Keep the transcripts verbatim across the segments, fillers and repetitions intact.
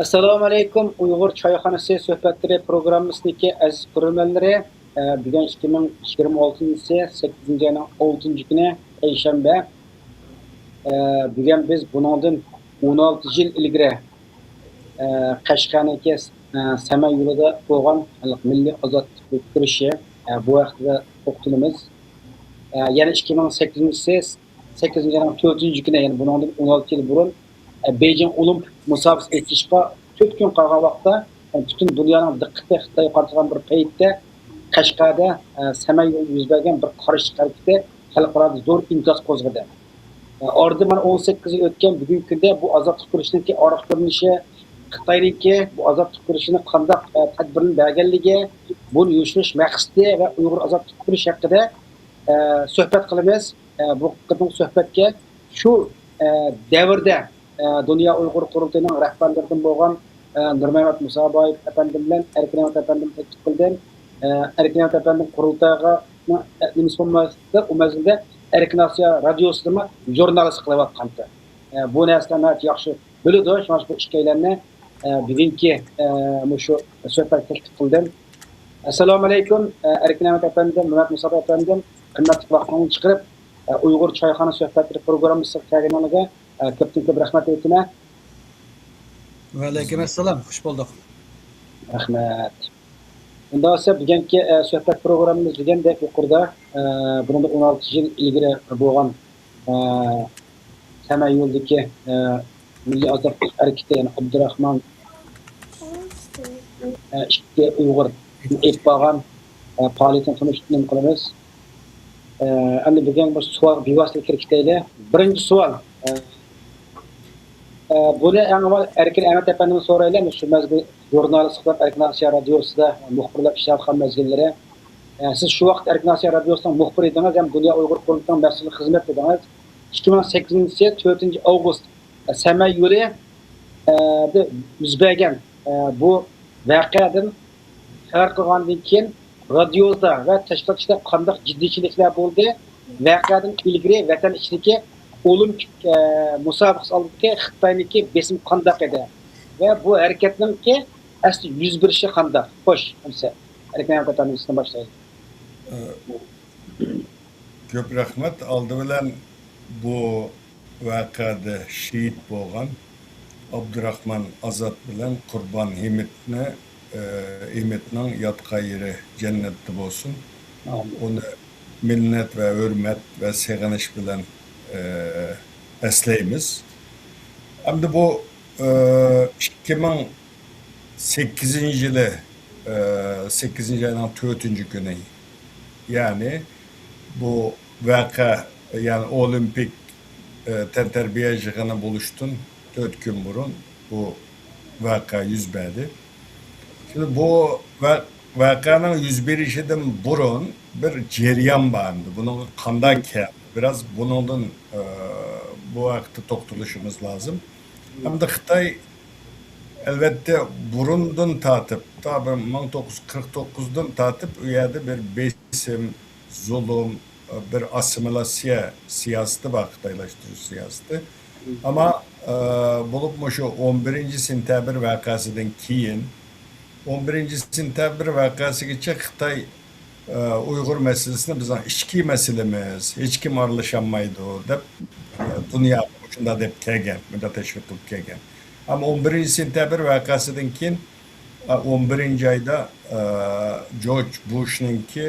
ئەسسالامۇئەلەيكۇم، ئۇيغۇر چايخانىسى سۆھبەتلىرى پروگراممىسىدىكى ئەزىز كۆرۈرمەنلىرى. ئە، بۈگۈن ئىككى مىڭ يىگىرمە ئالتىنچى يىلى سەككىزىنچى ئاينىڭ ئالتىنچى كۈنى، پەيشەنبە. ئە، بۈگۈن بىز بۇنىڭدىن ئون ئالتە يىل ئىلگىرى، ئە، قەشقەرنىڭكى، ئە، سەمەن يولىدا بولغان مىللىي ئازادلىق كۈرىشى، ئە، بۇ ھەقتە توختىلىمىز. ئە، يەنە ئىككى مىڭ سەككىزىنچى يىلى سەككىزىنچى ئاينىڭ تۆتىنچى كۈنى، يەنى بۇنىڭدىن ئون ئالتە يىل بۇرۇن، ئە، بېيجىڭ ئولىمپىك مۇسابىقىسى ئېچىلىشقا تۆت كۈن قالغان ۋاقىتتا، ئە، پۈتۈن دۇنيانىڭ دىققىتى خىتايغا قارىتىلغان بىر پەيتتە، قەشقەردە، ئە، سەمەن يولىدا يۈز بەرگەن بىر قارشىلىق ھەرىكىتى خەلقئارادا زور ئىنكاس قوزغىدى. ئە، ئارىدىن مانا ئون سەككىز يىل ئۆتكەن بۈگۈنكى كۈندە بۇ ئازادلىق كۈرىشىنىڭكى ئارقا كۆرۈنۈشى، خىتاينىڭكى بۇ ئازادلىق كۈرىشىنى قانداق، ئە، تەدبىرنى بەرگەنلىكى، بۇنى يوشۇرۇش مەقسىتى ۋە ئۇيغۇر ئازادلىق كۈرىشى ھەققىدە، ئە، سۆھبەت قىلىمىز. ئە، بۇ قېتىمقى سۆھبەتكە شۇ، ئە، دەۋردە، ئە، دۇنيا ئۇيغۇر قۇرۇلتىيىنىڭ رەھبەرلىرىدىن بولغان، ئە، نۇرمەمەت مۇسابايېۋ ئەپەندىم بىلەن ئەركىن ئەمەت ئەپەندىمنى تەكلىپ قىلدىم. ئە، ئەركىن ئەمەت ئەپەندىم قۇرۇلتايغا، ئە، نېمىسى بولمايۋاتىدۇ، ئۇ مەزگىلدە ئەركىن ئاسىيا رادىيوسىدىمۇ ژۇرنالىست قىلىۋاتقانتى. ئە، بۇ نەرسىلەرنى ناھايىتى ياخشى بىلىدۇ. شۇڭا بۇ ئىككىيلەننى، ئە، بۈگۈنكى، ئە، مۇشۇ سۆھبەتكە تەكلىپ قىلدىم. ئەسسالامۇ ئەلەيكۇم، ئە، ئەركىن ئەمەت ئەپەندىم، مەمەت مۇسابايېۋ ئەپەندىم، قىممەتلىك ۋاقتىڭىزنى چىقىرىپ، ئە، ئۇيغۇر چايخانا سۆھبەتلىرى پروگراممىسىغا كەلگىنىڭلارغا، ئە، كۆپتىن كۆپ رەھمەت ئېيتىمەن. ۋەئەلەيكۇم ئەسسالام، خۇش بولدۇق. رەھمەت. ئۇنداق بولسا، بۈگۈنكى، ئە، سۆھبەت پروگراممىمىز دېگەندەك يۇقىرىدا، ئە، بۇنىڭدىن ئون ئالتە يىل ئىلگىرى بولغان، ئە، سەمەن يولىدىكى، ئە، مىللىي ئازادلىق ھەرىكىتى، يەنى ئابدۇراخمان، ئە، ئىككى ئۇيغۇر ئېلىپ بارغان، ئە، پائالىيىتىنى تونۇشتۇرۇپ قىلىمىز. ئە، ئەمدى بۈگۈن بۇ سوئالغا بىۋاسىتە كىرىپ كېتەيلى. بىرىنچى سوئال، ئە، ئە، بۇنى ئەڭ ئاۋۋال ئەركىن ئەمەت ئەپەندىمدىن سورايلى. شۇ مەزگىل ژۇرنالىست قىلىپ ئەركىن ئاسىيا رادىيوسىدا مۇخبىرلار ئىشلەۋاتقان مەزگىللىرى. ئە، سىز شۇ ۋاقىت ئەركىن ئاسىيا رادىيوسىنىڭ مۇخبىرى ئىدىڭىز ھەم دۇنيا ئۇيغۇر قۇرۇلتىيىنىڭ مەسئۇل خىزمەت ئىدىڭىز. ئىككى مىڭ سەككىزىنچى يىل تۆتىنچى ئاۋغۇست، ئە، سەمەن يولى، ئە، دە يۈز بەرگەن، ئە، بۇ ۋەقەدىن خەۋەر قىلغاندىن كېيىن، رادىيودا ۋە تەشكىلات ئىچىدە قانداق جىددىيچىلىكلەر بولدى؟ ۋەقەدىن ئىلگىرى ۋەتەن ئىچىدىكى ئولىمپىك، ئە، مۇسابىقىسى ئالدىدىكى خىتاينىڭكى بېسىمى قانداق ئىدى؟ ۋە بۇ ھەرىكەتنىڭكى ئەسلى يۈز بېرىشى قانداق؟ خوش، ئەمسە ئەركىن ئەمەت ئەپەندىمىز سىزدىن باشلايلى. ئە، كۆپ رەھمەت. ئالدى بىلەن بۇ ۋەقەدە شېھىت بولغان ئابدۇراخمان ئازاد بىلەن قۇربان ھېمىتنى، ئى، ھېمىتنىڭ ياتقان يېرى جەننەتتە بولسۇن. ئامىن. ئۇنى مىننەت ۋە ھۆرمەت ۋە سېغىنىش بىلەن، ئى، ئەسلەيمىز. ئەمدى بۇ، ئى، ئىككى مىڭ سەككىزىنچى يىلى، ئى، سەككىزىنچى ئاينىڭ تۆتىنچى كۈنى، يەنى بۇ ۋەقە، يەنى ئولىمپىك، ئى، تەنتەربىيە يىغىنى بولۇشتىن تۆت كۈن بۇرۇن بۇ ۋەقە يۈز بەردى. شۇڭا بۇ ۋە-، ۋەقەنىڭ يۈز بېرىشىدىن بۇرۇن بىر جەريان بار ئەمدى. بۇنىڭغا قانداق كەلدى؟ بىراز بۇنىڭدىن، ئى، بۇ ھەقتە توختىلىشىمىز لازىم. ئەمدى خىتاي، ئەلۋەتتە، بۇرۇندىن تارتىپ، تا بىر مىڭ توققۇز يۈز قىرىق توققۇزدىن تارتىپ ئۇ يەردە بىر بېسىم، زۇلۇم، بىر ئاسسىمىلياتسىيە سىياسىتى بار، خىتايلاشتۇرۇش سىياسىتى. ئەمما، ئە، بولۇپمۇ شۇ ئون بىرىنچى سېنتەبىر ۋەقەسىدىن كېيىن، ئون بىرىنچى سېنتەبىر ۋەقەسىگىچە خىتاي، ئە، ئۇيغۇر مەسىلىسىنى بىزنىڭ ئىچكى مەسىلىمىز، ھېچكىم ئارىلىشالمايدۇ دەپ، ئە، دۇنياغا شۇنداق دەپ كەلگەن، مۇنداق تەشۋىق قىلىپ كەلگەن. ئەمما ئون بىرىنچى سېنتەبىر ۋەقەسىدىن كېيىن، ئە، ئون بىرىنچى ئايدا، ئە، جورج بۇشنىڭكى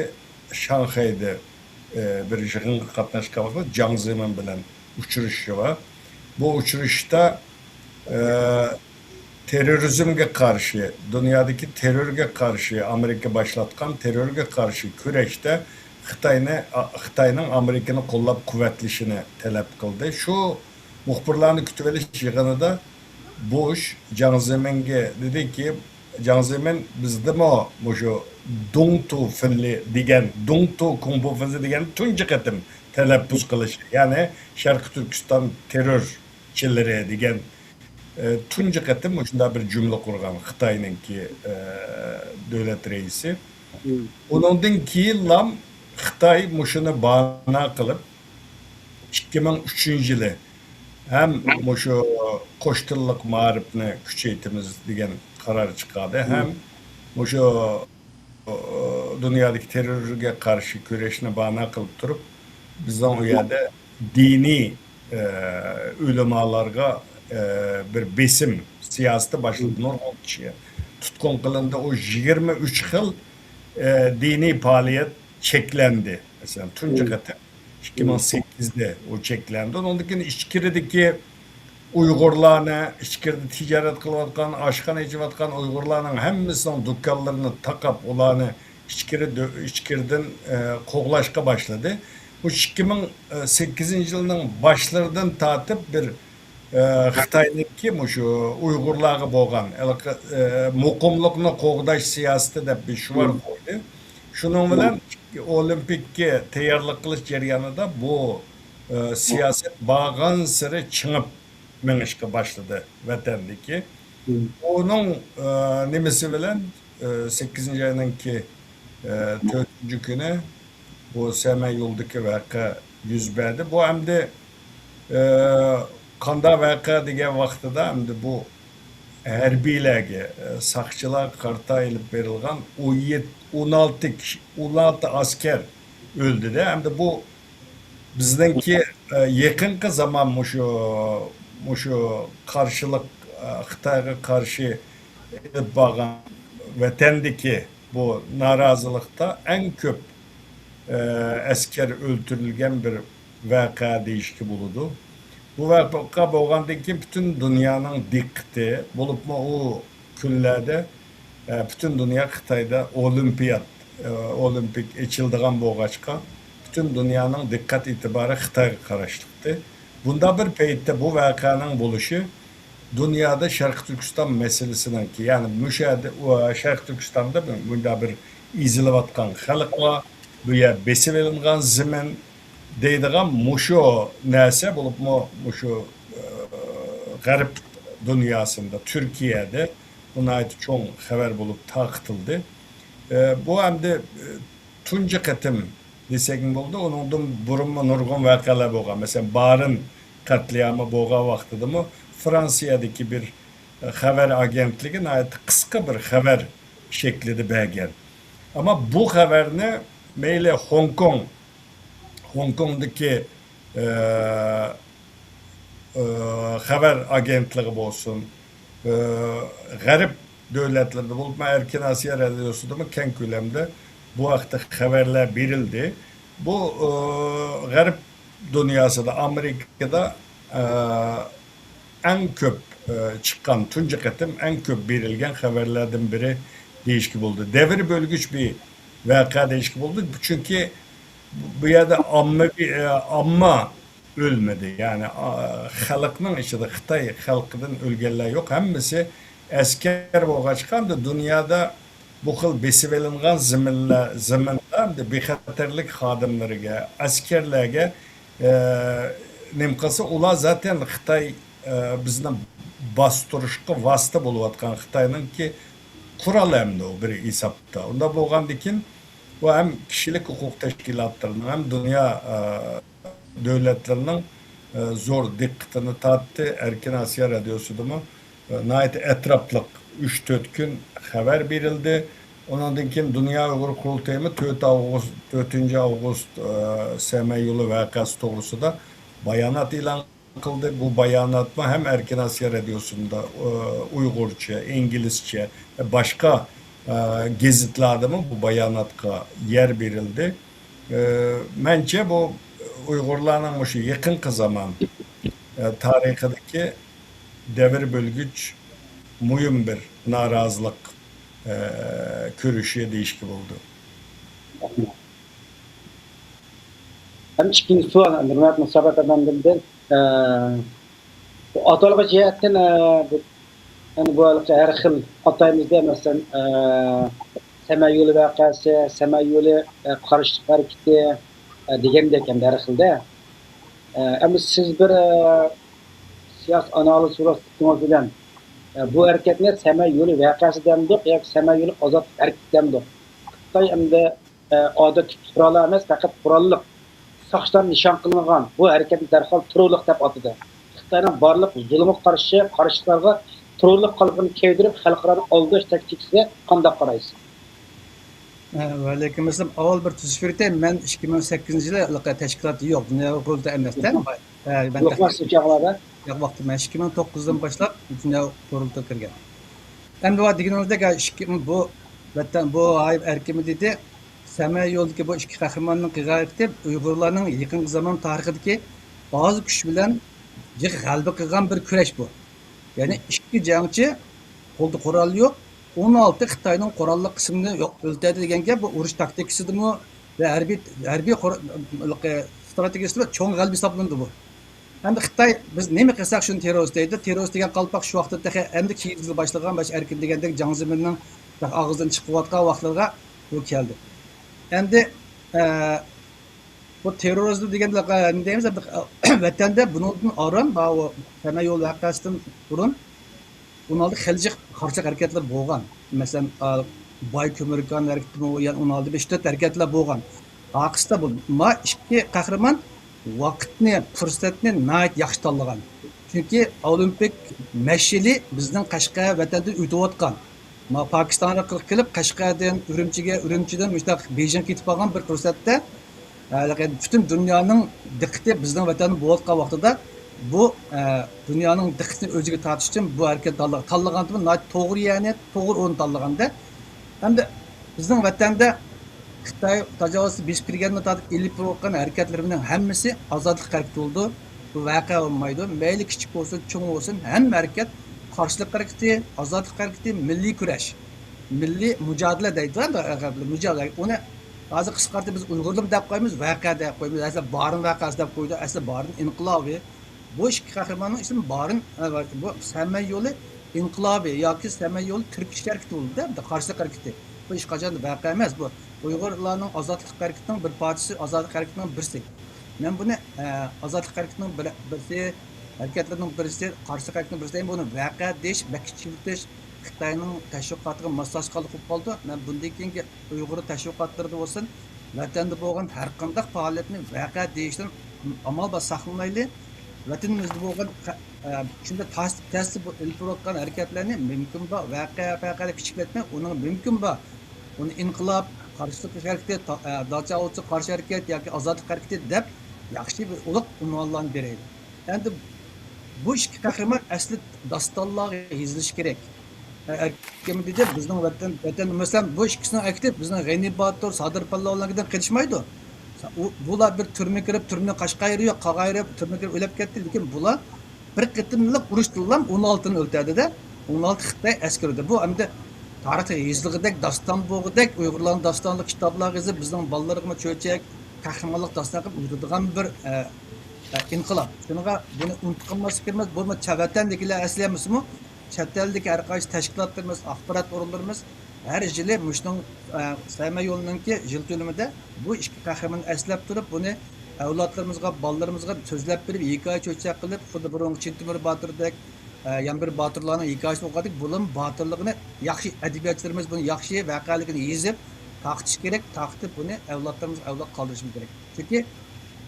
شاڭخەيدە، ئى، بىر يىغىنغا قاتناشقان ۋاقتىدا جاڭ زېمىن بىلەن ئۇچرىشىشى بار. بۇ ئۇچرىشىشتا، ئى، تېررورىزمگە قارشى، دۇنيادىكى تېررورغا قارشى، ئامېرىكا باشلاتقان تېررورغا قارشى كۈرەشتە خىتاينى، ئا-، خىتاينىڭ ئامېرىكىنى قوللاپ قۇۋۋەتلىشىنى تەلەپ قىلدى. شۇ مۇخبىرلارنى كۈتۈۋېلىش يىغىنىدا بۇش جاڭ زېمىنگە دېدىكى، جاڭ زېمىن بىزدىمۇ مۇشۇ دۇڭتۇ فېنلى دېگەن، دۇڭتۇ كۇڭفۇ فېنلى دېگەن تۇنجى قېتىم تەلەپپۇز قىلىش، يەنى شەرقىي تۈركىستان تېررورچىلىرى دېگەن، ئى، تۇنجى قېتىم مۇشۇنداق بىر جۈملە قۇرغان خىتاينىڭكى، ئى، دۆلەت رەئىسى. ئۇنىڭدىن كېيىنلام خىتاي مۇشۇنى باھانە قىلىپ، ئىككى مىڭ ئۈچىنچى يىلى ھەم مۇشۇ قوش تىللىق مائارىپنى كۈچەيتىمىز دېگەن قارار چىقاردى، ھەم مۇشۇ، ئۇ، دۇنيادىكى تېررورغا قارشى كۈرەشنى بانا قىلىپ تۇرۇپ، بىزنىڭ ئۇ يەردە دىنىي، ئە، ئۆلىمالارغا، ئە، بىر بېسىم سىياسىتى باشلىدى. نۇرغۇن كىشىگە تۇتقۇن قىلىندى. ئۇ يىگىرمە ئۈچ خىل، ئە، دىنىي پائالىيەت چەكلەندى. مەسىلەن، تۇنجى قېتىم ئىككى مىڭ سەككىزدە ئۇ چەكلەندى. ئۇنىڭدىن كېيىن ئىچكىرىدىكى ئۇيغۇرلارنى، ئىچكىرىدە تىجارەت قىلىۋاتقان، ئاشخانا ئېچىۋاتقان ئۇيغۇرلارنىڭ ھەممىسىنىڭ دۇكانلىرىنى تاقاپ، ئۇلارنى ئىچكىرى دۆ-، ئىچكىرىدىن، ئە، قوغلاشقا باشلىدى. بۇ ئىككى مىڭ سەككىزىنچى يىلنىڭ باشلىرىدىن تارتىپ بىر، ئە، خىتاينىڭكى مۇشۇ ئۇيغۇرلارغا بولغان ھېلىقى، ئە، مۇقىملىقنى قوغداش سىياسىتى دەپ بىر شوئار قويدى. شۇنىڭ بىلەن ئولىمپىككە تەييارلىق قىلىش جەريانىدا بۇ، ئە، سىياسەت بارغانسېرى چىڭىپ مېڭىشقا باشلىدى ۋەتەندىكى. ئۇنىڭ، ئە، نېمىسى بىلەن، ئە، سەككىزىنچى ئاينىڭكى، ئە، تۆتىنچى كۈنى بۇ سەمەيۇلدىكى ۋەقە يۈز بەردى. بۇ ئەمدى، ئە، قانداق ۋەقە دېگەن ۋاقتىدا ئەمدى بۇ ھەربىيلەرگە، ئە، ساقچىلارغا قارىتا ئېلىپ بېرىلغان ئون يەتتە، ئون ئالتە كىشى، ئون ئالتە ئەسكەر ئۆلدى-دە. ئەمدى بۇ بىزنىڭكى، ئە، يېقىنقى زامان مۇشۇ، مۇشۇ قارشىلىق، ئە، خىتايغا قارشى ئېلىپ بارغان ۋەتەندىكى بۇ نارازىلىقتا ئەڭ كۆپ، ئە، ئەسكەر ئۆلتۈرۈلگەن بىر ۋەقە دېيىشكە بولىدۇ. بۇ ۋەقە بولغاندىن كېيىن پۈتۈن دۇنيانىڭ دىققىتى، بولۇپمۇ ئۇ كۈنلەردە، ئە، پۈتۈن دۇنيا خىتايدا ئولىمپىيات، ئە، ئولىمپىك ئېچىلىدىغان بولغاچقا، پۈتۈن دۇنيانىڭ دىققەت ئېتىبارى خىتايغا قاراشلىقتى. بۇنداق بىر پەيتتە بۇ ۋەقەنىڭ بولۇشى دۇنيادا شەرقىي تۈركىستان مەسىلىسىنىڭكى، يەنى مۇشۇ يەردە، ئۇ، شەرقىي تۈركىستاندا بۇ، بۇنداق بىر ئېزىلىۋاتقان خەلق بار، بۇ يەر بېسىۋېلىنغان زېمىن دەيدىغان مۇشۇ نەرسە بولۇپمۇ مۇشۇ، ئە، غەرب دۇنياسىندا، تۈركىيەدە بۇ ناھايىتى چوڭ خەۋەر بولۇپ تارقىتىلدى. ئە، بۇ ئەمدى، ئە، تۇنجى قېتىم دېسەكمۇ بولىدۇ. ئۇنىڭدىن بۇرۇنمۇ نۇرغۇن ۋەقەلەر بولغان. مەسىلەن، بارىن قەتلىئامى بولغان ۋاقتىدىمۇ فرانسىيەدىكى بىر خەۋەر ئاگېنتلىكى ناھايىتى قىسقا بىر خەۋەر شەكلىدە بەرگەن. ئەمما بۇ خەۋەرنى مەيلى خوڭكوڭ، خوڭكوڭدىكى، ئە، ئە، خەۋەر ئاگېنتلىقى بولسۇن، ئە، غەرب دۆلەتلىرىدە بولۇپمۇ ئەركىن ئاسىيا رادىيوسىدىمۇ كەڭ كۆلەمدە بۇ ھەقتە خەۋەرلەر بېرىلدى. بۇ، ئە، غەرب دۇنياسىدا، ئامېرىكىدا، ئە، ئەڭ كۆپ، ئە، چىققان، تۇنجى قېتىم ئەڭ كۆپ بېرىلگەن خەۋەرلەردىن بىرى دېيىشكە بولىدۇ. دەۋر بۆلگۈچ بىر ۋەقە دېيىشكە بولىدۇ. چۈنكى بۇ يەردە ئاممىۋى، ئە، ئامما ئۆلمىدى. يەنى، ئا، خەلقنىڭ ئىچىدە خىتاي خەلقىدىن ئۆلگەنلەر يوق. ھەممىسى ئەسكەر بولغاچقا، ئەمدى دۇنيادا بۇ خىل بېسىۋېلىنغان زېمىنلار، زېمىندا ئەمدى بىخەتەرلىك خادىملىرىگە، ئەسكەرلەرگە، ئە، نېمە قىلسا، ئۇلار زاتەن خىتاي، ئە، بىزنى باستۇرۇشقا ۋاسىتە بولۇۋاتقان خىتاينىڭكى قورالى ئەمدى ئۇ بىر ھېسابتا. ئۇنداق بولغاندىكىن، بۇ ھەم كىشىلىك ھوقۇق تەشكىلاتلىرىنىڭ، ھەم دۇنيا، ئە، دۆلەتلىرىنىڭ، ئە، زور دىققىتىنى تارتتى. ئەركىن ئاسىيا رادىيوسىدىمۇ، ئە، ناھايىتى ئەتراپلىق ئۈچ تۆت كۈن خەۋەر بېرىلدى. ئۇنىڭدىن كېيىن دۇنيا ئۇيغۇر قۇرۇلتىيىمۇ تۆت ئاۋغۇست، تۆتىنچى ئاۋغۇست، ئە، سەمەيۇلى ۋەقەسى توغرىسىدا بايانات ئېلان قىلدى. بۇ باياناتمۇ ھەم ئەركىن ئاسىيا رادىيوسىدا، ئۇ، ئۇيغۇرچە، ئىنگلىزچە، باشقا، ئە، گېزىتلەردىمۇ بۇ باياناتقا يەر بېرىلدى. ئە، مەنچە بۇ ئۇيغۇرلارنىڭ مۇشۇ يېقىنقى زامان، ئە، تارىخىدىكى دەۋر بۆلگۈچ مۇھىم بىر نارازىلىق، ئە، كۈرىشى دېيىشكە بولىدۇ. ھەم ئىككىنچى سوئال، ھۆرمەتلىك سابىت ئەپەندىمدىن، ئە، بۇ ئاتالغۇ جەھەتتىن، ئە، بۇ، يەنى بۇ ھېلىقى ھەر خىل ئاتايمىزدە، مەسىلەن، ئە، سەمەييولى ۋەقەسى، سەمەييولى، ئە، قارشىلىق ھەرىكىتى، ئە، دېگەندەك ئەمدى ھەر خىلدە. ئە، ئەمما سىز بىر، ئە، سىياسىي ئانالىز سوراشتىڭىز بىلەن، ئە، بۇ ھەرىكەتنى سەمەييولى ۋەقەسى دەمدۇق ياكى سەمەييولى ئازادلىق ھەرىكىتى دەمدۇق؟ خىتاي ئەمدى، ئە، ئادەتتىكى پۇقرالار ئەمەس، پەقەت قوراللىق ساقچىلار نىشان قىلىنغان بۇ ھەرىكەتنى دەرھال تېررورلۇق دەپ ئاتىدى. خىتاينىڭ بارلىق زۇلۇمغا قارشى قارشىلارغا تېررورلۇق قالپىقىنى كىيدۈرۈپ، خەلقئارانى ئالداش تاكتىكىسىگە قانداق قارايسىز؟ ۋەئەلەيكۇم ئەسسالام. ئاۋۋال بىر تۈزىتىش بېرىتەي. مەن ئىككى مىڭ سەككىزىنچى يىلى ھېلىقى تەشكىلات يوق، دۇنيا قۇرۇلتىيى ئەمەستە. ھە، مەن يوقمۇ تەكلىپ سىزچە ئاغلاردا؟ يوق ۋاقتى. مەن ئىككى مىڭ توققۇزدىن باشلاپ دۇنيا قۇرۇلتىيىغا كىرگەن. ئەمدى ۋە دېگىنىڭىزدەك، ھە، ئىككى، بۇ ۋەتەن، بۇ ھايىپ ئەركىمى دېدى. سەمەي يولىدىكى بۇ ئىككى قەھرىماننىڭ قىلغان ھەرىكىتى ئۇيغۇرلارنىڭ يېقىنقى زامان تارىخىدىكى ئاز كۈچ بىلەن جىق غەلىبە قىلغان بىر كۈرەش بۇ. يەنى ئىككى جەڭچى، قولدا قورال يوق، ئون ئالتە خىتاينىڭ قوراللىق قىسمىنى يوق، ئۆلتۈردى دېگەن گەپ. بۇ ئۇرۇش تاكتىكىسىدىمۇ ۋە ھەربىي، ھەربىي قورا-، ستراتېگىيىسىدە چوڭ غەلىبە ھېسابلىنىدۇ بۇ. ئەمدى خىتاي، بىز نېمە قىلساق شۇنى تېررورىست دەيدۇ. تېررورىست دېگەن قالپاق شۇ ۋاقىتتا تېخى ئەمدى كېيىن يېزىلىپ باشلىغان، باشتا ئەركىن دېگەندەك، جاڭ زېمىننىڭ ئاغزىدىن چىقىۋاتقان ۋاقىتلىرىغا بۇ كەلدى. ئەمدى، ئە، بۇ تېررورىزم دېگەندە، ئە، نېمە دەيمىز، ئە، ۋەتەندە بۇنىڭدىن ئاران، بۇ سەمەي يول ۋەقەسىدىن بۇرۇن ئۇنىڭ ئالدىدا خېلى جىق قارشىلىق ھەرىكەتلەر بولغان. مەسىلەن، ئا، باي كۆمۈر كان ھەرىكىتىمۇ، يەنە ئۇنىڭ ئالدىدا بەش تۆت ھەرىكەتلەر بولغان. ئارقىسىدا بۇ، ما ئىككى قەھرىمان ۋاقىتنى، پۇرسەتنى ناھايىتى ياخشى تاللىغان. چۈنكى ئولىمپىك مەشئىلى بىزنىڭ قەشقەر ۋەتەندىن ئۆتۈۋاتقان. ما پاكىستان ئارقىلىق كېلىپ، قەشقەردىن ئۈرۈمچىگە، ئۈرۈمچىدىن مۇشۇنداق بېيجىڭغا كېتىپ قالغان بىر پۇرسەتتە، ھە، لېكىن پۈتۈن دۇنيانىڭ دىققىتى بىزنىڭ ۋەتەندە بولۇۋاتقان ۋاقتىدا، بۇ، ھە، دۇنيانىڭ دىققىتىنى ئۆزىگە تارتىش ئۈچۈن بۇ ھەرىكەتنى تاللىغان. تاللىغاندا ناھايىتى توغرا، يەنى توغرا ئورۇن تاللىغاندا. ئەمدى بىزنىڭ ۋەتەندە خىتاي تاجاۋۇزچىسى بېسىپ كىرگەندىن تارتىپ ئېلىپ بېرىۋاتقان ھەرىكەتلىرىمىزنىڭ ھەممىسى ئازادلىق ھەرىكىتى بولىدۇ. بۇ ۋەقە بولمايدۇ. مەيلى كىچىك بولسۇن، چوڭ بولسۇن، ھەممە ھەرىكەت قارشىلىق ھەرىكىتى، ئازادلىق ھەرىكىتى، مىللىي كۈرەش. مىللىي مۇجادىلە دەيدۇ، مۇجادىلە. ئۇنى ھازىر قىسقارتىپ بىز ئۇيغۇرلىرىمۇ دەپ قويىمىز، ۋەقە دەپ قويىمىز. ئەسلى بارىن ۋەقەسى دەپ قويىدۇ، ئەسلى بارىن ئىنقىلابى. بۇ ئىككى قەھرىماننىڭ ئىسمى بارىن، ئە، بۇ سەمەي يولى ئىنقىلابى ياكى سەمەي يولى تۈركىي ھەرىكىتى بولدى، قارشىلىق ھەرىكىتى. بۇ ھېچقاچان ۋەقە ئەمەس. بۇ ئۇيغۇرلارنىڭ ئازادلىق ھەرىكىتىنىڭ بىر پارچىسى، ئازادلىق ھەرىكىتىنىڭ بىرسى. مەن بۇنى، ئە، ئازادلىق ھەرىكىتىنىڭ بىر، بىرسى، ھەرىكەتلىرىنىڭ بىرسى، قارشىلىق ھەرىكىتىنىڭ بىرسى دەيمەن. بۇنى ۋەقە دېيىش بەك كىچىكلىتىش، خىتاينىڭ تەشۋىقاتىغا ماسلاشقانلىق بولۇپ قالىدۇ. مەن بۇندىن كېيىنكى ئۇيغۇر تەشۋىقاتلىرىدا بولسۇن، ۋەتەندە بولغان ھەر قانداق پائالىيەتنى ۋەقە دېيىشتىن ئامال بار ساقلىنايلى. ۋەتىنىمىزدە بولغان قە-، ئە، شۇنداق تاس-، تەستە بۇ ئېلىپ بېرىۋاتقان ھەرىكەتلەرنى مۇمكىن بار ۋەقە، ۋەقە دەپ كىچىكلەتمەي، ئۇنىڭ مۇمكىن بار، ئۇنى ئىنقىلاب، قارشىلىق قىلىش ھەرىكىتى، تا-، ئە، داچا ئوتچى قارشى ھەرىكەت ياكى ئازادلىق ھەرىكىتى دەپ ياخشى بىر ئۇلۇغ ئۇنۋانلارنى بېرەيلى. ئەمدى بۇ ئىككى قەھرىمان ئەسلى داستانلارغا يېزىلىشى كېرەك. ئەركىن دېدى، بىزنىڭ ۋەتەن، ۋەتەن، مەسىلەن، بۇ ئىككىسىنىڭ ھەرىكىتى بىزنىڭ غېنى باتۇر، سادىر پالۋانلاردىن قېلىشمايدۇ. ئۇ، بۇلار بىر تۈرمىگە كىرىپ، تۈرمىدىن قاچقان يېرى يوق، قالغان يېرى تۈرمىگە كىرىپ ئۆلۈپ كەتتى. لېكىن بۇلار بىر قېتىملىق ئۇرۇشتىنلا ئون ئالتىنى ئۆلتۈردى-دە، ئون ئالتە خىتاي ئەسكىرىدى. بۇ ئەمدى تارىختا يېزىلغۇدەك، داستان بولغۇدەك، ئۇيغۇرلارنىڭ داستانلىق كىتابلارغا يېزىپ، بىزنىڭ بالىلىرىغىمۇ چۆچەك، قەھرىمانلىق داستان قىلىپ يۈرىدىغان بىر، ئە، ئە، ئىنقىلاب. شۇنىڭغا بۇنى ئۇنتۇپ قالماسلىق كېرەك. بۇ چە-، ۋەتەندىكىلەر ئەسلى ھەممىسىمۇ، چەت ئەلدىكى ھەر قايسى تەشكىلاتلىرىمىز، ئاخبارات ئورۇنلىرىمىز ھەر يىلى مۇشۇنىڭ، ئە، سەمەي يولىنىڭكى يىل تۆلىمىدە بۇ ئىككى قەھرىماننى ئەسلەپ تۇرۇپ، بۇنى ئەۋلادلىرىمىزغا، بالىلىرىمىزغا سۆزلەپ بېرىپ، ھېكايە چۆچەك قىلىپ، خۇددى بۇرۇنقى چىن تۆمۈر باتۇردەك، ئە، يەنە بىر باتۇرلارنىڭ ھېكايىسىنى ئوقۇغاندەك، بۇلارنىڭ باتۇرلۇقىنى ياخشى، ئەدەبىياتچىلىرىمىز بۇنى ياخشى ۋەقەلىكىنى يېزىپ تارقىتىش كېرەك، تارقىتىپ بۇنى ئەۋلادلىرىمىزغا ئەۋلاد قالدۇرۇشىمىز كېرەك. چۈنكى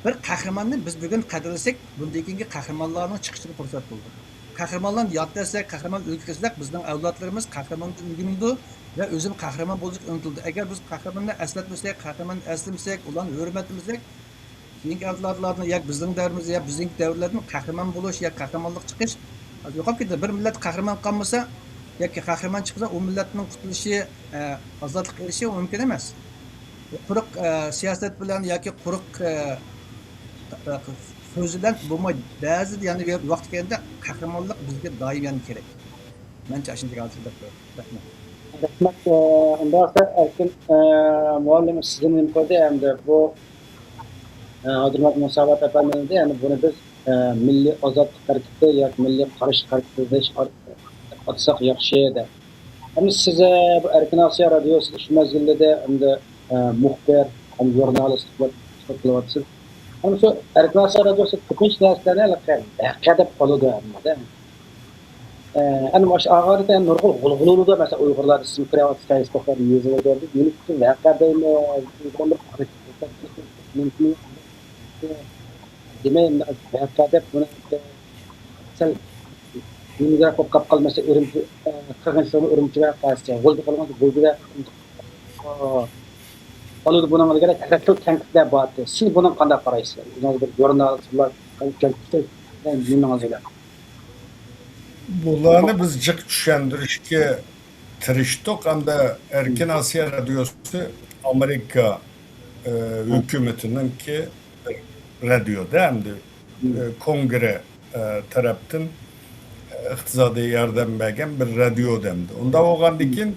بىر قەھرىماننى بىز بۈگۈن قەدىرلىسەك، بۇندىن كېيىنكى قەھرىمانلارنىڭ چىقىشىغا پۇرسەت بولىدۇ. قەھرىمانلارنى ياد ئەتسەك، قەھرىمان ئۈلگە قىلساق، بىزنىڭ ئەۋلادلىرىمىز قەھرىماندىن ئۆگىنىدۇ ۋە ئۆزىمۇ قەھرىمان بولۇشقا ئىنتىلىدۇ. ئەگەر بىز قەھرىماننى ئەسلەتمىسەك، قەھرىماننى ئەسلىمىسەك، ئۇلارنى ھۆرمەتلىمىسەك، كېيىنكى ئەۋلادلاردىن ياكى بىزنىڭ دەۋرىمىزدە ياكى بىزنىڭكى دەۋرلەردىن قەھرىمان بولۇش ياكى قەھرىمانلىق چىقىش يوقاپ كېتىدۇ. بىر مىللەت قەھرىمان قالمىسا ياكى قەھرىمان چىقسا، ئۇ مىللەتنىڭ قۇتۇلۇشى، ئە، ئازادلىق ئېرىشىشى مۇمكىن ئەمەس. قۇرۇق، ئە، سىياسەت بىلەن ياكى قۇرۇق، ئە، ئە، سۆز بىلەن بولمايدۇ. بەزىدە يەنە بىر ۋاقىت كەلگەندە قەھرىمانلىق بىزگە دائىم يەنە كېرەك. مەنچە ئاشۇنداق ھالەتتە دەپ قوياي. رەھمەت. رەھمەت، ئە، ئۇنداق بولسا ئەركىن، ئە، مۇئەللىم سىزدىن نېمە قىلدى ئەمدى بۇ، ئە، ھازىر مۇسابىقە ئەپەندىمىز، يەنى بۇنى بىز، ئە، مىللىي ئازادلىق ھەرىكىتى ياكى مىللىي قارشى ھەرىكىتى دەپ ئاتىساق ياخشى دەپ. ئەمدى سىز، ئە، بۇ ئەركىن ئاسىيا رادىيوسىدا شۇ مەزگىلدە ئەمدى، ئە، مۇخبىر ھەم ژۇرنالىست بولۇپ خىزمەت قىلىۋاتىسىز. ئەمدى شۇ ئەركىن ئاسىيا رادىيوسىدا كۆپىنچە نەرسىلەرنى ھېلىقى ۋەقە دەپ قالىدۇ ھەممىدە. ئە، ئەنە مۇشۇ ئاغارىدا نۇرغۇن غۇلغۇلا بولىدۇ. مەسىلەن، ئۇيغۇرلار ئىسىم كىرىۋاتسا، فەيسبۇكلاردا يېزىۋېتىۋاتىدۇ. نېمە ئۈچۈن ۋەقە دەيمىز؟ ئۇيغۇرلار دېمەي، ۋەقە دەپ بۇنى سەل نېمىگە قوپقاپ قالمىسا، ئۈرۈمچى، ئە، قىرغىنچىلىقنى ئۈرۈمچىگە قارىسا، غۇلجىغا قالمىسا، غۇلجىغا، ئالىدۇ بۇنىڭغا دېگەندەك ھەر خىل تەنقىدلەر بار. سىز بۇنىڭغا قانداق قارايسىز؟ ئۆزىڭىز بىر ژۇرنالىست بولۇپ، نېمىڭىز بىلەن؟ بۇلارنى بىز جىق چۈشەندۈرۈشكە تىرىشتۇق. ئەمدى ئەركىن ئاسىيا رادىيوسى ئامېرىكا، ئە، ھۆكۈمىتىنىڭكى رادىيودا ئەمدى، ئە، كونگرې، ئە، تەرەپتىن ئىقتىسادىي ياردەم بەرگەن بىر رادىيو ئەمدى. ئۇنداق بولغاندىكىن،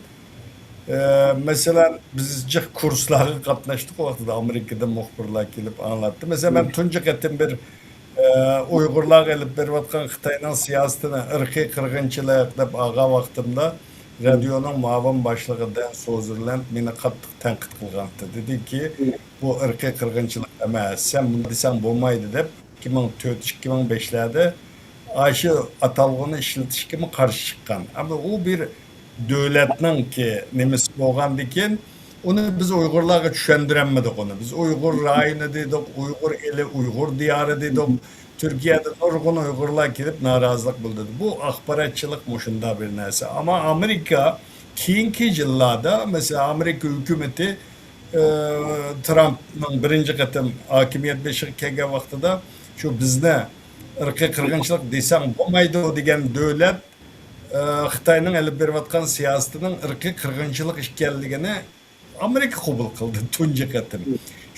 ئە، مەسىلەن، بىز جىق كۇرسلارغا قاتناشتۇق ۋاقتىدا، ئامېرىكىدىن مۇخبىرلار كېلىپ ئاڭلاتتى. مەسىلەن، مەن تۇنجى قېتىم بىر ئە، ئۇيغۇرلارغا ئېلىپ بېرىۋاتقان خىتاينىڭ سىياسىتىنى ئىرقىي قىرغىنچىلىق دەپ ئالغان ۋاقتىمدا، رادىيونىڭ مۇئاۋىن باشلىقى دەن سوزېرلەند مېنى قاتتىق تەنقىد قىلغانتى. دېدىكى، بۇ ئىرقىي قىرغىنچىلىق ئەمەس، سەن بۇنداق دېسەڭ بولمايدۇ دەپ، ئىككى مىڭ تۆت، ئىككى مىڭ بەشلەردە ئاشۇ ئاتالغۇنى ئىشلىتىشكىمۇ قارشى چىققان. ئەمما ئۇ بىر دۆلەتنىڭكى نېمىسى بولغاندىكىن، ئۇنى بىز ئۇيغۇرلارغا چۈشەندۈرەلمىدۇق ئۇنى. بىز ئۇيغۇر رايونى دېدۇق، ئۇيغۇر ئېلى، ئۇيغۇر دىيارى دېدۇق. تۈركىيەدە نۇرغۇن ئۇيغۇرلار كېلىپ نارازىلىق بىلدۈردى. بۇ ئاخباراتچىلىق مۇشۇنداق بىر نەرسە. ئەمما ئامېرىكا كېيىنكى يىللاردا، مەسىلەن، ئامېرىكا ھۆكۈمىتى، ئى، ترامپنىڭ بىرىنچى قېتىم ھاكىمىيەت بېشىغا كەلگەن ۋاقتىدا شۇ بىزنى ئىرقىي قىرغىنچىلىق دېسەڭ بولمايدۇ دېگەن دۆلەت ئى، خىتاينىڭ ئېلىپ بېرىۋاتقان سىياسىتىنىڭ ئىرقىي قىرغىنچىلىق ئىكەنلىكىنى ئامېرىكا قوبۇل قىلدى تۇنجى قېتىم.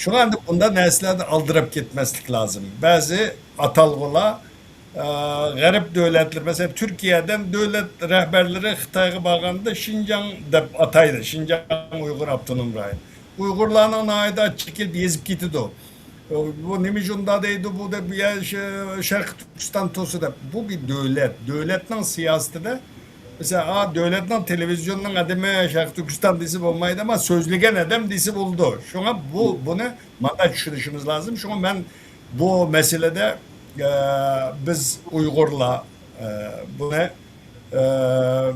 شۇڭا ئەمدى بۇنداق نەرسىلەردىن ئالدىراپ كەتمەسلىك لازىم. بەزى ئاتالغۇلار، ئى، غەرب دۆلەتلىرى، مەسىلەن، تۈركىيەدىن دۆلەت رەھبەرلىرى خىتايغا بارغاندا شىنجاڭ دەپ ئاتايدۇ، شىنجاڭ ئۇيغۇر ئاپتونوم رايونى. ئۇيغۇرلارنىڭ ناھايىتى ئاچچىقى كېلىپ يېزىپ كېتىدۇ. بۇ نېمە شۇنداق دەيدۇ، بۇ دەپ، بۇ يەر ش-، شەرقىي تۈركىستان تۇرسا دەپ. بۇ بىر دۆلەت. دۆلەتنىڭ سىياسىتىدە، مەسىلەن، ئا، دۆلەتنىڭ تېلېۋىزىيوننىڭ ئادىمى شەرقىي تۈركىستان دېسە بولمايدۇ، ئەمما سۆزلىگەن ئادەم دېسە بولىدۇ. شۇڭا بۇ، بۇنى مانا چۈشىنىشىمىز لازىم. شۇڭا مەن بۇ مەسىلىدە، ئە، بىز ئۇيغۇرلار، ئە، بۇنى ئى،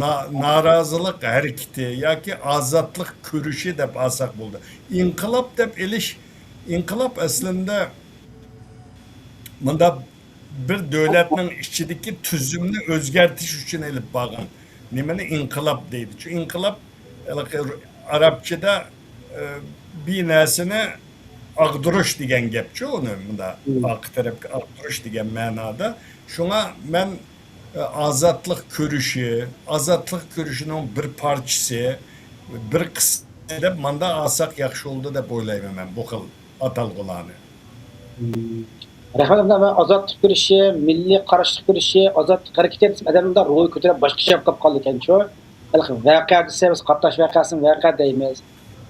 نا-، نارازىلىق ھەرىكىتى ياكى ئازادلىق كۈرىشى دەپ ئالساق بولىدۇ. ئىنقىلاب دەپ ئېلىش، ئىنقىلاب ئەسلىندە مۇنداق بىر دۆلەتنىڭ ئىچىدىكى تۈزۈمنى ئۆزگەرتىش ئۈچۈن ئېلىپ بارغان نېمىنى ئىنقىلاب دەيدۇ. چۈنكى ئىنقىلاب ھېلىقى ئارابچىدا، ئى، بىر نەرسىنى ئاغدۇرۇش دېگەن گەپچۇ ئۇنى مۇنداق ئارقا تەرەپكە ئاغدۇرۇش دېگەن مەنادا. شۇڭا مەن ئازادلىق كۈرىشى، ئازادلىق كۈرىشىنىڭ بىر پارچىسى، بىر قىسمى دەپ مانداق ئالساق ياخشى بولىدۇ دەپ ئويلايمەن مەن بۇ خىل ئاتالغۇلارنى. مم. رەھمەت، مەن ئازادلىق كۈرىشى، مىللىي قارشىلىق كۈرىشى، ئازادلىق ھەرىكىتى دېسەم، ئادەمدە روھى كۆتۈرۈپ باشقىچە بولۇپ قالىدىكەنچۇ. ھېلىقى ۋەقە دېسە، بىز قاتناش ۋەقەسىنى ۋەقە دەيمىز.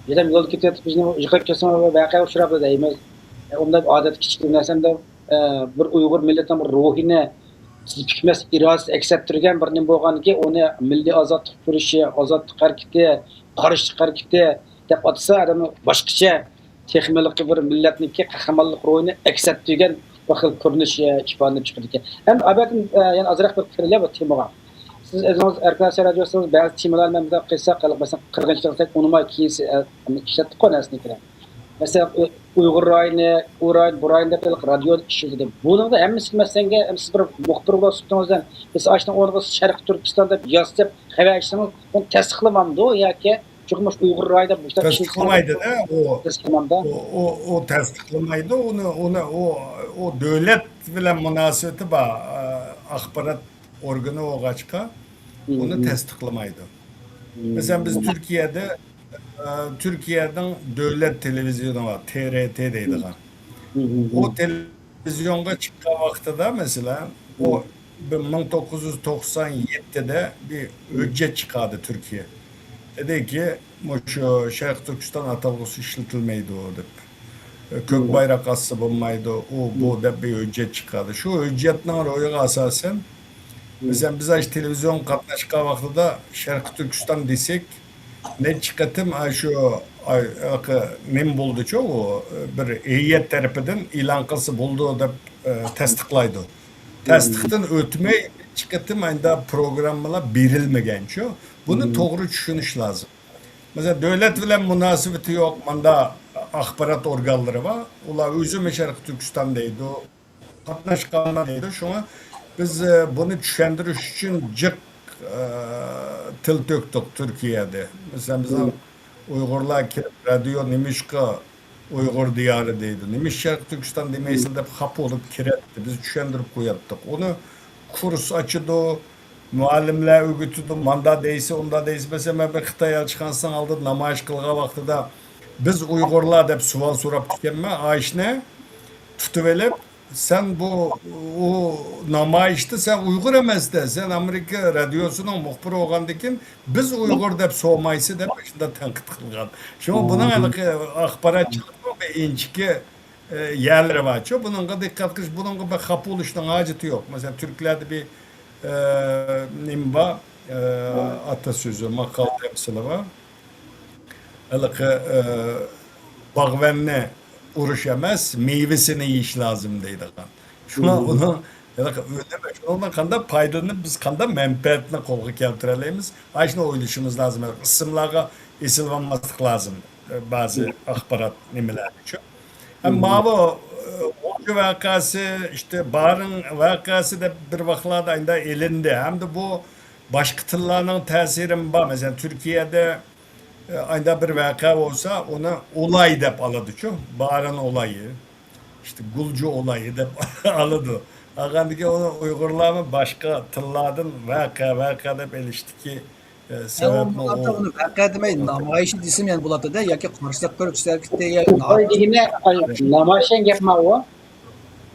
ئادەم يولدا كېتىۋېتىپ، بىزنى يىقىپ كەتسە، ۋەقەگە ئۇچراپتۇ دەيمىز. ئۇنداق ئادەتتە كىچىك نەرسەمدە ئە، بىر ئۇيغۇر مىللىتىنىڭ بىر روھىنى، تىز پۈكمەس ئىرادىسى ئەكس ئەتتۈرگەن بىر نېمە بولغاندىكىن، ئۇنى مىللىي ئازادلىق كۈرىشى، ئازادلىق ھەرىكىتى، قارشىلىق ھەرىكىتى دەپ ئاتىسا، ئادەمنىڭ باشقىچە تېخىمۇ بىر مىللەتنىڭكى قەھرىمانلىق روھىنى ئەكس ئەتتۈرگەن بىر خىل كۆرۈنۈش، ئە، ئىپادىلىنىپ چىقىدىكەن. ئەمدى ئابەتتىن، ئە، يەنە ئازراق بىر كىرىلە بۇ تېمىغا. سىز ئۆزىڭىز ئەركىن ئاسىيا رادىيوسىدا بەزى تېمىلارنى مەن مۇنداق قىلساق، مەسىلەن، قىرغىنچىلىق دېسەك، ئۇنىماي كېيىن سى-، ئە، ئىشلەتتۇققۇ نەرسىنى كىرە. مەسىلەن، ئۇ-، ئۇيغۇر رايونى، ئۇ رايون، بۇ رايون دەپ رادىيودا ئىشلىتىدۇ. بۇنىڭدا ھەممىسى مەسىلەنگە، سىز بىر مۇخبىر بولۇپ سۈپىتىڭىزدىن، بىز ئاشۇنىڭ ئورنىغا شەرقىي تۈركىستان دەپ يازساق، خەۋەر ئىشلىسىڭىز، ئۇنى تەستىقلىمامدۇ ياكى، چۈنكى مۇشۇ ئۇيغۇر رايونى دەپ مۇشۇنداق ئىشلىتىدۇ. تەستىقلىمايدۇ-دە، ئۇ، تەستىقلىمامدا؟ ئۇ، ئۇ، ئۇ تەستىقلىمايدۇ، ئۇنى، ئۇنى، ئۇ، ئۇ دۆلەت بىلەن مۇناسىۋىتى بار، ئا، ئاخبارات ئورگىنى بولغاچقا، ئۇنى تەستىقلىمايدۇ. مەسىلەن، بىز تۈركىيەدە، ئە، تۈركىيەنىڭ دۆلەت تېلېۋىزىيونى بار، تې رې تې دەيدىغان. ئۇ تېلېۋىزىيونغا چىققان ۋاقتىدا، مەسىلەن، ئۇ بىر مىڭ توققۇز يۈز توقسان يەتتىدە بىر ھۆججەت چىقاردى تۈركىيە. دېدىكى، مۇشۇ شەرقىي تۈركىستان ئاتالغۇسى ئىشلىتىلمەيدۇ دەپ. كۆك بايراق ئاسسا بولمايدۇ، ئۇ، بۇ دەپ بىر ھۆججەت چىقاردى. شۇ ھۆججەتنىڭ روھىغا ئاساسەن، مەسىلەن، بىز ئاشۇ تېلېۋىزىيونغا قاتناشقان ۋاقتىدا شەرقىي تۈركىستان دېسەك، نەچچە قېتىم ئاشۇ، ئاي، نېمە بولدىچۇ، ئۇ بىر ھەيئەت تەرىپىدىن ئېلان قىلسا بولىدۇ دەپ، ئە، تەستىقلايدۇ. تەستىقتىن ئۆتمەي، نەچچە قېتىم ئايدا پروگراممىلار بېرىلمىگەنچۇ. بۇنى توغرا چۈشىنىش لازىم. مەسىلەن، دۆلەت بىلەن مۇناسىۋىتى يوق ماندا ئاخبارات ئورگانلىرى بار. ئۇلار ئۆزىمۇ شەرقىي تۈركىستان دەيدۇ. قاتناشقانلار دەيدۇ. شۇڭا بىز، ئە، بۇنى چۈشەندۈرۈش ئۈچۈن جىق، ئە، تىل تۆكتۇق تۈركىيەدە. مەسىلەن، بىزنىڭ ئۇيغۇرلار كېلىپ رادىيو نېمىشقا ئۇيغۇر دىيارى دەيدۇ، نېمىشقا شەرقىي تۈركىستان دېمەيسىلەر دەپ خاپا بولۇپ كىرەتتى. بىز چۈشەندۈرۈپ قوياتتۇق. ئۇنى كۇرس ئاچىدۇ، مۇئەللىملەر ئۆگىتىدۇ، ماندا دەيسە، ئۇندا دەيسە. مەسىلەن، مەن بىر خىتاي ئەلچىخانىسىنىڭ ئالدىدا نامايىش قىلغان ۋاقتىدا، بىز ئۇيغۇرلار دەپ سوئال سوراپتىكەنمەن، ئاشنى تۇتۇۋېلىپ، سەن بۇ، ئۇ نامايىشتا سەن ئۇيغۇر ئەمەس-دە، سەن ئامېرىكا رادىيوسىنىڭ مۇخبىرى بولغاندىكىن، بىز ئۇيغۇر دەپ سورىمايسىز دەپ شۇنداق تەنقىد قىلغان. شۇڭا بۇنىڭ ھېلىقى ئاخباراتچىلىقنىڭ بىر ئىنچىكە، ئە، يەرلىرى بارچۇ. بۇنىڭغا دىققەت قىلىش، بۇنىڭغا بىر خاپا بولۇشنىڭ ھاجىتى يوق. مەسىلەن، تۈركلەردە بىر، ئە، نېمە بار؟ ئە، ئاتا سۆزى، ماقال تەمسىلى بار. ھېلىقى، ئە، باغۋەننى ئۇرۇش ئەمەس، مېۋىسىنى يېيىش لازىم دەيدىغان. شۇڭا ئۇنىڭ ھېلىقى ئۈنۈمى، شۇنىڭدىن قانداق پايدىلىنىپ، بىز قانداق مەنپەئەتنى قولغا كەلتۈرەلەيمىز؟ ئاشۇنى ئويلىشىمىز لازىم. ئىسىملارغا ئېسىلىۋالماسلىق لازىم. بەزى ئاخبارات نېمىلەر ئۈچۈن. ھەم ماۋۇ، ئە، غۇلجا ۋەقەسى، ئىشتە بارىن ۋەقەسى دەپ بىر ۋاقىتلاردا ئەمدى ئېلىندى. ھەمدە بۇ باشقا تىللارنىڭ تەسىرىمۇ بار. مەسىلەن، تۈركىيەدە، ئە، ئانداق بىر ۋەقە بولسا، ئۇنى ئولاي دەپ ئالىدۇچۇ. بارىن ئولايى، ئىشتە گۇلجا ئولايى دەپ ئالىدۇ. ئالغاندىكىن ئۇنى ئۇيغۇرلارمۇ باشقا تىللاردىن ۋەقە، ۋەقە دەپ ئېلىشتىكى، ئە، سەۋەبمۇ ئۇ. ئۇنى ۋەقە دېمەي، نامايىش دېسىمۇ يەنە بولاتتى-دە، ياكى قارشىلىق كۆرسەتكۈدەك يا ئولاي دېگىنى، ئاي، نامايىش دېگەن گەپمۇ ئۇ؟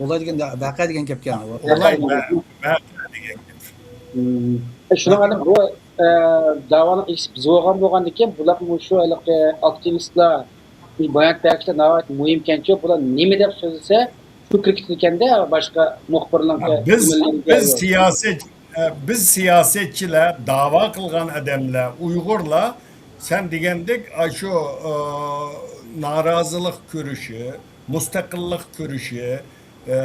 ئولاي دېگەندە ۋەقە دېگەن گەپكەن ئۇ. ئولاي، ۋە-، ۋەقە دېگەن گەپ. شۇنىڭ بىلەن بۇ، ئە، داۋانىڭ ئىگىسى بىز بولغان بولغاندىكىن، بۇلار مۇشۇ ھېلىقى ئاكتىۋىستلار، بايانات بەرگۈچىلەر ناھايىتى مۇھىمكەنچۇ. بۇلار نېمە دەپ سۆزلىسە، شۇ كىرگۈزۈلگەندە باشقا مۇخبىرنىڭ، ھە، بىز، بىز سىياسەت-، ھە، بىز سىياسەتچىلەر، داۋا قىلغان ئادەملەر، ئۇيغۇرلار، سەن دېگەندەك، ئاشۇ، ئە، نارازىلىق كۈرىشى، مۇستەقىللىق كۈرىشى، ئە،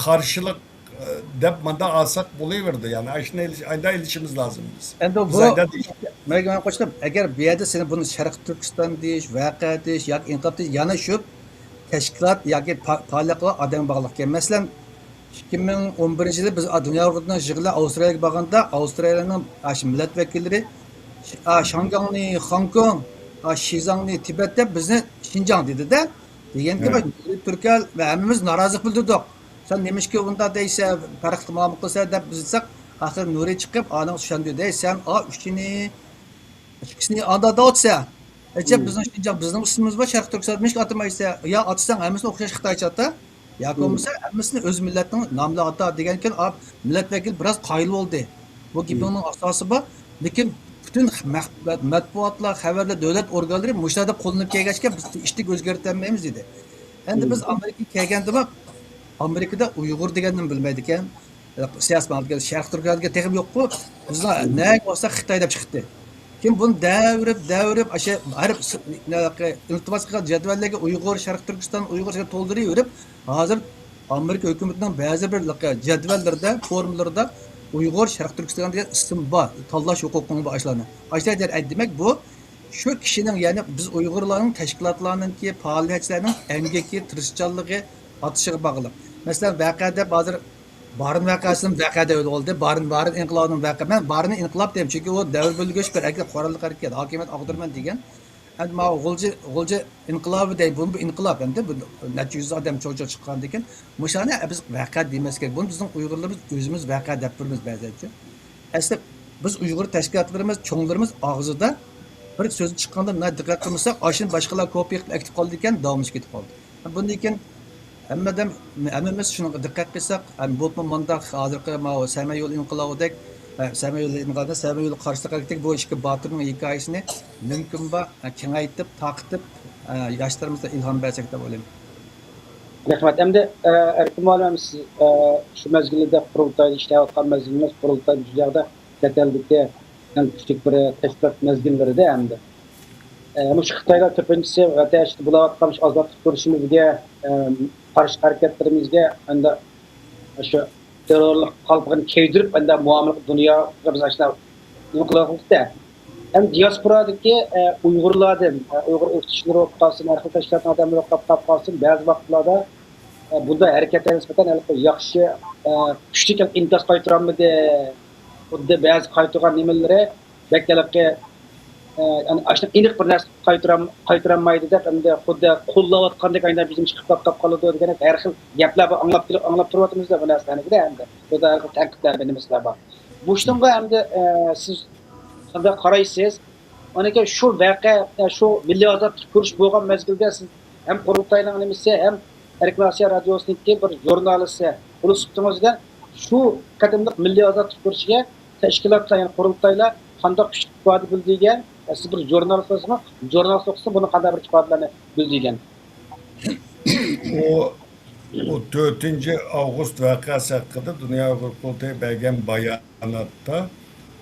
قارشىلىق، ئە، دەپ ماندا ئالساق بولۇۋېرىدۇ. يەنى ئاشۇنى ئېلىش-، ئايدا ئېلىشىمىز لازىم بىز. ئەمدى بۇ، بىز ئايدا دېيىش-، مەن قوشتۇم. ئەگەر بۇ يەردە سېنى بۇنى شەرقىي تۈركىستان دېيىش، ۋەقە دېيىش ياكى ئىنقىلاب دېيىش، يەنە شۇ تەشكىلات ياكى پا-، پائالىيەت قىلغان ئادەمگە باغلىق ئىكەن. مەسىلەن، ئىككى مىڭ ئون بىرىنچى يىلى بىز دۇنيا ئۇرۇقىنىڭ يىغىنى ئاۋسترالىيەگە بارغاندا، ئاۋسترالىيەنىڭ ئاشۇ مىللەت ۋەكىللىرى، ش-، ئا، شاڭگاڭنى خاڭكوڭ، ئا، شىزاڭنى تىبەت دەپ، بىزنى شىنجاڭ دېدى-دە. دېگەنكى، ھە، بىر تۈركەر ۋە ھەممىمىز نارازىلىق بىلدۈردۇق. سەن نېمىشقا ئۇنداق دەيسەن، پەرقلىق مۇئامىلە قىلىسەن دەپ بىز دېسەك، ئاخىرى نۇرى چىقىپ، ئانىڭ چۈشەندى، دەي، سەن ئا ئۈچىنى، ئىككىسىنى ئاندا دەۋاتىسەن. ئەجەب، بىزنىڭ شىنجاڭ، بىزنىڭ ئىسمىمىز بار، شەرقىي تۈركىستان، نېمىشقا ئاتىمايسەن؟ يا ئاتىساڭ ھەممىسىنى ئوخشاش خىتايچە ئاتا، ياكى بولمىسا ھەممىسىنى ئۆز مىللەتنىڭ نامىدا ئاتا دېگەنكىن، ئا، مىللەت ۋەكىلى بىراز قايىل بولدى. بۇ گېپىڭنىڭ ئاساسى بار. لېكىن پۈتۈن مەخ-، مەتبۇئاتلار، خەۋەرلەر، دۆلەت ئورگانلىرى مۇشۇنداق دەپ قوللىنىپ كەلگەچكە، بىز ئىشتىك ئۆزگەرتەلمەيمىز دېدى. ئەمدى بىز ئامېرىكىغا كەلگەندىمۇ، ئامېرىكىدا ئۇيغۇر دېگەننى بىلمەيدىكەن. سىياسىي مەنىدىكى شەرقىي تۈركلەردىكى تېخىمۇ يوققۇ. بىزنىڭ نەگە بارساق خىتاي دەپ چىقتى. كېيىن بۇنى دەۋرىپ، دەۋرىپ، ئاشۇ ھەر س-، نېمە، ئىلتىماس قىلغان جەدۋەللەرگە ئۇيغۇر، شەرقىي تۈركىستان، ئۇيغۇر دەپ تولدۇرۇۋېرىپ، ھازىر ئامېرىكا ھۆكۈمىتىنىڭ بەزى بىر جەدۋەللىرىدە، فورمىلىرىدا ئۇيغۇر، شەرقىي تۈركىستان دېگەن ئىسىم بار، تاللاش ھوقۇقۇڭ بار ئاشۇلارنى. ئاشۇنداق دېمەك، بۇ شۇ كىشىنىڭ، يەنى بىز ئۇيغۇرلارنىڭ تەشكىلاتلارنىڭكى، پائالىيەتچىلەرنىڭ ئەمگىكى، تىرىشچانلىقى، ئاتىشىغا باغلىق. مەسىلەن، ۋەقە دەپ ھازىر بارىن ۋەقەسىنى ۋەقە دەپ ئويلىغىلى، بارىن، بارىن ئىنقىلابىنى ۋەقە. مەن بارىننى ئىنقىلاب دەيمەن، چۈنكى ئۇ دەۋر بۆلگۈچ بىر ھەرىكەت، قوراللىق ھەرىكەت، ھاكىمىيەت ئاغدۇرىمەن دېگەن. ئەمدى ماۋۇ غۇلجا، غۇلجا ئىنقىلابى دەي، بۇ بىر ئىنقىلاب ئەمدى، بۇ نەچچە يۈز ئادەم چوڭ-چوڭ چىققاندىن كېيىن، مۇشۇلارنى بىز ۋەقە دېمەس كېرەك. بۇنى بىزنىڭ ئۇيغۇرلىرىمىز ئۆزىمىز ۋەقە دەپ تۇرىمىز بەزىدە. ئەسلى بىز ئۇيغۇر تەشكىلاتلىرىمىز، چوڭلىرىمىز ئاغزىدا بىر سۆز چىققاندا ناھايىتى دىققەت قىلمىساق، ئاشۇنى باشقىلار كوپىيە قىلىپ ئەكىتىپ قالىدىكەن، داۋاملىشىپ كېتىپ قالدى. بۇندىن كېيىن ھەممە ئادەم، ھەممىمىز شۇنىڭغا دىققەت قىلساق، ھەم بولۇپمۇ مۇنداق ھازىرقى ماۋۇ سەمەن يولى ئىنقىلابىدەك، ھە، سەمەن يولى ئىنقىلابى، سەمەن يولى قارشىلىق ھەرىكىتىدىكى بۇ ئىككى باتۇرنىڭ ھېكايىسىنى مۇمكىن بار، ھە، كېڭەيتىپ، تارقىتىپ، ھە، ياشلىرىمىزغا ئىلھام بەرسەك دەپ ئويلايمەن. رەھمەت. ئەمدى، ئە، ئەركىن مۇئەللىم، سىز، ئە، شۇ مەزگىلدە قۇرۇلتايدا ئىشلەۋاتقان مەزگىلىڭىز، قۇرۇلتاي مۇشۇ يەردە چەت ئەلدىكى ئەڭ كۈچلۈك بىر تەشكىلات مەزگىللىرىدە ئەمدى. ئە، مۇشۇ خىتايلار كۆپىنچىسى ۋەتەن ئىچىدە بولۇۋاتقان مۇشۇ ئازادلىق كۈرىشىمىزگە، ئە، قارشى ھەرىكەتلىرىمىزگە ئەمدى شۇ تېررورلۇق قالپىقىنى كىيدۈرۈپ، ئەمدى مۇئامىلە دۇنياغا بىز ئاشۇنداق نېمە قىلىۋاتىمىز-دە. ئەمدى دىياسپورادىكى، ئە، ئۇيغۇرلاردىن، ئە، ئۇيغۇر ئوقۇتقۇچىلىرى بولۇپ قالسۇن، ھەر خىل تەشكىلاتنىڭ ئادەملىرى بولۇپ قالسۇن، بەزى ۋاقىتلاردا ئە، بۇنداق ھەرىكەتلەرگە نىسبەتەن ھېلىقى ياخشى، ئە، كۈچلۈك ئىنكاس قايتۇرالمىدى. خۇددى بەزى قايتۇرغان نېمىلىرى بەك ھېلىقى، ئە، يەنى ئاشۇنداق ئېنىق بىر نەرسە قايتۇرام-، قايتۇرالمايدۇ دەپ، ئەمدى خۇددى قوللاۋاتقاندەك ئاينىپ بىزنى چىقىپ قاپقالىدۇ دېگەندەك ھەر خىل گەپلەر بار، ئاڭلاپ كېلىپ، ئاڭلاپ تۇرۇۋاتىمىز-دە بۇ نەرسىلەرنى-دە ئەمدى. بۇ ھەر خىل تەنقىدلەر، نېمىسىلەر بار. مۇشۇنىڭغا ئەمدى، ئە، سىز قانداق قارايسىز؟ ئاندىن كېيىن شۇ ۋەقە، شۇ مىللىي ئازادلىق كۈرىشى بولغان مەزگىلدە سىز ھەم قۇرۇلتاينىڭ نېمىسى، ھەم ئەركىن ئاسىيا رادىيوسىنىڭكى بىر ژۇرنالىستى بولۇش سۈپىتىڭىزدە شۇ قېتىملىق مىللىي ئازادلىق كۈرىشىگە تەشكىلاتلار، يەنى قۇرۇلتايلار قانداق كۈچ ئىپادە بىلدۈرگەن؟ سىز بىر ژۇرنالىست بولسىڭىز، ژۇرنالىست ئوقۇسا بۇنى قانداق بىر ئىپادىلەرنى بىلدۈرگەن؟ ئۇ، ئۇ تۆتىنچى ئاۋغۇست ۋەقەسى ھەققىدە دۇنيا ئۇيغۇر قۇرۇلتىيى بەرگەن باياناتتا،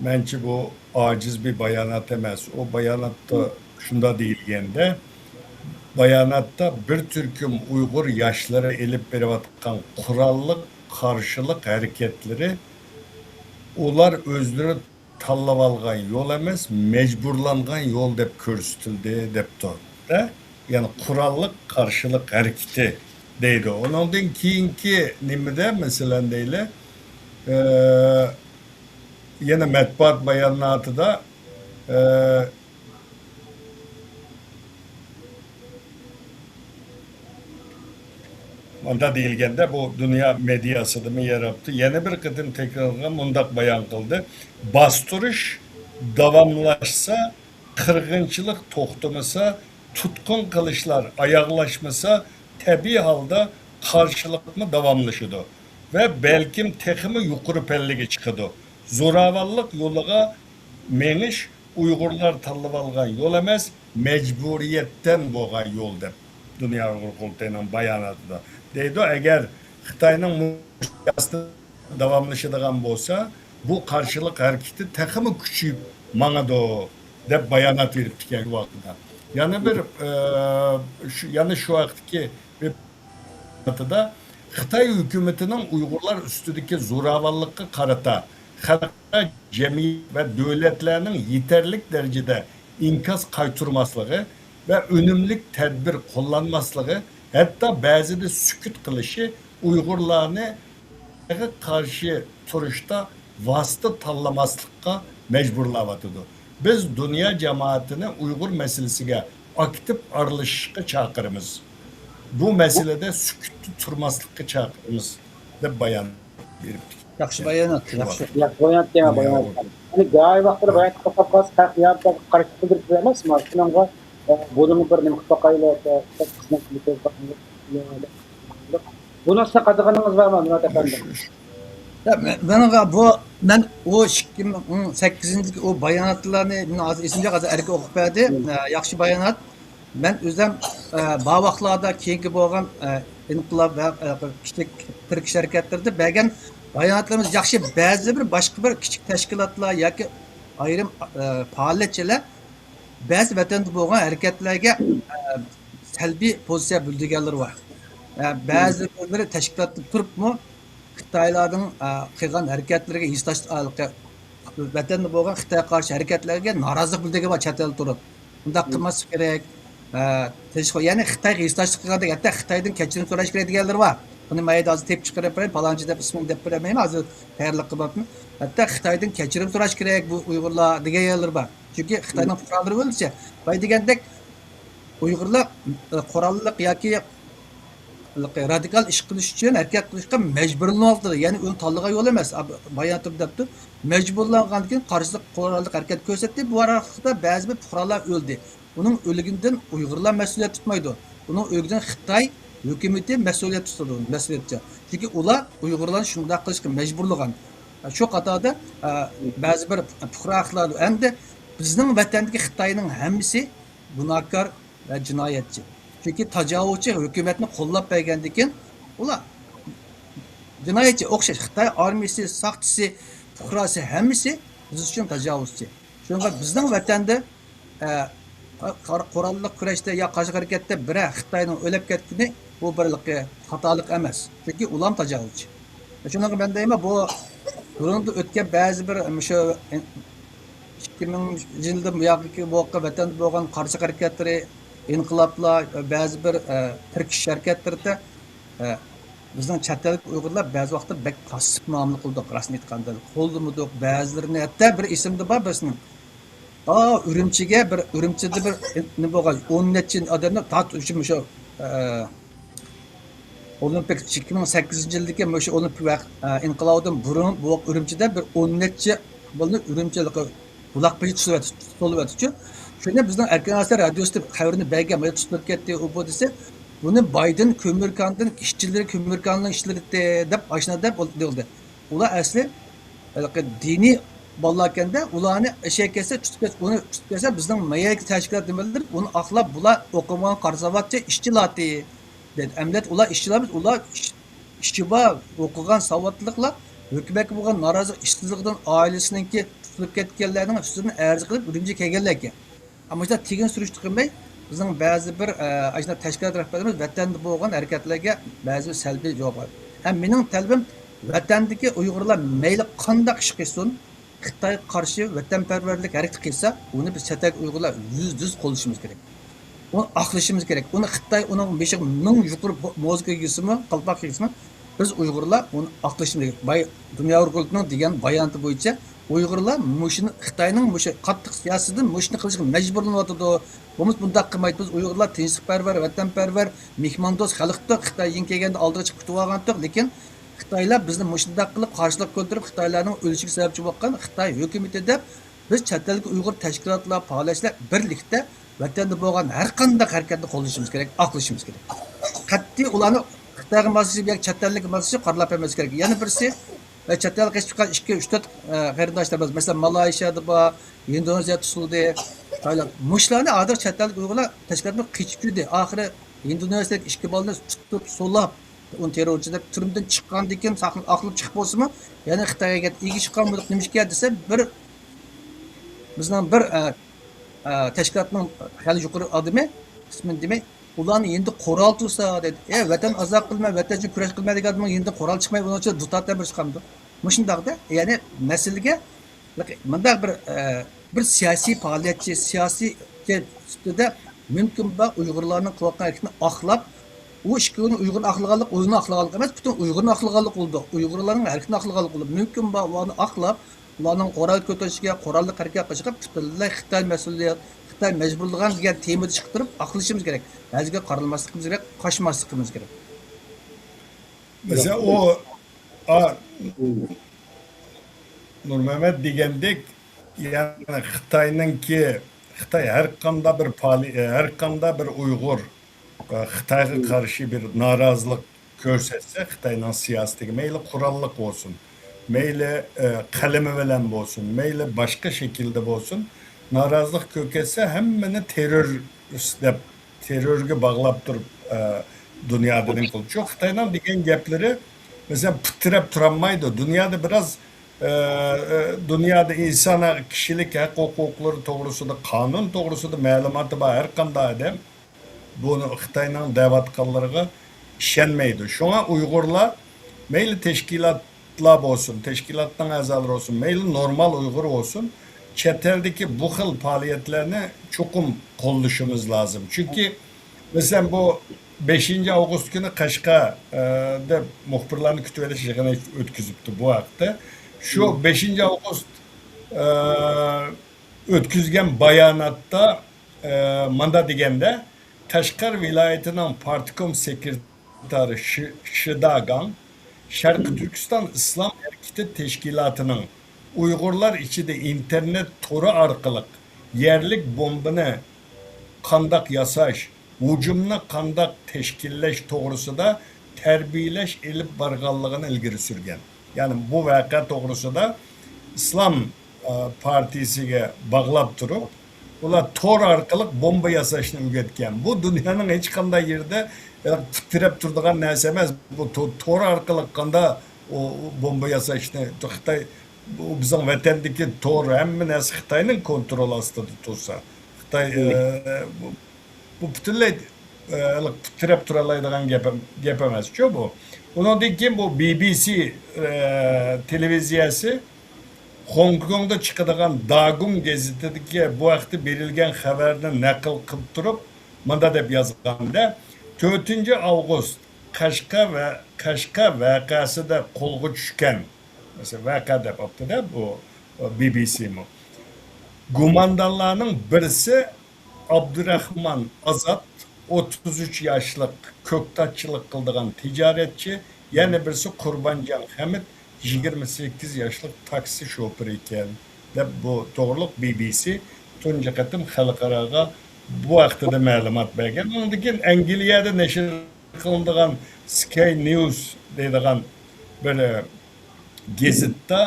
مەنچە بۇ ئاجىز بىر بايانات ئەمەس. ئۇ باياناتتا شۇنداق دېيىلگەندە، باياناتتا بىر تۈركۈم ئۇيغۇر ياشلىرى ئېلىپ بېرىۋاتقان قوراللىق قارشىلىق ھەرىكەتلىرى ئۇلار ئۆزلىرى تاللىۋالغان يول ئەمەس، مەجبۇرلانغان يول دەپ كۆرسىتىلدى دەپتۇ. ھە؟ يەنى قوراللىق قارشىلىق ھەرىكىتى دەيدۇ. ئۇنىڭدىن كېيىنكى نېمىدە، مەسىلەن، دەيلى، ئە، يەنە مەتبۇئات باياناتىدا، ئە، مۇنداق دېيىلگەندە، بۇ دۇنيا مېدىياسىدىمۇ ياراپتۇ. يەنە بىر قېتىم تەكرارلىغان مۇنداق بايان قىلدى: باستۇرۇش داۋاملاشسا، قىرغىنچىلىق توختىمىسا، تۇتقۇن قىلىشلار ئاياغلاشمىسا، تەبىئىي ھالدا قارشىلىقمۇ داۋاملىشىدۇ ۋە بەلكىم تېخىمۇ يۇقىرى پەللىگە چىقىدۇ. زوراۋانلىق يولىغا مېڭىش ئۇيغۇرلار تاللىۋالغان يول ئەمەس، مەجبۇرىيەتتىن بولغان يول دەپ دۇنيا ئۇيغۇر قۇرۇلتىيىنىڭ باياناتىدا دەيدۇ. ئەگەر خىتاينىڭ مۇشۇ سىياسىتى داۋاملىشىدىغان بولسا، بۇ قارشىلىق ھەرىكىتى تېخىمۇ كۈچىيىپ ماڭىدۇ دەپ بايانات بېرىپتىكەن شۇ ۋاقىتتا. يەنە بىر، ئە، شۇ، يەنە شۇ ھەقتىكى بىر باياناتىدا خىتاي ھۆكۈمىتىنىڭ ئۇيغۇرلار ئۈستىدىكى زوراۋانلىققا قارىتا خەلقئارا جەمئىيەت ۋە دۆلەتلەرنىڭ يېتەرلىك دەرىجىدە ئىنكاس قايتۇرماسلىقى ۋە ئۈنۈملۈك تەدبىر قوللانماسلىقى، ھەتتا بەزىدە سۈكۈت قىلىشى ئۇيغۇرلارنى خىتايغا قارشى تۇرۇشتا ۋاسىتە تاللىماسلىققا مەجبۇرلاۋاتىدۇ. بىز دۇنيا جامائىتىنى ئۇيغۇر مەسىلىسىگە ئاكتىپ ئارىلىشىشقا چاقىرىمىز. بۇ مەسىلىدە سۈكۈتتە تۇرماسلىققا چاقىرىمىز، دەپ بايان بېرىپتۇ. ياخشى بايانات، ياخشى. ياخشى بايانات دېمە، بايانات. يەنى گاھى ۋاقىتلىرى بايانات توختاپ قالسا، خەق يا قارشى قىلدۇرۇپ قويىمىز، شۇنىڭغا، ئە، بۇنىڭغا بىر نېمە قىلىپ باقايلى، خىزمەت قىلىپ بۇنىڭغا قارىغىنىڭىز بارمۇ، مۇرات ئەپەندى؟ يا، مەن، مېنىڭغا بۇ، مەن ئۇ ئىككى مىڭ سەككىزىنچى يىلدىكى ئۇ باياناتلارنى مېنىڭ ھازىر ئېسىمدە يوق، ھازىر ئەركە ئوقۇپ بەردى. ئە، ياخشى بايانات. مەن ئۆزۈم، ئە، بارۋاقلاردا كېيىنكى بولغان، ئە، ئىنقىلاب ۋە، ئە، كىچىك تىركىش ھەرىكەتلىرىدە بەرگەن باياناتلىرىمىز ياخشى، بەزى بىر باشقا بىر كىچىك تەشكىلاتلار ياكى ئايرىم، ئە، پائالىيەتچىلەر بەزى ۋەتەندە بولغان ھەرىكەتلەرگە، ئە، سەلبىي پوزىتسىيە بىلدۈرگەنلىرى بار. ئە، بەزى بىرلىرى تەشكىلاتتا تۇرۇپمۇ خىتايلارنىڭ، ئە، قىلغان ھەرىكەتلىرىگە ھېسداشلىق، ۋەتەندە بولغان خىتايغا قارشى ھەرىكەتلەرگە نارازىلىق بىلدۈرگەن بار چەت ئەلدە تۇرۇپ. ئۇنداق قىلماسلىق كېرەك. ئە، تىنچلىق، يەنى خىتايغا ھېسداشلىق قىلغاندەك، ھەتتا خىتايدىن كەچۈرۈم سوراش كېرەك دېگەنلىرى بار. بۇنى مەيدە ھازىر تېپىپ چىقىرىپ بېرەي، پالانچى دەپ ئىسمىنى دەپ بېرەلمەيمەن، ھازىر تەييارلىق قىلماپتىمەن. ھەتتا خىتايدىن كەچۈرۈم سوراش كېرەك بۇ ئۇيغۇرلار دېگەن يەرلىرى بار. چۈنكى خىتاينىڭ پۇقرالىرى ئۆلسە، بايا دېگەندەك ئۇيغۇرلار، ئە، قوراللىق ياكى رادىكال ئىش قىلىش ئۈچۈن ھەرىكەت قىلىشقا مەجبۇرلىنىۋاتىدۇ. يەنى ئۇنى تاللىغان يول ئەمەس. باياناتىم دەپتۇ. مەجبۇرلانغاندىن كېيىن قارشىلىق، قوراللىق ھەرىكەت كۆرسەتتى. بۇ ئارىلىقتا بەزى بىر پۇقرالار ئۆلدى. ئۇنىڭ ئۆلگىنىدىن ئۇيغۇرلار مەسئۇلىيەت تۇتمايدۇ. ئۇنىڭ ئۆلگىنىدىن خىتاي ھۆكۈمىتى مەسئۇلىيەت تۇتىدۇ، مەسئۇلىيەتچان. چۈنكى ئۇلار ئۇيغۇرلارنى شۇنداق قىلىشقا مەجبۇرلىغان. شۇ قاتاردا، ئە، بەزى بىر پۇقرا ئەخلاقلار، ئەمدى بىزنىڭ ۋەتەندىكى خىتاينىڭ ھەممىسى گۇناھكار ۋە جىنايەتچى. چۈنكى تاجاۋۇزچى ھۆكۈمەتنى قوللاپ بەرگەندىن كېيىن، ئۇلار جىنايەتچى ئوخشاش. خىتاي ئارمىيىسى، ساقچىسى، پۇقراسى، ھەممىسى بىز ئۈچۈن تاجاۋۇزچى. شۇنىڭغا بىزنىڭ ۋەتەندە، ئە، قار-، قوراللىق كۈرەشتە يا قارشى ھەرىكەتتە بىرەر خىتاينىڭ ئۆلۈپ كەتكىنى، بۇ بىر خاتالىق ئەمەس. چۈنكى ئۇلارمۇ تاجاۋۇزچى. شۇنىڭغا مەن دەيمەن، بۇ بۇرۇندا ئۆتكەن بەزى بىر مۇشۇ ئىككى مىڭىنچى يىلدىن بۇياققى بولغان ۋەتەندە بولغان قارشى ھەرىكەتلىرى، ئىنقىلابلار، بەزى بىر، ئە، تىركىشىش ھەرىكەتلىرىدە، ئە، بىزنىڭ چەت ئەللىك ئۇيغۇرلار بەزى ۋاقىتتا بەك پاسسىپ مۇئامىلە قىلدۇق، راستىنى ئېيتقاندا. قوللىمىدۇق، بەزىلىرىنى ھەتتا بىر ئېسىمدە بار بىرسىنىڭ. ئا، ئۈرۈمچىگە بىر، ئۈرۈمچىدە بىر نېمە بولغان، ئون نەچچە ئادەمنى تارتىپ، شۇ، ئە، ئولىمپىك، ئىككى مىڭ سەككىزىنچى يىلدىكى مۇشۇ ئولىمپىك ۋەق-، ئە، ئىنقىلابىدىن بۇرۇن بۇ ئۈرۈمچىدە بىر ئون نەچچە بالىنى ئۈرۈمچىلىقى بۇلاق بېشى تۇتۇۋەت-، تۇتۇلۇۋەتتىچۇ. شۇنى بىزنىڭ ئەركىن ئاسىيا رادىيوسى دەپ خەۋىرىنى بەرگەن، مانا تۇتۇلۇپ كەتتى ئۇ بۇ دېسە، بۇنى بايدېن كۆمۈركاندىن، ئىشچىلىرى كۆمۈركاننىڭ ئىشچىلىرى دەپ ئاشۇنداق دەپ دېيىلدى. ئۇلار ئەسلى ھېلىقى دىنىي بالىلاركەندە، ئۇلارنى ئەشەگە كەلسە تۇتۇپ كەتسە، ئۇنى تۇتۇپ كەلسە، بىزنىڭ مەيەرگە تەشكىلات نېمىلىرى ئۇنى ئاقلاپ، بۇلار ئوقۇمىغان قارا ساۋاتچى ئىشچىلاتى دېدى. ئەمەلىيەتتە ئۇلار ئىشچىلار ئەمەس، ئۇلار ئىش-، ئىشى بار، ئوقۇغان ساۋاتلىقلار، ھۆكۈمەتكە بولغان نارازىلىق، ئىشسىزلىقىدىن ئائىلىسىنىڭكى تۇتۇلۇپ كەتكەنلەرنىڭ ئۈستىدىن ئەرز قىلىپ ئۈرۈمچىگە كەلگەنلەركەن. ئەمما مۇشۇنداق تېگىن سۈرۈشتە قىلماي، بىزنىڭ بەزى بىر، ئە، ئاشۇنداق تەشكىلات رەھبەرلىرىمىز ۋەتەندە بولغان ھەرىكەتلەرگە بەزى بىر سەلبىي جاۋاب بار. ھەم مېنىڭ تەلىپىم، ۋەتەندىكى ئۇيغۇرلار مەيلى قانداق ئىش قىلسۇن، خىتايغا قارشى ۋەتەنپەرۋەرلىك ھەرىكىتى قىلسا، ئۇنى بىز چەت ئەلدىكى ئۇيغۇرلار يۈزدە يۈز قوللىشىمىز كېرەك. ئۇنى ئاقلىشىمىز كېرەك. ئۇنى خىتاي ئۇنىڭ بېشىغا مىڭ يۇقىرى موزىكا كىيسىمۇ، قالپاق كىيسىمۇ، بىز ئۇيغۇرلار ئۇنى ئاقلىشىمىز كېرەك. باي-، دۇنيا ئۇيغۇر قۇرۇلتىيىنىڭ دېگەن باياناتى بويىچە ئۇيغۇرلار مۇشۇنى، خىتاينىڭ مۇشۇ قاتتىق سىياسىتىدىن مۇشۇنى قىلىشقا مەجبۇرلىنىۋاتىدۇ. بولمىسا بۇنداق قىلمايتتى. بىز ئۇيغۇرلار تىنچلىقپەرۋەر، ۋەتەنپەرۋەر، مېھماندوست خەلقتۇق. خىتاي يېڭى كەلگەندە ئالدىغا چىقىپ كۈتۈۋالغانتۇق. لېكىن خىتايلار بىزنى مۇشۇنداق قىلىپ قارشىلىق كۆتۈرۈپ، خىتايلارنىڭ ئۆلۈشىگە سەۋەبچى بولغان خىتاي ھۆكۈمىتى دەپ، بىز چەت ئەلدىكى ئۇيغۇر تەشكىلاتلار، پائالىيەتچىلەر بىرلىكتە ۋەتەندە بولغان ھەر قانداق ھەرىكەتنى قوللىشىمىز كېرەك، ئاقلىشىمىز كېرەك. قەتئىي ئۇلارنى خىتايغا ماسلىشىپ ياكى چەت ئەللىككە ماسلىشىپ قارىلاپ بەرمەس كېرەك. يەنە بىرسى، ۋە چەت ئەلگە قېچىپ چىققان ئىككى، ئۈچ، تۆت، ئە، قېرىنداشلىرىمىز، مەسىلەن، مالايشىيادا بار، ھىندونېزىيە تۇتۇلدى، تايلاند. مۇشۇلارنى ھازىر چەت ئەلدىكى ئۇيغۇرلار تەشكىلاتىدىن قېچىپ يۈردى. ئاخىرى ھىندونېزىيەدىكى ئىككى بالىنى تۇتۇپ سولاپ، ئۇنى تېررورچى دەپ تۈرمىدىن چىققاندىن كېيىن ساقلىنىپ، ئاقلىنىپ چىقىپ بولسىمۇ، يەنە خىتايغا كەتتى. ئىگە چىققان بولۇپ نېمىشقا دېسە، بىر بىزنىڭ بىر، ئە، ئە، تەشكىلاتنىڭ خېلى يۇقىرى ئادىمى، ئىسمىنى دېمەي، ئۇلارنى يېنىدا قورال تۇرسا دەيدۇ. ئە، ۋەتەن ئازاد قىلماي، ۋەتەن ئۈچۈن كۈرەش قىلماي دېگەن ئادەمنىڭ يېنىدا قورال چىقماي، ئۇنىڭ ئىچىدە دۇتار تەبىرىسى قامدۇ. مۇشۇنداقتا، يەنى مەسىلىگە مۇنداق بىر، ئە، بىر سىياسىي پائالىيەتچى، سىياسىي سۈپىتىدە مۇمكىن بار ئۇيغۇرلارنىڭ قىلىۋاتقان ھەرىكىتىنى ئاقلاپ، ئۇ ئىككى كۈنى ئۇيغۇرنى ئاقلىغانلىق، ئۇيغۇرنى ئاقلىغانلىق ئەمەس، پۈتۈن ئۇيغۇرنى ئاقلىغانلىق بولىدۇ. ئۇيغۇرلارنىڭ ھەرىكىتىنى ئاقلىغانلىق بولىدۇ. مۇمكىن بار ئۇلارنى ئاقلاپ، ئۇلارنىڭ قورال كۆتۈرۈشىگە، قوراللىق ھەرىكەت قىلىشىغا پۈتۈنلەي خىتاي مەسئۇلىيەت، خىتاي مەجبۇرلىغان دېگەن تېمىدا چىقىپ تۇرۇپ ئاقلىشىمىز كېرەك. بەزىگە قارىلماسلىقىمىز كېرەك، قاچماسلىقىمىز كېرەك. مەسىلەن، ئۇ، ئا، نۇرمەمەت دېگەندەك، يەنى خىتاينىڭكى، خىتاي ھەر قانداق بىر پائالىي-، ھەر قانداق بىر ئۇيغۇر، ئە، خىتايغا قارشى بىر نارازىلىق كۆرسەتسە، خىتاينىڭ سىياسىتىگە مەيلى قوراللىق بولسۇن، مەيلى، ئە، قەلىمى بىلەن بولسۇن، مەيلى باشقا شەكىلدە بولسۇن، نارازىلىق كۆرسەتسە، ھەممىنى تېررورىست دەپ، تېررورغا باغلاپ تۇرۇپ، ئە، دۇنيادا نېمە قىلىدۇ؟ شۇ خىتاينىڭ دېگەن گەپلىرى، مەسىلەن، پۇت تىرەپ تۇرالمايدۇ. دۇنيادا بىراز، ئە، ئە، دۇنيادا ئىنسان ھەق-، كىشىلىك ھەق ھوقۇقلىرى توغرىسىدا، قانۇن توغرىسىدا مەلۇماتى بار ھەر قانداق ئادەم بۇنى خىتاينىڭ دەۋاتقانلىرىغا ئىشەنمەيدۇ. شۇڭا ئۇيغۇرلار مەيلى تەشكىلاتلار بولسۇن، تەشكىلاتنىڭ ئەزالىرى بولسۇن، مەيلى نورمال ئۇيغۇر بولسۇن، چەت ئەلدىكى بۇ خىل پائالىيەتلەرنى چوقۇم قوللىشىمىز لازىم. چۈنكى، مەسىلەن، بۇ بەشىنچى ئاۋغۇست كۈنى قەشقەردە مۇخبىرلارنى كۈتۈۋېلىش يىغىنى ئۆتكۈزۈپتۇ بۇ ھەقتە. شۇ بەشىنچى ئاۋغۇست، ئە، ئۆتكۈزگەن باياناتتا، ئە، مۇنداق دېگەندە، قەشقەر ۋىلايىتىنىڭ پارتكوم سېكرېتارى شى-، شىدا گاڭ شەرقىي تۈركىستان ئىسلام ھەرىكىتى تەشكىلاتىنىڭ ئۇيغۇرلار ئىچىدە ئىنتېرنېت تورى ئارقىلىق يەرلىك بومبىنى قانداق ياساش، ھۇجۇمنى قانداق تەشكىللەش توغرىسىدا تەربىيەلەش ئېلىپ بارغانلىقىنى ئىلگىرى سۈرگەن. يەنى بۇ ۋەقە توغرىسىدا ئىسلام، ئە، پارتىيىسىگە باغلاپ تۇرۇپ، ئۇلار تور ئارقىلىق بومبا ياساشنى ئۆگەتكەن. بۇ دۇنيانىڭ ھېچقانداق يېرىدە، ئە، پۇت تىرەپ تۇرىدىغان نەرسە ئەمەس. بۇ تو-، تور ئارقىلىق قانداق ئۇ، ئۇ بومبا ياساشنى، خىتاي، بۇ بىزنىڭ ۋەتەندىكى تور، ھەممە نەرسە خىتاينىڭ كونترول ئاستىدا تۇرسا، خىتاي، ئە، بۇ، بۇ پۈتۈنلەي، ئە، پۇت تىرەپ تۇرالايدىغان گەپ، گەپ ئەمەسچۇ بۇ. ئۇنىڭدىن كېيىن بۇ بى بى سى، ئە، تېلېۋىزىيەسى خوڭكوڭدا چىقىدىغان داگۇڭ گېزىتىدىكى بۇ ھەقتە بېرىلگەن خەۋەرنى نەقىل قىلىپ تۇرۇپ، مۇنداق دەپ يازغاندا، تۆتىنچى ئاۋغۇست قەشقەر ۋە قەشقەر ۋەقەسىدە قولغا چۈشكەن، مەسىلەن، ۋەقە دەپ ئاپتۇ-دە بۇ بى بى سىمۇ. گۇماندارلارنىڭ بىرسى ئابدۇراخمان ئازات، ئوتتۇز ئۈچ ياشلىق كۆكتاتچىلىق قىلىدىغان تىجارەتچى، يەنە بىرسى قۇربانجان خەمىت، يىگىرمە سەككىز ياشلىق تاكسى شوپۇرى ئىكەن، دەپ بۇ توغرۇلۇق بى بى سى تۇنجى قېتىم خەلقئاراغا بۇ ھەقتىدە مەلۇمات بەرگەن. ئۇنىڭدىن كېيىن ئەنگلىيەدە نەشر قىلىنىدىغان سىكەي نيۇز دەيدىغان بىر، ئە، گېزىتتا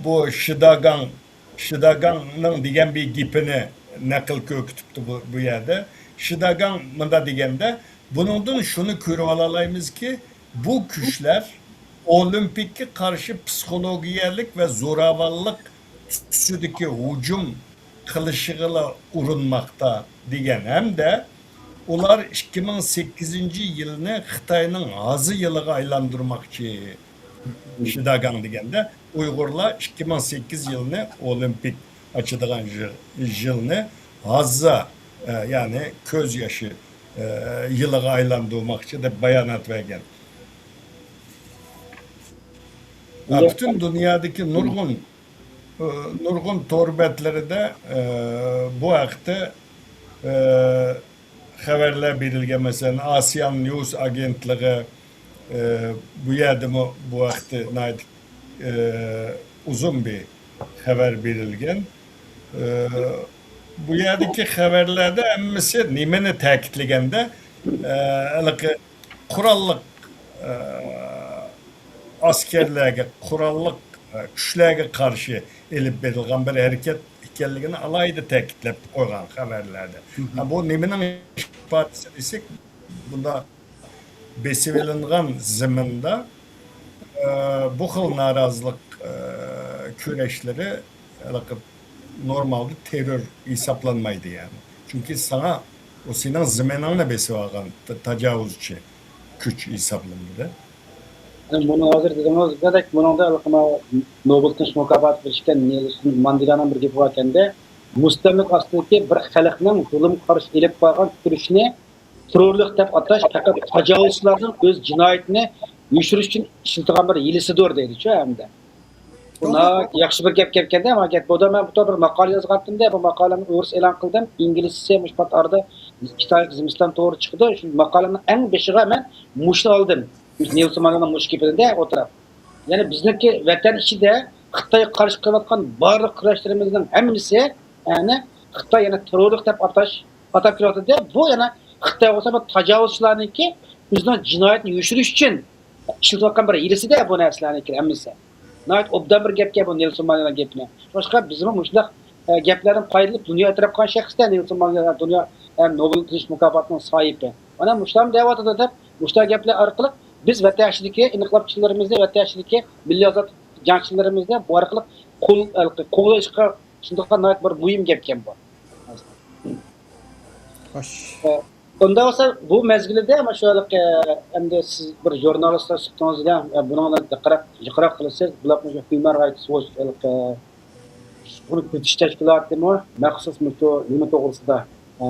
بۇ شىداگاڭ، شىداگاڭنىڭ دېگەن بىر گېپىنى نەقىل كۆركىتىپتۇ بۇ، بۇ يەردە. شىداگاڭ مۇنداق دېگەندە، بۇنىڭدىن شۇنى كۆرۈۋالالايمىزكى، بۇ كۈچلەر ئولىمپىككە قارشى پسىخولوگىيەلىك ۋە زوراۋانلىق تۈسىدىكى ھۇجۇم قىلىشىغىلا ئۇرۇنماقتا، دېگەن ھەمدە ئۇلار ئىككى مىڭ سەككىزىنچى يىلنى خىتاينىڭ ھازا يىلىغا ئايلاندۇرماقچى. شىداگاڭ دېگەندە، ئۇيغۇرلار ئىككى مىڭ سەككىز يىلنى ئولىمپىك ئاچىدىغان يىل-، يىلنى ھازا، ئە، يەنى كۆز يېشى، ئە، يىلىغا ئايلاندۇرماقچى دەپ بايانات بەرگەن. ئە، پۈتۈن دۇنيادىكى نۇرغۇن، ئە، نۇرغۇن تور بەتلىرىدە، ئە، بۇ ھەقتە، ئە، خەۋەرلەر بېرىلگەن. مەسىلەن، ئاسىيان نيۇز ئاگېنتلىقى، ئە، بۇ يەردىمۇ بۇ ھەقتە ناھايىتى، ئە، ئۇزۇن بىر خەۋەر بېرىلگەن. ئە، بۇ يەردىكى خەۋەرلەردە ھەممىسى نېمىنى تەكىتلىگەندە، ئە، ھېلىقى قوراللىق، ئە، ئەسكەرلەرگە، قوراللىق، ئە، كۈچلەرگە قارشى ئېلىپ بېرىلغان بىر ھەرىكەت ئىكەنلىكىنى ئالاھىدە تەكىتلەپ قويغان خەۋەرلەردە. ھە، بۇ نېمىنىڭ ئىپادىسى دېسەك، بۇنداق بېسىۋېلىنغان زېمىندا، ئە، بۇ خىل نارازىلىق، ئە، كۈرەشلىرى ھېلىقى نورمالدا تېررور ھېسابلانمايدۇ، يەنى. چۈنكى ساڭا ئۇ سېنىڭ زېمىنىڭنى بېسىۋالغان تا-، تاجاۋۇزچى كۈچ ھېسابلىنىدۇ. بۇنى ھازىر دېدىڭىز، دېدەك، بۇنىڭدا ھېلىقى نوبېل تىنچلىق مۇكاپاتىغا ئېرىشكەن نېلسون ماندېلانىڭ بىر گېپى باركەندە، مۇستەملىكە ئاستىدىكى بىر خەلقنىڭ زۇلۇمغا قارشى ئېلىپ بارغان كۈرىشىنى تېررورلۇق دەپ ئاتاش پەقەت تاجاۋۇزچىلارنىڭ ئۆز جىنايىتىنى يوشۇرۇش ئۈچۈن ئىشلىتىدىغان بىر ھىيلىسىدۇر دەيدىچۇ ھەمدە. بۇ ناھايىتى ياخشى بىر گەپكەن-دە، مانا گەپ. بۇدا مەن بۇ توغرا بىر ماقالە يازغانتىم-دە، بۇ ماقالەمنى ئورۇسچە ئېلان قىلدىم، ئىنگلىزچىسى مۇشۇ پات ئارىدا ئىككى تايلىق زىمىستان توغرا چىقىدۇ. شۇ ماقالەمنىڭ ئەڭ بېشىغا مەن مۇشۇنى ئالدىم. مۇشۇ نېلسون ماندېلانىڭ مۇشۇ گېپىنى-دە ئوتتۇرا. يەنى بىزنىڭكى ۋەتەن ئىچىدە خىتايغا قارشى قىلىۋاتقان بارلىق كۈرەشلىرىمىزنىڭ ھەممىسى، يەنى خىتاي يەنە تېررورلۇق دەپ ئاتاش، ئاتاپ كېلىۋاتىدۇ. بۇ يەنە خىتاي بولسا بۇ تاجاۋۇزچىلارنىڭكى ئۆزىنىڭ جىنايىتىنى يوشۇرۇش ئۈچۈن ئىشلىتىۋاتقان بىر ھىيلىسى-دە بۇ نەرسىلەرنىڭكى ھەممىسى. ناھايىتى ئوبدان بىر گەپكەن بۇ نېلسون ماندېلا گېپىنى. شۇڭلاشقا بىزمۇ مۇشۇنداق، ئە، گەپلەردىن پايدىلىنىپ دۇنيا ئېتىراپ قىلغان شەخس-تە نېلسون ماندېلا، دۇنيا، ئە، نوبېل تىنچلىق مۇكاپاتىنىڭ ساھىبى. مانا مۇشۇلارمۇ دەۋاتىدۇ دەپ، مۇشۇنداق گەپلەر ئارقىلىق بىز ۋەتەن ئىچىدىكى ئىنقىلابچىلىرىمىزنى، ۋەتەن ئىچىدىكى مىللىي ئازادلىق جەڭچىلىرىمىزنى بۇ ئارقىلىق قول-، قوغداشقا شۇنداق ناھايىتى بىر مۇھىم گەپكەن بۇ. خوش. ئە، ئۇنداق بولسا، بۇ مەزگىلدە مانا شۇ ھېلىقى، ئەمدى سىز بىر ژۇرنالىستلار سۈپىتىڭىز بىلەن، ئە، بۇنىڭدىن جىقراق، جىقراق قىلىسىز. بۇلار مۇشۇ ھيۇمەن رايتس ۋوچ ھېلىقى ئۇنى كۆزىتىش تەشكىلاتىمۇ مەخسۇس مۇشۇ نېمە توغرىسىدا، ئە،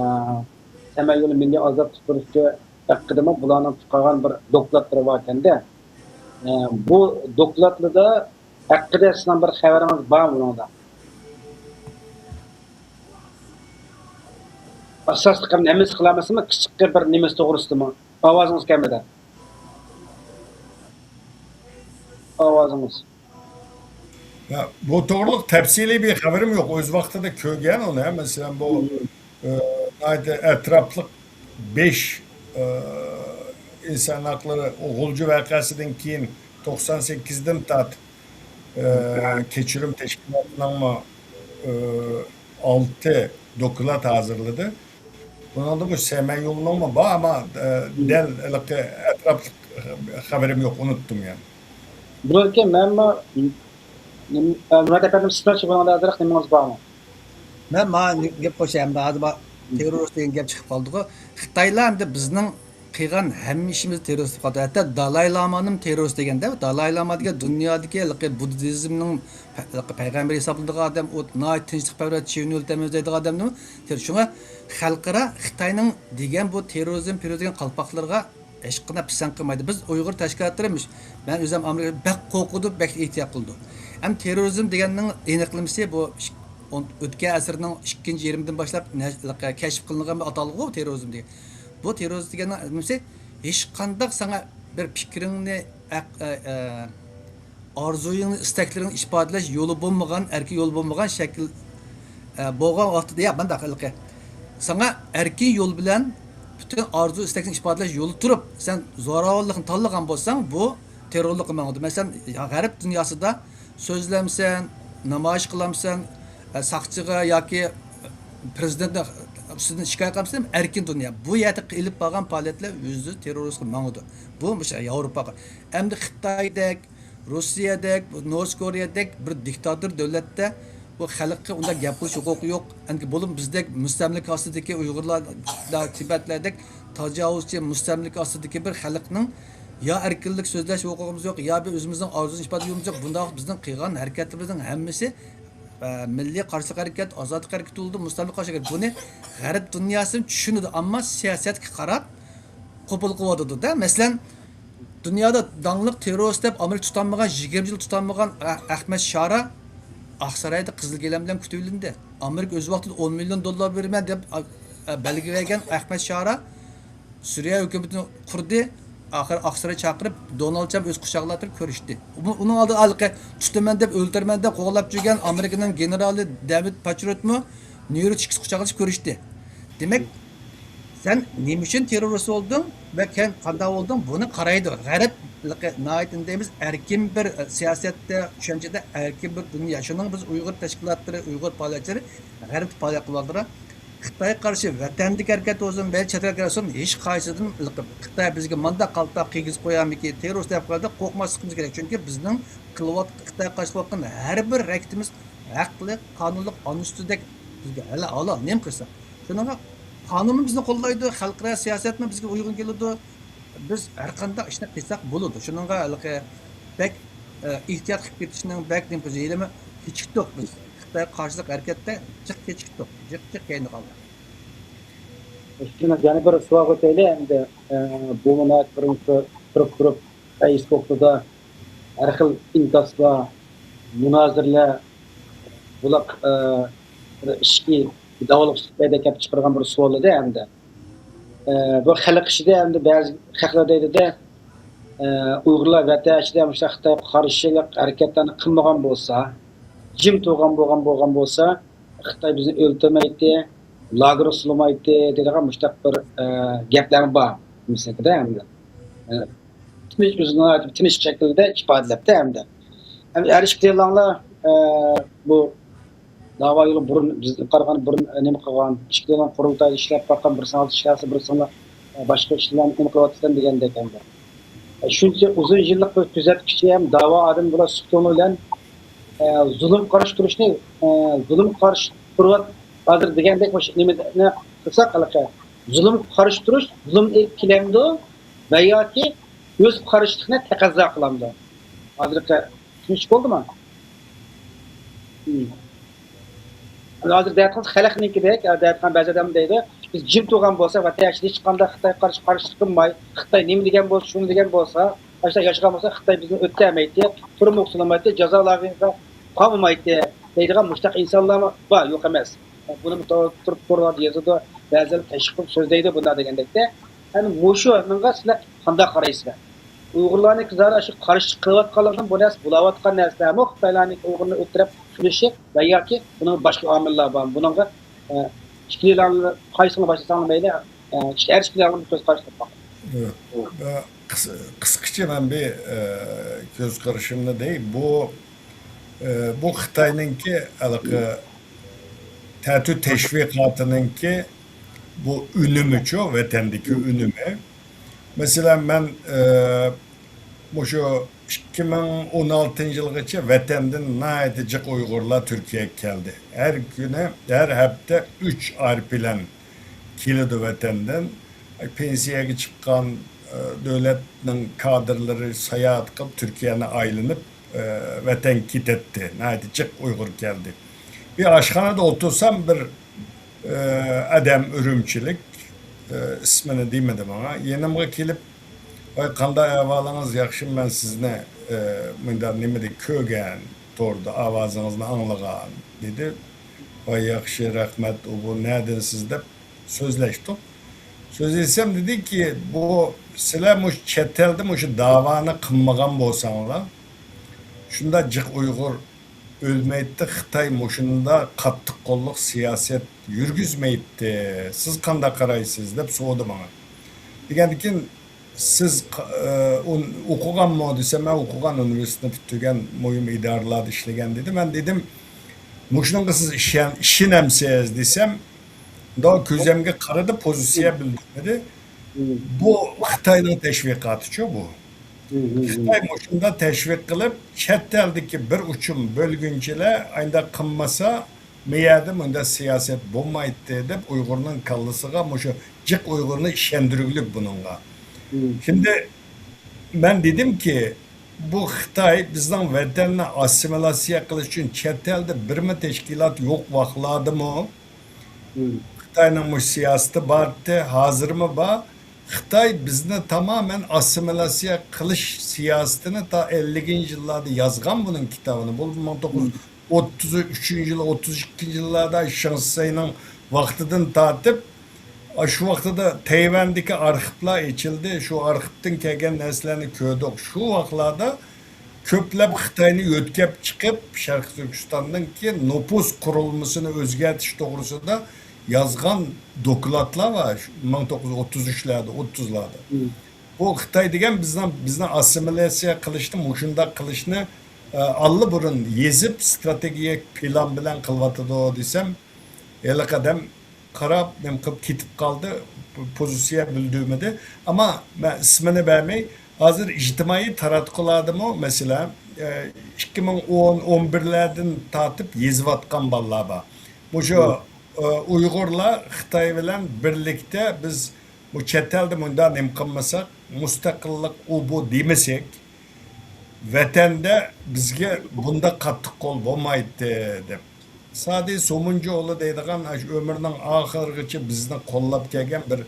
سەمەن يولى مىللىي ئازادلىق كۈرىشى ھەققىدىمۇ بۇلارنىڭ چىقارغان بىر دوكلاتلىرى باركەن-دە. ئە، بۇ دوكلاتلىرىدا ھەققىدە سىزنىڭ بىر خەۋىرىڭىز بارمۇ بۇنىڭدا؟ ئاساسلىق ھەممىسى قىلالمىسىمۇ، كىچىككە بىر نېمىسى توغرىسىدىمۇ؟ ئاۋازىڭىز كەلمىدى. ئاۋازىڭىز. يا، بۇ توغرۇلۇق تەپسىلىي بىر خەۋىرىم يوق. ئۆز ۋاقتىدا كۆرگەن ئۇنى. مەسىلەن، بۇ، ئى، ناھايىتى ئەتراپلىق بەش، ئى، ئىنسان ھەقلىرى، ئۇ غۇلجا ۋەقەسىدىن كېيىن توقسان سەككىزدىن تارتىپ، ئى، كەچۈرۈم تەشكىلاتىنىڭمۇ، ئى، ئالتە دوكلات ھازىرلىدى. بۇنىڭدا بۇ سەمەن يولىنىڭمۇ بار، ئەمما، ئى، دەل ھېلىقى ئەتراپلىق خەۋىرىم يوق، ئۇنتۇم يەنە. بۇنىڭكى مەنمۇ، نېمە، مۇرات ئەپەندىم، سىزنىڭچە بۇنىڭدا ئازراق نېمىڭىز بارمۇ؟ مەن ماڭا گەپ قوشاي ئەمدى. ھازىر بار، تېررورىست دېگەن گەپ چىقىپ قالدىغۇ. خىتايلار ئەمدى بىزنىڭ قىلغان ھەممە ئىشىمىزنى تېررورىست دەپ قالدى. ھەتتا دالاي لامانىمۇ تېررورىست دېگەندە، دالاي لاما دېگەن دۇنيادىكى ھېلىقى بۇددىزمنىڭ پە-، ھېلىقى پەيغەمبىرى ھېسابلىنىدىغان ئادەم، ئۇ ناھايىتى تىنچلىقپەرۋەر، چىۋىننى ئۆلتۈرمەيدىغان ئادەمدىمۇ تېر-، شۇڭا خەلقئارا خىتاينىڭ دېگەن بۇ تېررورىزم، تېررورىزم دېگەن قالپاقلىرىغا ھېچقانداق پىسەنت قىلمايدۇ. بىز ئۇيغۇر تەشكىلاتلىرى مۇش-، مەن ئۆزۈم ئامېرىكىدا بەك قورقىدۇ، بەك ئېھتىيات قىلىدۇ. ھەم تېررورىزم دېگەننىڭ ئېنىقلىمىسى بۇ ئىك-، ئون-، ئۆتكەن ئەسىرنىڭ ئىككىنچى يېرىمىدىن باشلاپ نەش-، كەشىپ قىلىنغان بىر ئاتالغۇ تېررورىزم دېگەن. بۇ تېررورىزم دېگەننىڭ نېمىسى؟ ھېچقانداق ساڭا بىر پىكرىڭنى، ئەق-، ئە، ئە، ئارزۇيۇڭنى، ئىستەكلىرىڭنى ئىپادىلەش يولى بولمىغان، ئەركىن يولى بولمىغان شەكىل، ئە، بولغان ۋاقتىدا، يا، مۇنداق قىلىقى. ساڭا ئەركىن يول بىلەن پۈتۈن ئارزۇ ئىستەكنى ئىپادىلەش يولى تۇرۇپ، سەن زوراۋانلىقنى تاللىغان بولساڭ، بۇ تېررورلۇققا ماڭىدۇ. مەسىلەن، غەرب دۇنياسىدا سۆزلەمسەن، نامايىش قىلامسەن، ئە، ساقچىغا ياكى پىرېزىدېنتنىڭ ئۈستىدىن شىكايەت قىلامسەن، ئەركىن دۇنيا. بۇ يەردە ئېلىپ بارغان پائالىيەتلەر ئۆزى تېررورىزمغا ماڭىدۇ. بۇ مۇشۇ ياۋروپاغا. ئەمدى خىتايدەك، روسىيەدەك، نورت كورېيەدەك بىر دىكتاتور دۆلەتتە بۇ خەلققە ئۇنداق گەپ قىلىش ھوقۇقى يوق. ئەنكى بولۇپمۇ بىزدەك مۇستەملىكە ئاستىدىكى ئۇيغۇرلار، تىبەتلەردەك تاجاۋۇزچى مۇستەملىكە ئاستىدىكى بىر خەلقنىڭ يا ئەركىنلىك سۆزلەش ھوقۇقىمىز يوق، يا بىر ئۆزىمىزنىڭ ئارزۇ ئىپادە يولىمىز يوق. بۇنداق بىزنىڭ قىلغان ھەرىكەتلىرىمىزنىڭ ھەممىسى، ئە، مىللىي قارشىلىق ھەرىكەت، ئازادلىق ھەرىكىتى بولىدۇ، مۇستەملىكە قارشى ھەرىكەت. بۇنى غەرب دۇنياسى چۈشىنىدۇ، ئەمما سىياسەتكە قاراپ قوبۇل قىلىۋاتىدۇ-دە. مەسىلەن، دۇنيادا داڭلىق تېررورىست دەپ ئامېرىكا تۇتالمىغان، يىگىرمە يىل تۇتالمىغان ئە-، ئەخمەت شارا ئاقسارايدا قىزىل گىلەم بىلەن كۈتۈۋېلىندى. ئامېرىكا ئۆز ۋاقتىدا ئون مىليون دوللار بېرىمەن دەپ، ئە، بەلگە بەرگەن ئەخمەت شارا سۈرىيە ھۆكۈمىتىنى قۇردى. ئاخىرى ئاقساراي چاقىرىپ، دونالد ترامپ ئۆز قۇچاقلاپ تۇرۇپ كۆرۈشتى. بۇ، ئۇنىڭ ئالدىدا ھېلىقى تۇتىمەن دەپ، ئۆلتۈرىمەن دەپ قوغلاپ يۈرگەن ئامېرىكىنىڭ گېنېرالى دېۋىد پاترىوتمۇ نيۇ يورك چىقىش قۇچاقلىشىپ كۆرۈشتى. دېمەك، سەن نېمە ئۈچۈن تېررورىست بولدۇڭ ۋە كەن قانداق بولدۇڭ، بۇنى قارايدۇ. غەرب ناھايىتى، دەيمىز، ئەركىن بىر، ئە، سىياسەتتە، چۈشەنچىدە ئەركىن بىر دۇنيا. شۇنىڭ بىز ئۇيغۇر تەشكىلاتلىرى، ئۇيغۇر پائالىيەتچىلىرى غەربتە پائالىيەت قىلىۋاتىدۇ. خىتايغا قارشى ۋەتەندىكى ھەرىكەت بولسۇن، مەيلى چەت ئەلگە قارشى بولسۇن، ھېچقايسىدىن خىتاي بىزگە مانداق قالپاق كىيگۈزۈپ قويارمىكىن، تېررورىست دەپ قوياردا قورقماسلىقىمىز كېرەك. چۈنكى بىزنىڭ قىلىۋات-، خىتاي قارشى قىلىۋاتقان ھەر بىر ھەرىكىتىمىز ھەقلىق، قانۇنلۇق، ئانىسىدەك بىزگە ھەلە ئالا نېمە قىلسا. شۇنىڭغا قانۇنمۇ بىزنى قوللايدۇ، خەلقئارا سىياسەتمۇ بىزگە ئۇيغۇن كېلىدۇ. بىز ھەر قانداق ئىشنى قىلساق بولىدۇ. شۇنىڭغا ھېلىقى بەك، ئە، ئېھتىيات قىلىپ كېتىشنىڭ بەك نېمە قىلىش، ھېلىمۇ كېچىكتۇق بىز. خىتايغا قارشىلىق ھەرىكەتتە جىق كېچىكتۇق، جىق، جىق كەينىگە قالدۇق. شۇنىڭ يەنە بىر سوئال قويايلى ئەمدى، ئە، بۇ مۇناسىۋەت بىرىنچى تۇرۇپ، تۇرۇپ، فەيسبۇكتا ھەر خىل ئىنكاسلار، مۇنازىرىلەر، بۇلاق، ئە، بىر ئىچكى داۋالغۇشلۇق پەيدا كەپ چىقارغان بىر سوئال ئىدى ئەمدى. ئە، بۇ خەلق ئىچىدە ئەمدى بەزى خەقلەر دەيدۇ-دە، ئە، ئۇيغۇرلار ۋەتەن ئىچىدە مۇشۇنداق خىتايغا قارشىلىق ھەرىكەتلەرنى قىلمىغان بولسا، جىم تۇرغان بولغان، بولغان بولسا، خىتاي بىزنى ئۆلتۈرمەيتتى، لاگېرغا سولىمايتتى دەيدىغان مۇشۇنداق بىر، ئە، گەپلەرمۇ بار. مىسالدا ئەمدى، ئە، تىنچ، ئۆزىنىڭ تىنچ شەكىلدە ئىپادىلەپتۇ ئەمدى. ئەمدى ھەر ئىككىلەڭلار، ئە، بۇ داۋا يولى بۇرۇن، بىزدىن قارىغاندا بۇرۇن، ئە، نېمە قىلغان، ئىككىلەڭ قۇرۇلتايدا ئىشلەپ باققان، بىرسىڭلار ئىشلەپسىز، بىرسىڭلار، ئە، باشقا ئىشلارنى نېمە قىلىۋاتىسەن دېگەندەك ئەمدى. ئە، شۇنچە ئۇزۇن يىللىق بىر كۆزەتكۈچى ھەم داۋا ئادىمى بۇلار سۈكۈتى بىلەن، ئە، زۇلۇمغا قارشى تۇرۇشنى، ئە، زۇلۇمغا قارشى تۇرۇۋات-، ھازىر دېگەندەك مۇشۇ نېمىنى قىلساق ھېلىقى، زۇلۇمغا قارشى تۇرۇش زۇلۇم ئېلىپ كېلەمدۇ ۋە ياكى ئۆز قارشىلىقنى تەقەززا قىلامدۇ؟ ھازىرقى تىنچ بولدىمۇ؟ ھازىر دەۋاتقان خەلقنىڭكىدەك، دەۋاتقان بەزى ئادەم دەيدۇ، بىز جىم تۇرغان بولساق، ۋەتەن ئىچىدە ھېچقانداق خىتاي قارشى، قارشى قىلماي، خىتاي نېمە دېگەن بولسا، شۇنى دېگەن بولسا، ئاشۇنداق ياشىغان بولسا، خىتاي بىزنى ئۆلتۈرەلمەيتتى، تۈرمىگە سولىمايتتى، جازا لاگېرىدا قامىمايتتى دەيدىغان مۇشۇنداق ئىنسانلارمۇ بار، يوق ئەمەس. بۇنىمۇ تو-، تۇرۇپ تورلاردا يازىدۇ، بەزىلەر تەشۋىق قىلىپ سۆزلەيدۇ بۇنداق دېگەندەكتە. ئەنە مۇشۇنىڭغا سىلەر قانداق قارايسىلەر؟ ئۇيغۇرلارنىڭكى زادى شۇ قارشى قىلىۋاتقانلىقىدىن بۇ نەرسە بولاۋاتقان نەرسىلەرمۇ خىتايلارنىڭكى ئۇيغۇرنى ئۆلتۈرۈپ قىلىشى ۋە ياكى بۇنىڭ باشقا ئامىللار بار. بۇنىڭغا، ئە، ئىككىلەڭلار قايسىڭلار باشلىساڭلار مەيلى، ئە، ئىككى، ھەر ئىككىلەڭلار بىر كۆز قاراشلىق باقىدۇ. ياق. ئە، قىس-، قىسقىچە مەن بىر، ئە، كۆز قارىشىمنى دەي. بۇ، ئە، بۇ خىتاينىڭكى ھېلىقى تەتۈر تەشۋىقاتىنىڭكى بۇ ئۈنۈمىچۇ، ۋەتەندىكى ئۈنۈمى. مەسىلەن، مەن، ئە، مۇشۇ ئىككى مىڭ ئون ئالتىنچى يىلغىچە ۋەتەندىن ناھايىتى جىق ئۇيغۇرلار تۈركىيەگە كەلدى. ھەر كۈنى، ھەر ھەپتە ئۈچ ئايروپىلان كېلىدۇ ۋەتەندىن. پېنسىيەگە چىققان، ئە، دۆلەتنىڭ كادىرلىرى ساياھەت قىلىپ، تۈركىيەنى ئايلىنىپ، ئە، ۋەتەنگە كېتەتتى. ناھايىتى جىق ئۇيغۇر كەلدى. بىر ئاشخانىدا ئولتۇرسام، بىر، ئە، ئادەم ئۈرۈمچىلىك، ئە، ئىسمىنى دېمىدى ماڭا. يېنىمغا كېلىپ، ۋاي، قانداق ئەھۋالىڭىز؟ ياخشىمۇ؟ مەن سىزنى، ئە، مۇنداق نېمىدە كۆرگەن، توردا ئاۋازىڭىزنى ئاڭلىغان، دېدى. ۋاي، ياخشى، رەھمەت، ئۇ بۇ نەدىن سىز دەپ سۆزلەشتۇق. سۆزلىسەم دېدىكى، بۇ سىلەر مۇشۇ چەت ئەلدە مۇشۇ داۋانى قىلمىغان بولساڭلار، شۇنداق جىق ئۇيغۇر ئۆلمەيتتى، خىتاي مۇشۇنداق قاتتىق قوللۇق سىياسەت يۈرگۈزمەيتتى. سىز قانداق قارايسىز؟ دەپ سورىدى ماڭا. دېگەندىكىن، سىز، ئە، ئۇن-، ئوقۇغانمۇ دېسەم، مەن ئوقۇغان، ئۇنىۋېرسىتېتنى پۈتتۈرگەن، مۇھىم ئىدارىلاردا ئىشلىگەن دېدى. مەن دېدىم، مۇشۇنىڭغا سىز ئىشەن-، ئىشىنەمسىز دېسەم، مۇنداق كۆزۈمگە قارىدى، پوزىتسىيە بىلدۈرمىدى. بۇ خىتاينىڭ تەشۋىقاتىچۇ بۇ. خىتاي مۇشۇنداق تەشۋىق قىلىپ، چەت ئەلدىكى بىر ئۇچۇم بۆلگۈنچىلەر ئانداق قىلمىسا، مۇ يەردە مۇنداق سىياسەت بولمايتتى دەپ ئۇيغۇرنىڭ كاللىسىغا، مۇشۇ جىق ئۇيغۇرنى ئىشەندۈرگۈلۈك بۇنىڭغا. شۇندى مەن دېدىمكى، بۇ خىتاي بىزنىڭ ۋەتەننى ئاسسىمىلياتسىيە قىلىش ئۈچۈن چەت ئەلدە بىرمۇ تەشكىلات يوق ۋاقىتلاردىمۇ، خىتاينىڭ مۇشۇ سىياسىتى بارتتى، ھازىرمۇ بار. خىتاي بىزنى تامامەن ئاسسىمىلياتسىيە قىلىش سىياسىتىنى تا ئەللىكىنچى يىللاردا يازغان بۇنىڭ كىتابىنى. بۇ مىڭ توققۇز يۈز ئوتتۇز ئۈچىنچى يىل، ئوتتۇز ئىككىنچى يىللاردا شېڭ شىسەينىڭ ۋاقتىدىن تارتىپ، ئاشۇ ۋاقتىدا تەيۋەندىكى ئارخىپلار ئېچىلدى. شۇ ئارخىپتىن كەلگەن نەرسىلەرنى كۆردۇق. شۇ ۋاقىتلاردا كۆپلەپ خىتاينى يۆتكەپ چىقىپ، شەرقىي تۈركىستاننىڭكى نوپۇس قۇرۇلمىسىنى ئۆزگەرتىش توغرىسىدا يازغان دوكلاتلار بار، شۇ مىڭ توققۇز يۈز ئوتتۇز ئۈچلەردە، ئوتتۇزلاردا. بۇ خىتاي دېگەن بىزنىڭ، بىزنى ئاسسىمىلياتسىيە قىلىشنى، مۇشۇنداق قىلىشنى، ئە، ئاللىبۇرۇن يېزىپ، ئىستراتېگىيە پىلان بىلەن قىلىۋاتىدۇ دېسەم، ھېلىقى ئادەم قاراپ، نېمە قىلىپ كېتىپ قالدى، پوزىتسىيە بىلدۈرمىدى. ئەمما مەن ئىسمىنى بەرمەي، ھازىر ئىجتىمائىي تاراتقۇلاردىمۇ، مەسىلەن، ئىككى مىڭ ئون، ئون بىرلەردىن تارتىپ يېزىۋاتقان بالىلار بار. مۇشۇ، ئۇ، ئۇيغۇرلار خىتاي بىلەن بىرلىكتە بىز بۇ چەت ئەلدە مۇنداق نېمە قىلمىساق، مۇستەقىللىق ئۇ بۇ دېمىسەك، ۋەتەندە بىزگە بۇنداق قاتتىق قول بولمايتتى، دەپ. سادى سومۇنجۇئوغلى دەيدىغان، ئاشۇ ئۆمرىنىڭ ئاخىرىغىچە بىزنى قوللاپ كەلگەن بىر،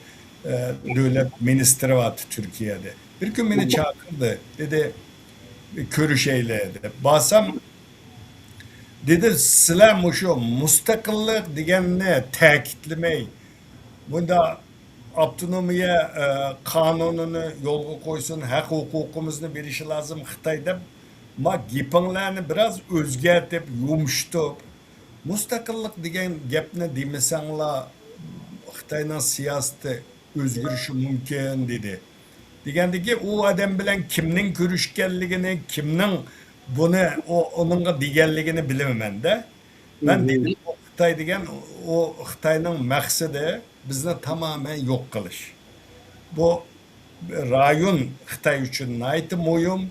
ئە، دۆلەت مىنىستىرى بارتتى تۈركىيەدە. بىر كۈن مېنى چاقىردى، دېدى، كۆرۈشەيلى، دەپ. بارسام، دېدى، سىلەر مۇشۇ مۇستەقىللىق دېگەننى تەكىتلىمەي، بۇنداق ئاپتونومىيە، ئە، قانۇنىنى يولغا قويسۇن، ھەق ھوقۇقىمىزنى بېرىشى لازىم خىتاي دەپ، ما گېپىڭلارنى بىراز ئۆزگەرتىپ، يۇمشىتىپ، مۇستەقىللىق دېگەن گەپنى دېمىسەڭلار، خىتاينىڭ سىياسىتى ئۆزگىرىشى مۇمكىن، دېدى. دېگەندىكى، ئۇ ئادەم بىلەن كىمنىڭ كۆرۈشكەنلىكىنى، كىمنىڭ بۇنى، ئۇ، ئۇنىڭغا دېگەنلىكىنى بىلمىمەن-دە. مەن دېدىم، ئۇ خىتاي دېگەن، ئۇ خىتاينىڭ مەقسىتى بىزنى تامامەن يوق قىلىش. بۇ رايون خىتاي ئۈچۈن ناھايىتى مۇھىم.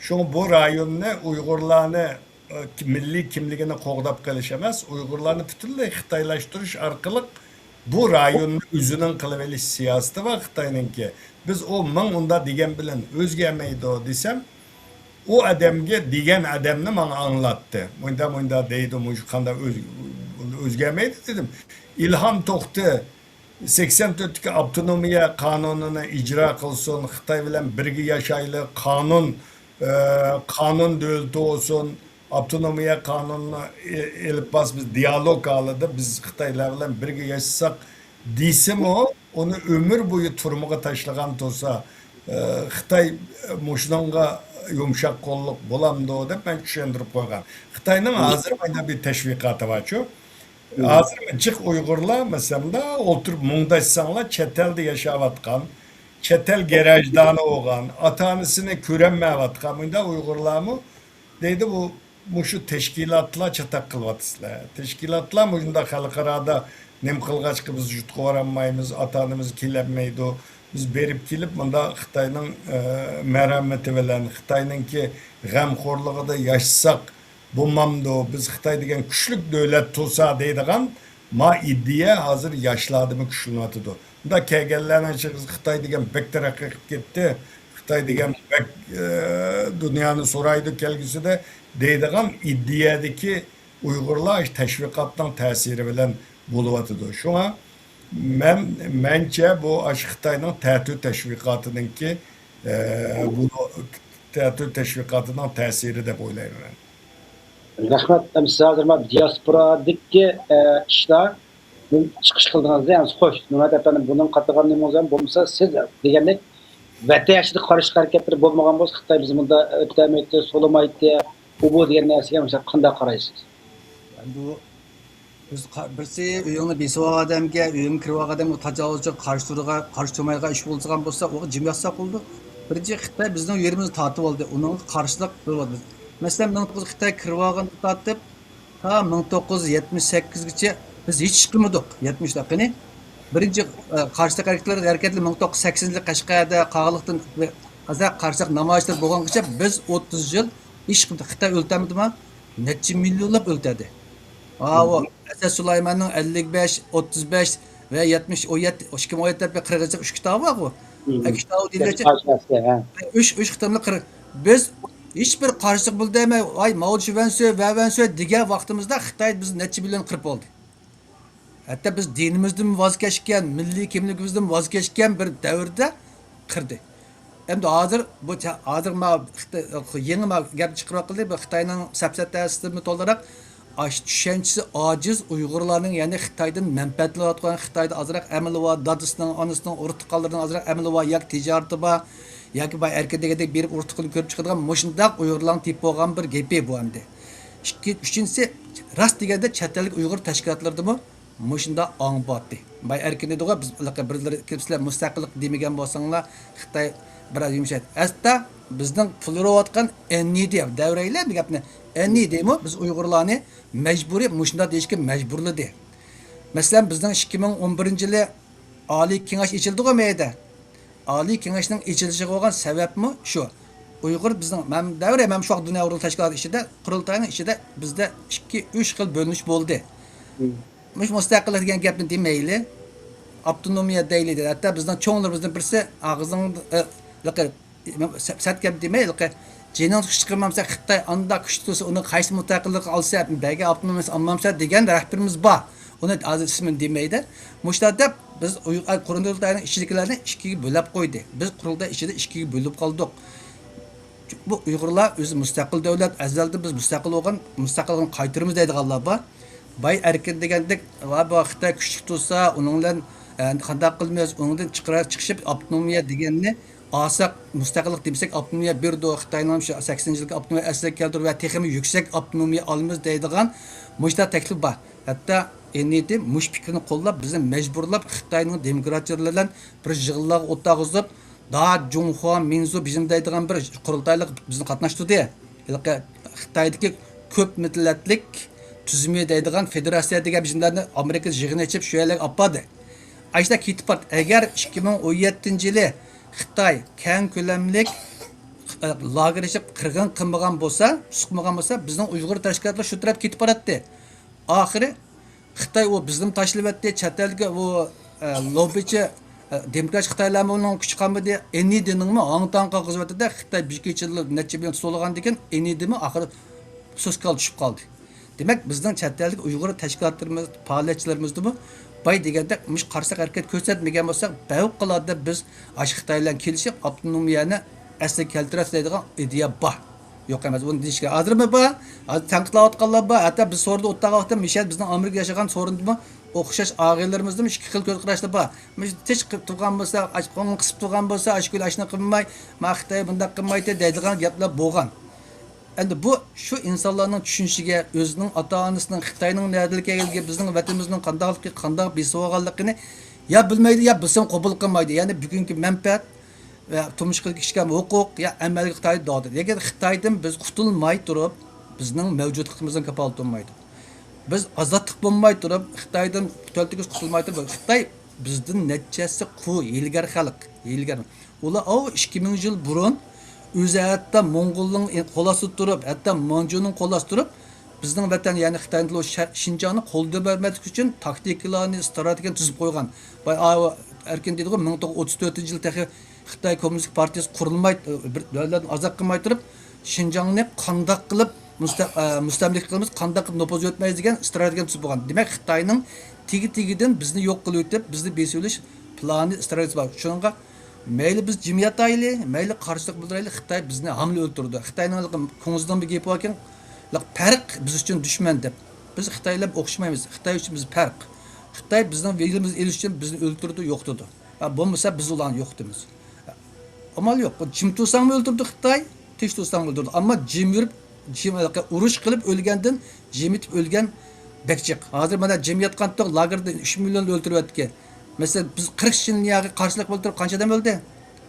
شۇڭا بۇ رايوننى، ئۇيغۇرلارنى، ئە، مىللىي كىملىكىنى قوغداپ قېلىش ئەمەس، ئۇيغۇرلارنى پۈتۈنلەي خىتايلاشتۇرۇش ئارقىلىق بۇ رايوننى ئۆزىنىڭ قىلىۋېلىش سىياسىتى بار خىتاينىڭكى. بىز ئۇ مىڭ ئۇنداق دېگەن بىلەن ئۆزگەرمەيدۇ دېسەم، ئۇ ئادەمگە دېگەن ئادەمنى ماڭا ئاڭلاتتى. مۇنداق، مۇنداق دەيدۇ، مۇشۇ قانداق ئۆز-، ئۆزگەرمەيدۇ دېدىم. ئىلھام توختى سەكسەن تۆتتىكى ئاپتونومىيە قانۇنىنى ئىجرا قىلسۇن، خىتاي بىلەن بىرگە ياشايلى، قانۇن، ئە، قانۇن دۆلىتى بولسۇن، ئاپتونومىيە قانۇنىنى ئېلىپ بارسا، بىز دىيالوگ ھالىدا بىز خىتايلار بىلەن بىرگە ياشىساق دېسىمۇ، ئۇنى ئۆمۈر بويى تۈرمىگە تاشلىغان تۇرسا، ئە، خىتاي مۇشۇنىڭغا يۇمشاق قوللۇق بولامدۇ دەپ مەن چۈشەندۈرۈپ قويغان. خىتاينىڭ ھازىر مانا بىر تەشۋىقاتى بارچۇ. ھازىر جىق ئۇيغۇرلار، مەسىلەن، مۇنداق ئولتۇرۇپ مۇڭداشساڭلار، چەت ئەلدە ياشاۋاتقان، چەت ئەل گراژدانى بولغان، ئاتا-ئانىسىنى كۆرەلمەيۋاتقان مۇنداق ئۇيغۇرلارمۇ دەيدۇ، بۇ، مۇشۇ تەشكىلاتلار چاتاق قىلىۋاتىسىلەر. تەشكىلاتلار مۇشۇنداق خەلقئارادا نېمە قىلغاچقا بىز يۇرتقا بارالمايمىز، ئاتا-ئانىمىز كېلەلمەيدۇ. بىز بېرىپ كېلىپ مۇنداق خىتاينىڭ، ئە، مەرھەمىتى بىلەن، خىتاينىڭكى غەمخورلۇقىدا ياشىساق، بولمامدۇ، بىز خىتاي دېگەن كۈچلۈك دۆلەت تۇرسا دەيدىغان ما ئىدىيە ھازىر ياشلاردىمۇ كۈچلىنىۋاتىدۇ. مۇنداق كەلگەنلەرنىڭ ئىچىدە خىتاي دېگەن بەك تەرەققىي قىلىپ كەتتى، خىتاي دېگەن بەك، ئە، دۇنيانى سورايدۇ كەلگۈسىدە دەيدىغان ئىدىيەدىكى ئۇيغۇرلار تەشۋىقاتنىڭ تەسىرى بىلەن بولۇۋاتىدۇ. شۇڭا مەن، مەنچە بۇ ئاشۇ خىتاينىڭ تەتۈر تەشۋىقاتىنىڭكى ئە، بۇ تىياتىر تەشۋىقاتىنىڭ تەسىرى دەپ ئويلايمەن. رەھمەت. ئەمدى سىز ھازىر مانا دىياسپورادىكى، ئە، ئىشلار چىقىش قىلدىڭىز، يەنى خوش، نۇرمەت ئەپەندى، بۇنىڭ قاتىدىغان نېمىڭىز ھەم بولمىسا، سىز دېگەندەك ۋەتەن ئىچىدە قارشىلىق ھەرىكەتلىرى بولمىغان بولسا، خىتاي بىز مۇندا ئۆتەلمەيتتى، سولىمايتتى، ئۇ بۇ دېگەن نەرسىگە مىسال قانداق قارايسىز؟ ئەمدى بۇ بىز قا- بىرسى ئۆيۈڭنى بېسىۋالغان ئادەمگە، ئۆيۈڭگە كىرىۋالغان ئادەمگە تاجاۋۇزچى، قارشى تۇرغان، قارشى تۇرمايدىغان ئىش بولىدىغان بولسا، ئۇغا جىم ياتساق بولىدۇ. بىرىنچى، خىتاي بىزنىڭ يېرىمىزنى تارتىپ ئالدى، ئۇنىڭغا قارشىلىق قىلىۋاتىمىز. مەسىلەن، مىڭ توققۇز يۈز خىتاي كىرىۋالغاندىن تارتىپ تا مىڭ توققۇز يۈز يەتمىش سەككىزگىچە بىز ھېچ ئىش قىلمىدۇق. يەتمىشتە قېنى، بىرىنچى، ئە، قارشىلىق ھەرىكەتلىرى، ھەرىكەتلىرى مىڭ توققۇز يۈز سەككىزىنچى يىلى قەشقەردە، قاغىلىقتىن ھازىر قارشىلىق نامايىشلىرى بولغانغىچە بىز ئوتتۇز يىل ھېچ قىلمىدۇق. خىتاي ئۆلتۈرمىدىما؟ نەچچە مىليونلاپ ئۆلتۈردى. ھاۋۇ، ئەسەد سۇلايماننىڭ ئەللىك بەش، ئوتتۇز بەش ۋە يەتمىش، ئون يەتتە، ئىككى مىڭ ئون يەتتە بىر قىرىق يىللىق ئۈچ كىتابى بارغۇ. ئە، كىتابى دېگەنچە، ئۈچ، ئۈچ قېتىملىق قىرىق. بىز ھېچ بىر قارشىلىق بىلدۈرمەي، ۋاي، ماۋ شىۋەنسۆ، ۋەۋەنسۆ دېگەن ۋاقتىمىزدا خىتاي بىز نەچچە مىليون قىرىپ بولدى. ھەتتا بىز دىنىمىزدىن ۋاز كەچكەن، مىللىي كىملىكىمىزدىن ۋاز كەچكەن بىر دەۋردە قىردى. ئەمدى ھازىر بۇ چا- ھازىر ما خىتاي- يېڭى ما گەپ چىقىرىۋاتقىلى، بۇ خىتاينىڭ سەپسەتەسىدىنمۇ تولىراق، ئاش چۈشەنچىسى ئاجىز ئۇيغۇرلارنىڭ، يەنى خىتايدىن مەنپەئەتلىنىۋاتقان، خىتايدا ئازراق ئەمىلى بار، دادىسىنىڭ، ئانىسىنىڭ، ئۇرۇق تۇغقانلىرىنىڭ ئازراق ئەمىلى بار، ياكى تىجارىتى بار، ياكى باي ئەركىن دېگەندەك بېرىپ ئۇرۇق تۇغقاننى كۆرۈپ چىقىدىغان مۇشۇنداق ئۇيغۇرلارنىڭ تېپىپ بولغان بىر گېپى بۇ ئەمدى. ئىككى، ئۈچىنچىسى، راست دېگەندە چەت ئەللىك ئۇيغۇر تەشكىلاتلىرىدىمۇ مۇشۇنداق ئاڭ بارتى. باي ئەركىن دېدىغۇ، بىز بىرلىرى كېلىپ سىلەر مۇستەقىللىق دېمىگەن بولساڭلار، خىتاي بىراز يۇمشايدۇ. ئەستا بىزنىڭ پۇل ئۇرۇۋاتقان ئېن ئى دى، دەۋرەيلى بۇ گەپنى. ئېن ئى دىمۇ بىز ئۇيغۇرلارنى مەجبۇرىي مۇشۇنداق دېيىشكە مەجبۇرلىدى. مەسىلەن، بىزنىڭ ئىككى مىڭ ئون بىرىنچى يىلى ئالىي كېڭەش ئېچىلدىغۇ مەيدە. ئالىي كېڭەشنىڭ ئېچىلىشىغا بولغان سەۋەبمۇ شۇ. ئۇيغۇر بىزنىڭ، مەن دەۋرى، مەن شۇ دۇنيا ئۇيغۇر تەشكىلاتى ئىچىدە، قۇرۇلتاينىڭ ئىچىدە بىزدە ئىككى، ئۈچ خىل بۆلۈنۈش بولدى. مۇشۇ مۇستەقىللىق دېگەن گەپنى دېمەيلى، ئاپتونومىيە دەيلى دېدى. ھەتتا بىزنىڭ چوڭلىرىمىزدىن بىرسى ئاغزىڭدا، ئە، لىقى، سە-، سەت گەپ دېمەي، لىقى، جېنىڭ كۈچ چىقىرمامسەن، خىتاي ئاندا كۈچ تۇرسا، ئۇنىڭ قايسى مۇستەقىللىقى ئالسا، بەگە ئاپتونومىيەسى ئالمامسەن دېگەن رەھبىرىمىز بار. ئۇنى ھازىر ئىسمىنى دېمەيدۇ. مۇشۇنداق دەپ، بىز ئۇي-، قۇرۇلتاينىڭ ئىچىدىكىلەرنى ئىككىگە بۆلۈپ قويدى. بىز قۇرۇلتاي ئىچىدە ئىككىگە بۆلۈپ قالدۇق. بۇ ئۇيغۇرلار ئۆزى مۇستەقىل دۆلەت، ئەزەلدىن بىز مۇستەقىل بولغان، مۇستەقىللىقنى قايتۇرىمىز دەيدىغانلار بار. باي ئەركىن دېگەندەك، ۋا بۇ خىتاي كۈچلۈك تۇرسا، ئۇنىڭ بىلەن، ئە، قانداق قىلىمىز، ئۇنىڭدىن چىقىرار، چىقىشىپ ئاپتونومىيە دېگەننى ئالساق، مۇستەقىللىق دېمىسەك، ئاپتونومىيە بېرىدۇ، خىتاينىڭ شۇ سەكسىنىنچى يىلقى ئاپتونومىيە ئەسلىگە كەلتۈرۈپ ۋە تېخىمۇ يۈكسەك ئاپتونومىيە ئالىمىز دەيدىغان مۇشۇنداق تەكلىپ بار. ھەتتا ئېن ئى دى مۇشۇ پىكىرنى قوللاپ، بىزنى مەجبۇرلاپ خىتاينىڭ دېموكراتچىلىرى بىلەن بىر يىغىنلارغا ئولتۇرغۇزۇپ، دا جۇڭخۇا مىنزۇ بىزنى دەيدىغان بىر قۇرۇلتايلىق بىزنى قاتناشتۇردى. ھېلىقى خىتايدىكى كۆپ مىللەتلىك تۈزۈمى دەيدىغان فېدېراتسىيە دېگەن بىزلەرنى ئامېرىكا يىغىن ئېچىپ، شۇ يەرلەرگە ئاپاردى. ئاشۇنداق كېتىپ باردى. ئەگەر ئىككى مىڭ ئون يەتتىنچى يىلى خىتاي كەڭ كۆلەملىك، ئە، لاگېر ئېچىپ قىرغىن قىلمىغان بولسا، تۇتقۇن قىلمىغان بولسا، بىزنىڭ ئۇيغۇر تەشكىلاتلىرى شۇ تەرەپكە كېتىپ باراتتى. ئاخىرى خىتاي ئۇ بىزنىمۇ تاشلىۋەتتى، چەت ئەلگە ئۇ، ئە، لوببىچى، ئە، دېموكراتىك خىتايلارمۇ ئۇنىڭ كۈچى قالمىدى. ئېن ئى دىنىڭمۇ ھاڭ تاڭ قىلغۇزۇۋەتتى-دە، خىتاي بىر نەچچە مىليون سولىغاندىن كېيىن ئېن ئى دىمۇ ئاخىرى سۇسكال چۈشۈپ قالدى. دېمەك، بىزنىڭ چەت ئەلدىكى ئۇيغۇر تەشكىلاتلىرىمىز، پائالىيەتچىلىرىمىزدىمۇ باي دېگەندەك مۇشۇ قارشىلىق ھەرىكەت كۆرسەتمىگەن بولساق، پەۋقۇلئاددە بىز ئاشۇ خىتاي بىلەن كېلىشىپ، ئاپتونومىيەنى ئەسلىگە كەلتۈرەرسىز دەيدىغان ئىدىيە بار. يوق ئەمەس، ئۇنى دېيىشكە ھازىرمۇ بار. ھازىر تەنقىدلەۋاتقانلار بار. ھەتتا بىز سورۇندا ئولتۇرغان ۋاقىتتا، مىشەل بىزنىڭ ئامېرىكىدا ياشىغان سورۇندىمۇ ئوخشاش ئاغىنىلىرىمىزدىمۇ ئىككى خىل كۆز قاراشلار بار. مۇشۇ تىنچ قىلىپ تۇرغان بولسا، ئاچ-، قولىنى قىسىپ تۇرغان بولسا، ئاشۇ كۈنى ئاشۇنى قىلماي، ما خىتاي بۇنداق قىلمايتتى دەيدىغان گەپلەر بولغان. ئەمدى بۇ شۇ ئىنسانلارنىڭ چۈشىنىشىگە، ئۆزىنىڭ ئاتا-ئانىسىنىڭ خىتاينىڭ نەدىكەنلىكى، بىزنىڭ ۋەتىنىمىزنىڭ قانداقلىقى، قانداق بېسىۋالغانلىقىنى يا بىلمەيدۇ، يا بىلسىمۇ قوبۇل قىلمايدۇ. يەنى بۈگۈنكى مەنپەئەت ۋە تۇرمۇشقا كىشىگە ھوقۇق يا ئەمەلگە قىتايدۇ دەيدۇ. لېكىن خىتايدىن بىز قۇتۇلماي تۇرۇپ، بىزنىڭ مەۋجۇتلۇقىمىزنىڭ كاپالىتى بولمايدۇ. بىز ئازادلىق بولماي تۇرۇپ، خىتايدىن تۆلتىكىز قۇتۇلماي تۇرۇپ، خىتاي بىزدىن نەچچە ھەسسە قۇۋ، ھىيلىگەر خەلق، ھىيلىگەر. ئۇلار ئاۋۇ ئىككى مىڭ يىل بۇرۇن ئۆزى ھەتتا موڭغۇلنىڭ قول ئاستىدا تۇرۇپ، ھەتتا مانجۇنىڭ قول ئاستىدا تۇرۇپ، بىزنىڭ ۋەتەن، يەنى خىتاينىڭ شىنجاڭنى قولدىن بەرمەسلىك ئۈچۈن تاكتىكىلارنى، ئىستراتېگىيەنى تۈزۈپ قويغان. باي ئەركىن دېدىغۇ، مىڭ توققۇز يۈز ئوتتۇز تۆتىنچى يىل تېخى خىتاي كوممۇنىستىك پارتىيىسى قۇرۇلماي، بىر دۆلەتنى ئازاد قىلماي تۇرۇپ، شىنجاڭنى قانداق قىلىپ مۇستە-، ئە، مۇستەملىكە قىلىمىز، قانداق قىلىپ نوپۇز يۆتمەيمىز دېگەن ئىستراتېگىيە تۈزۈپ بولغان. دېمەك، خىتاينىڭ تېگى-تېگىدىن بىزنى يوق قىلىۋېتىپ، بىزنى بېسىۋېلىش پىلانى، ئىستراتېگىيەسى بار. شۇنىڭغا مەيلى بىز جىم ياتايلى، مەيلى قارشىلىق بىلدۈرەيلى، خىتاي بىزنى ھامىلە ئۆلتۈرىدۇ. خىتاينىڭ ھېلىقى كۇڭزىدىڭ بىر گېپى باركەن، ھېلىقى پەرق بىز ئۈچۈن دۈشمەن دەپ. بىز خىتاي بىلەن ئوخشىمايمىز. خىتاي ئۈچۈن بىز پەرق. خىتاي بىزنىڭ يېرىمىزنى ئېلىش ئۈچۈن بىزنى ئۆلتۈرىدۇ، يوقىتىدۇ. ھە، بولمىسا بىز ئۇلارنى يوقىتىمىز. ئامال يوق. جىم تۇرساڭمۇ ئۆلتۈرىدۇ خىتاي، تىنچ تۇرساڭمۇ ئۆلتۈرىدۇ. ئەمما جىم يۈرۈپ، جىم، ئۇرۇش قىلىپ ئۆلگەندىن جىم يېتىپ ئۆلگەن بەك جىق. ھازىر مانا جىم ياتقان تۇق لاگېردا ئۈچ مىليون ئۆلتۈرۈۋەتتىكى. مەسىلەن، بىز قىرىق شىنياغا قارشىلىق بىلدۈرۈپ قانچە ئادەم ئۆلدى؟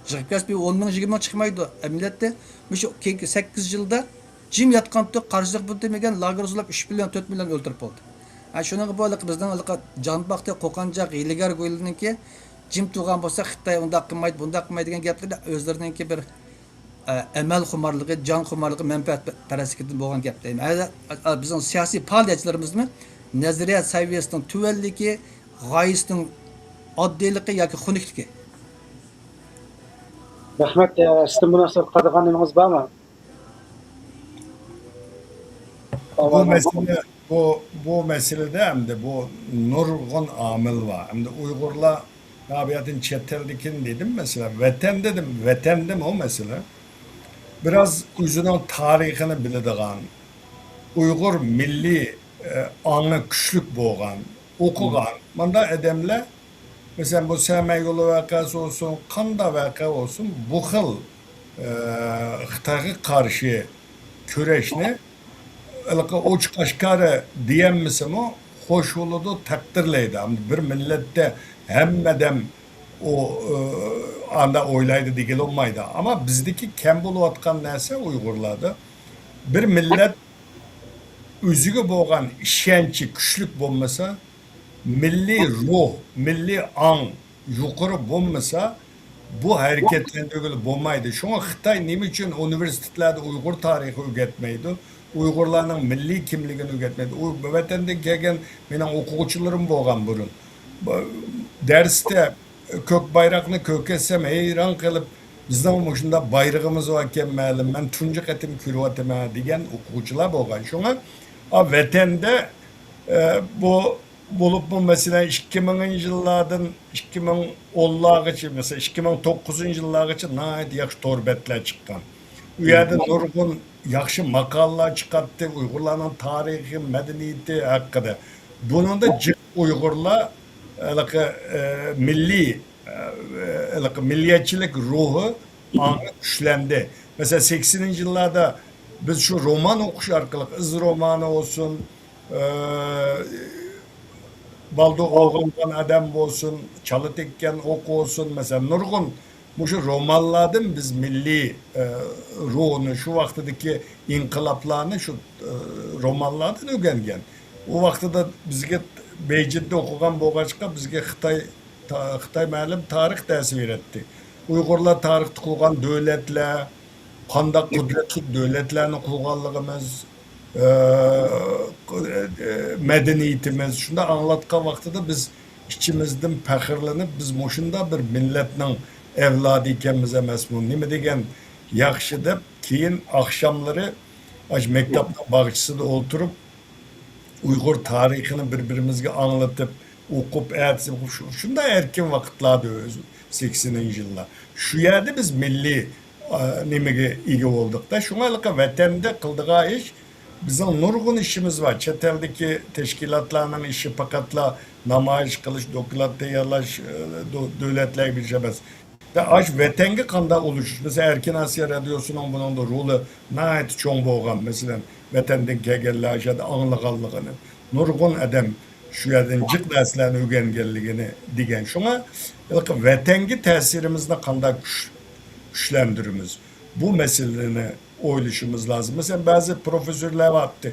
يىغىپ كەلسە بىر ئون مىڭ، يىگىرمە مىڭ چىقمايدۇ. ئەمەلىيەتتە مۇشۇ كېيىنكى سەككىز يىلدا جىم ياتقان تۇق، قارشىلىق بىلدۈرمىگەن، لاگېر زورلاپ ئۈچ مىليون، تۆت مىليون ئۆلتۈرۈپ بولدى. ھە، شۇنىڭغا بۇ ھېلىقى بىزنىڭ ھېلىقى جان باقتى، قوقانجاق، ھىيلىگەر گويلىنىڭكى جىم تۇرغان بولسا، خىتاي ئۇنداق قىلمايدۇ، بۇنداق قىلمايدۇ دېگەن گەپلىرى ئۆزلىرىنىڭكى بىر، ئە، ئەمەل خۇمارلىقى، جان خۇمارلىقى، مەنپەئەتپەرەسلىكىدىن بولغان گەپ دەيمەن. ھە، بىزنىڭ سىياسىي پائالىيەتچىلىرىمىزمۇ نەزەرىيە سەۋىيەسىنىڭ تۆۋەنلىكى، غايىسىنىڭ ئاددىيلىقى ياكى خۇنۈكلۈكى. رەھمەت، ئە، سىزدىن مۇناسىۋەت قىلىدىغان نېمىڭىز بارمۇ؟ بۇ مەسىلە، بۇ، بۇ مەسىلىدە ئەمدى بۇ نۇرغۇن ئامىل بار. ئەمدى ئۇيغۇرلار، بۇ يەردىن چەت ئەلدىكىنى دېدىم، مەسىلەن، ۋەتەن دېدىم، ۋەتەندىمۇ مەسىلە. بىراز ئۆزىنىڭ تارىخىنى بىلىدىغان، ئۇيغۇر مىللىي، ئە، ئاڭى كۈچلۈك بولغان، ئوقۇغان، مانداق ئادەملەر مەسىلەن، بۇ سەمەگۈلى ۋەقەسى بولسۇن، قانداق ۋەقە بولسۇن، بۇ خىل، ئە، خىتايغا قارشى كۈرەشنى ھېلىقى ئوچۇق ئاشكارا دېيەلمىسىمۇ، خوش بولىدۇ، تەقدىرلەيدۇ. ئەمدى بىر مىللەتتە ھەممە ئادەم ئۇ، ئە، ئانداق ئويلايدۇ دېگىلى بولمايدۇ. ئەمما بىزدىكى كەم بولۇۋاتقان نەرسە ئۇيغۇرلاردا، بىر مىللەت ئۆزىگە بولغان ئىشەنچى كۈچلۈك بولمىسا، مىللىي روھ، مىللىي ئاڭ يۇقىرى بولمىسا، بۇ ھەرىكەتلەندۈرگىلى بولمايدۇ. شۇڭا خىتاي نېمە ئۈچۈن ئۇنىۋېرسىتېتلاردا ئۇيغۇر تارىخى ئۆگەتمەيدۇ؟ ئۇيغۇرلارنىڭ مىللىي كىملىكىنى ئۆگەتمەيدۇ. ئۇ ۋەتەندىن كەلگەن مېنىڭ ئوقۇغۇچىلىرىم بولغان بۇرۇن. بۇ دەرستە كۆك بايراقنى كۆرسەتسەم ھەيران قېلىپ، «بىزنىڭ مۇشۇنداق بايرىقىمىز باركەن مەلۇم، مەن تۇنجى قېتىم كۆرۈۋاتىمەن» دېگەن ئوقۇغۇچىلار بولغان. شۇڭا، ئا، ۋەتەندە، ئە، بۇ بولۇپمۇ، مەسىلەن، ئىككى مىڭىنچى يىللاردىن ئىككى مىڭ ئونلارغىچە، مەسىلەن، ئىككى مىڭ توققۇزىنچى يىللارغىچە ناھايىتى ياخشى تور بەتلەر چىققان. ئۇ يەردە نۇرغۇن ياخشى ماقالىلەر چىقاتتى، ئۇيغۇرلارنىڭ تارىخى، مەدەنىيىتى ھەققىدە. بۇنىڭدا جىق ئۇيغۇرلار ھېلىقى، ئە، مىللىي، ئە، ھېلىقى مىللىيەتچىلىك روھى ئاڭى كۈچلەندى. مەسىلەن، سەكسىنىنچى يىللاردا بىز شۇ رومان ئوقۇش ئارقىلىق، ئىز رومانى بولسۇن، ئە، بالدۇر ئوغرىلىغان ئادەم بولسۇن، چالا تەگكەن ئوق بولسۇن، مەسىلەن، نۇرغۇن مۇشۇ رومانلاردىن بىز مىللىي، ئە، روھنى، شۇ ۋاقتىدىكى ئىنقىلابلارنى شۇ، ئە، رومانلاردىن ئۆگەنگەن. ئۇ ۋاقتىدا بىزگە بېيجىڭدا ئوقۇغان بولغاچقا، بىزگە خىتاي تا-، خىتاي مەلۇم تارىخ دەرسى بېرەتتى. ئۇيغۇرلار تارىختا قۇرغان دۆلەتلەر، قانداق قۇدرەتلىك دۆلەتلەرنى قۇرغانلىقىمىز، ئە، مەدەنىيىتىمىز، شۇنداق ئاڭلاتقان ۋاقتىدا بىز ئىچىمىزدىن پەخىرلىنىپ، بىز مۇشۇنداق بىر مىللەتنىڭ ئەۋلادى ئىكەنمىز ئەمەسمۇ، نېمە دېگەن ياخشى دەپ، كېيىن ئاخشاملىرى ئاشۇ مەكتەپنىڭ باغچىسىدا ئولتۇرۇپ، ئۇيغۇر تارىخىنى بىر-بىرىمىزگە ئاڭلىتىپ، ئوقۇپ، ئەتىسى ئوقۇپ، شۇ-، شۇنداق ئەركىن ۋاقىتلاردى ئۆزى، سەكسىنىنچى يىللار. شۇ يەردە بىز مىللىي، ئا، نېمىگە ئىگە بولدۇق-دە. شۇڭا ھېلىقى ۋەتەندە قىلىدىغان ئىش، بىزنىڭ نۇرغۇن ئىشىمىز بار. چەت ئەلدىكى تەشكىلاتلارنىڭ ئىشى پەقەتلا نامايىش قىلىش، دوكلات تەييارلاش، ئە، دۆ-، دۆلەتلەرگە بېرىش ئەمەس. ۋە ئاشۇ ۋەتەنگە قانداق ئۇلىشىش؟ مەسىلەن، ئەركىن ئاسىيا رادىيوسىنىڭ بۇنىڭدا رولى ناھايىتى چوڭ بولغان. مەسىلەن، ۋەتەندىن كەلگەنلەر ئاشۇ يەردە ئاڭلىغانلىقىنى، نۇرغۇن ئادەم شۇ يەردىن جىق نەرسىلەرنى ئۆگەنگەنلىكىنى دېگەن. شۇڭا ھېلىقى ۋەتەنگە تەسىرىمىزنى قانداق كۈچ-، كۈچلەندۈرىمىز؟ بۇ مەسىلىنى ئويلىشىمىز لازىم. مەسىلەن، بەزى پروفېسسورلار بارتتى.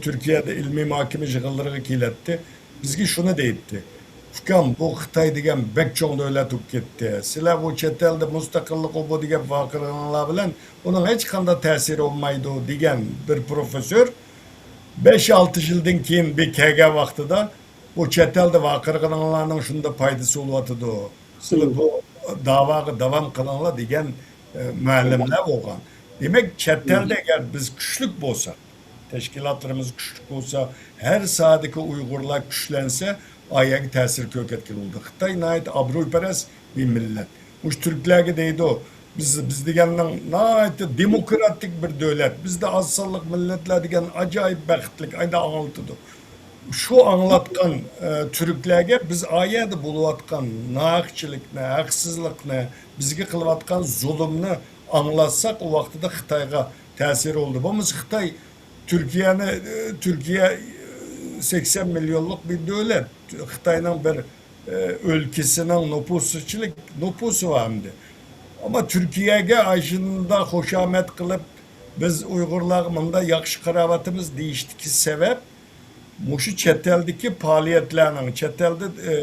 تۈركىيەدە ئىلمىي مۇھاكىمە يىغىنلىرىغا كېلەتتى. بىزگە شۇنى دەيتتى. «ئۇكام، بۇ خىتاي دېگەن بەك چوڭ دۆلەت بولۇپ كەتتى. سىلەر بۇ چەت ئەلدە مۇستەقىللىق ئۇ بۇ دېگەن ۋارقىرىغىنىڭلار بىلەن ئۇنىڭ ھېچقانداق تەسىرى بولمايدۇ» دېگەن بىر پروفېسسور بەش-ئالتە يىلدىن كېيىن بىر كەلگەن ۋاقتىدا، «بۇ چەت ئەلدە ۋارقىرىغىنىڭلارنىڭ شۇنداق پايدىسى بولۇۋاتىدۇ. سىلەر بۇ داۋاغا داۋام قىلىڭلار» دېگەن، ئە، مۇئەللىملەر بولغان. دېمەك، چەت ئەلدە ئەگەر بىز كۈچلۈك بولساق، تەشكىلاتلىرىمىز كۈچلۈك بولسا، ھەر ساھەدىكى ئۇيغۇرلار كۈچلەنسە، ئايەگە تەسىر كۆرسەتكىلى بولىدۇ. خىتاي ناھايىتى ئابرۇيپەرەس بىر مىللەت. مۇشۇ تۈركلەرگە دەيدۇ، بىز، بىز دېگەننىڭ ناھايىتى دېموكراتىك بىر دۆلەت، بىزدە ئاز سانلىق مىللەتلەر دېگەن ئاجايىپ بەختلىك، ئايدا ئاڭلىتىدۇ. شۇ ئاڭلاتقان، ئە، تۈركلەرگە بىز ئا يەردە بولۇۋاتقان ناھەقچىلىكنى، ھەقسىزلىقنى، بىزگە قىلىۋاتقان زۇلۇمنى ئاڭلاتساق، ئۇ ۋاقتىدا خىتايغا تەسىرى بولىدۇ. بولمىسا خىتاي تۈركىيەنى، ئە، تۈركىيە، ئە، سەكسەن مىليونلۇق بىر دۆلەت. خىتاينىڭ بىر، ئە، ئۆلكىسىنىڭ نوپۇسىچىلىك نوپۇسى بار ئەمدى. ئەمما تۈركىيەگە ئاشۇنداق خۇشامەت قىلىپ، بىز ئۇيغۇرلارغا مۇنداق ياخشى قاراۋاتىمىز دېيىشتىكى سەۋەب، مۇشۇ چەت ئەلدىكى پائالىيەتلەرنىڭ، چەت ئەلدە، ئە،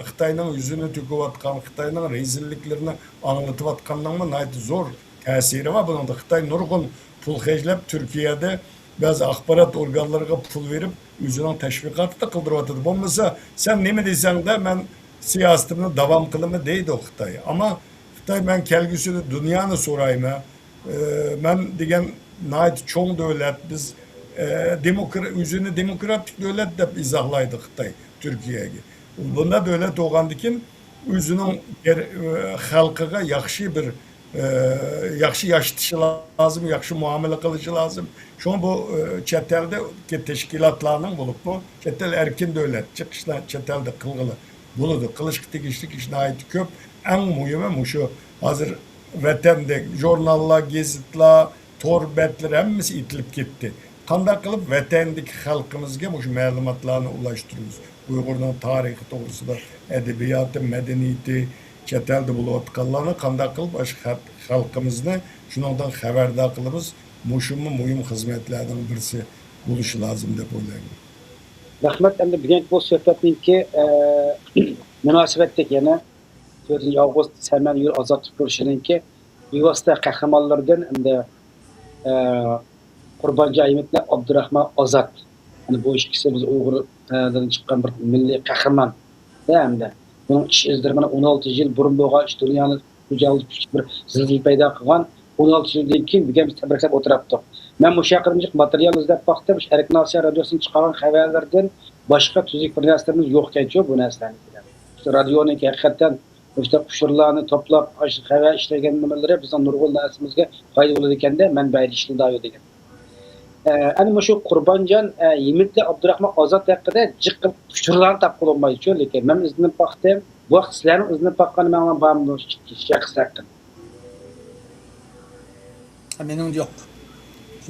خىتاينىڭ يۈزىنى تۆكۈۋاتقان، خىتاينىڭ رەزىللىكلىرىنى ئاڭلىتىۋاتقاننىڭمۇ ناھايىتى زور تەسىرى بار. بۇنىڭدا خىتاي نۇرغۇن پۇل خەجلەپ، تۈركىيەدە بەزى ئاخبارات ئورگانلىرىغا پۇل بېرىپ، ئۆزىنىڭ تەشۋىقاتىنى قىلدۇرۇۋاتىدۇ. بولمىسا، سەن نېمە دېسەڭدە، مەن سىياسىتىمنى داۋام قىلىمەن دەيدۇ خىتاي. ئەمما خىتاي، مەن كەلگۈسىدە دۇنيانى سورايمەن. ئە، مەن دېگەن ناھايىتى چوڭ دۆلەت، بىز، ئە، دېموكرا-، ئۆزىنى دېموكراتىك دۆلەت دەپ ئىزاھلايدۇ خىتاي تۈركىيەگە. بۇنداق دۆلەت بولغاندىكىن، ئۆزىنىڭ گەر-، ئە، خەلقىگە ياخشى بىر، ئە، ياخشى ياشىتىشى لازىم، ياخشى مۇئامىلە قىلىشى لازىم. شۇڭا بۇ، ئە، چەت ئەلدىكى تەشكىلاتلارنىڭ، بولۇپمۇ چەت ئەل ئەركىن دۆلەت، جىق ئىشلار چەت ئەلدە قىلغىلى بولىدۇ. قىلىشقا تېگىشلىك ئىش ناھايىتى كۆپ. ئەڭ مۇھىمى مۇشۇ ھازىر ۋەتەندە ژۇرناللار، گېزىتلار، تور بەتلىرى ھەممىسى ئېتىلىپ كەتتى. قانداق قىلىپ ۋەتەندىكى خەلقىمىزگە مۇشۇ مەلۇماتلارنى ئۇلاشتۇرىمىز؟ ئۇيغۇرنىڭ تارىخى توغرىسىدا، ئەدەبىياتى، مەدەنىيىتى، چەت ئەلدە بولۇۋاتقانلارنى قانداق قىلىپ ئاشۇ خەت-، خەلقىمىزنى شۇنىڭدىن خەۋەردار قىلىمىز؟ مۇشۇمۇ مۇھىم خىزمەتلەرنىڭ بىرسى بولۇشى لازىم دەپ ئويلايمەن. رەھمەت. ئەمدى بۈگۈنكى بۇ سۆھبەتنىڭكى، ئە، مۇناسىۋەتلىك يەنە تۆتىنچى ئاۋغۇست سەمەن يۇل ئازادلىق كۈرىشىنىڭكى بىۋاسىتە قەھرىمانلىرىدىن ئەمدى، ئە، قۇربانجان ھېيمىت بىلەن ئابدۇراخمان ئازاد. يەنى بۇ ئىككىسى بىز ئۇيغۇرلاردىن چىققان بىر مىللىي قەھرىمان. ھەمدە بۇنىڭ ئىش ئىزلىرى مانا ئون ئالتە يىل بۇرۇن بولغان ئىش، دۇنيانى كۈچلۈك بىر زىلزىلە پەيدا قىلغان ئون ئالتە يىلدىن كېيىن بۈگۈن بىز تەبرىكلەپ ئولتۇراتتۇق. مەن مۇشۇ ھەققىدە جىق ماتېرىيال ئىزدەپ باقتىم. شۇ ئەركىن ئاسىيا رادىيوسىدىن چىقارغان خەۋەرلەردىن باشقا تۈزۈك بىر نەرسىلىرىمىز يوق ئىكەنچۇ بۇ نەرسىلەرنى. شۇ رادىيونىڭكى ھەقىقەتەن مۇشۇنداق ئۇچۇرلارنى توپلاپ، ئاشۇ خەۋەر ئىشلىگەن نېمىلىرى بىزنىڭ نۇرغۇن نەرسىمىزگە پايدا بولىدىكەن-دە، مەنبەئى ئىشلىدايو دېگەن. ئە، ئەنە مۇشۇ قۇربانجان، ئە، ھېيمىت بىلەن ئابدۇراخمان ئازاد ھەققىدە جىق قىلىپ ئۇچۇرلارنى تاپقىلى بولمايدۇ، لېكىن مەن ئىزدىنىپ باقتىم. بۇ ھەقتە سىلەرنىڭ ئىزدىنىپ باققان نېمەڭلار بارمۇ شەخس ھەققىدە؟ مېنىڭ يوق.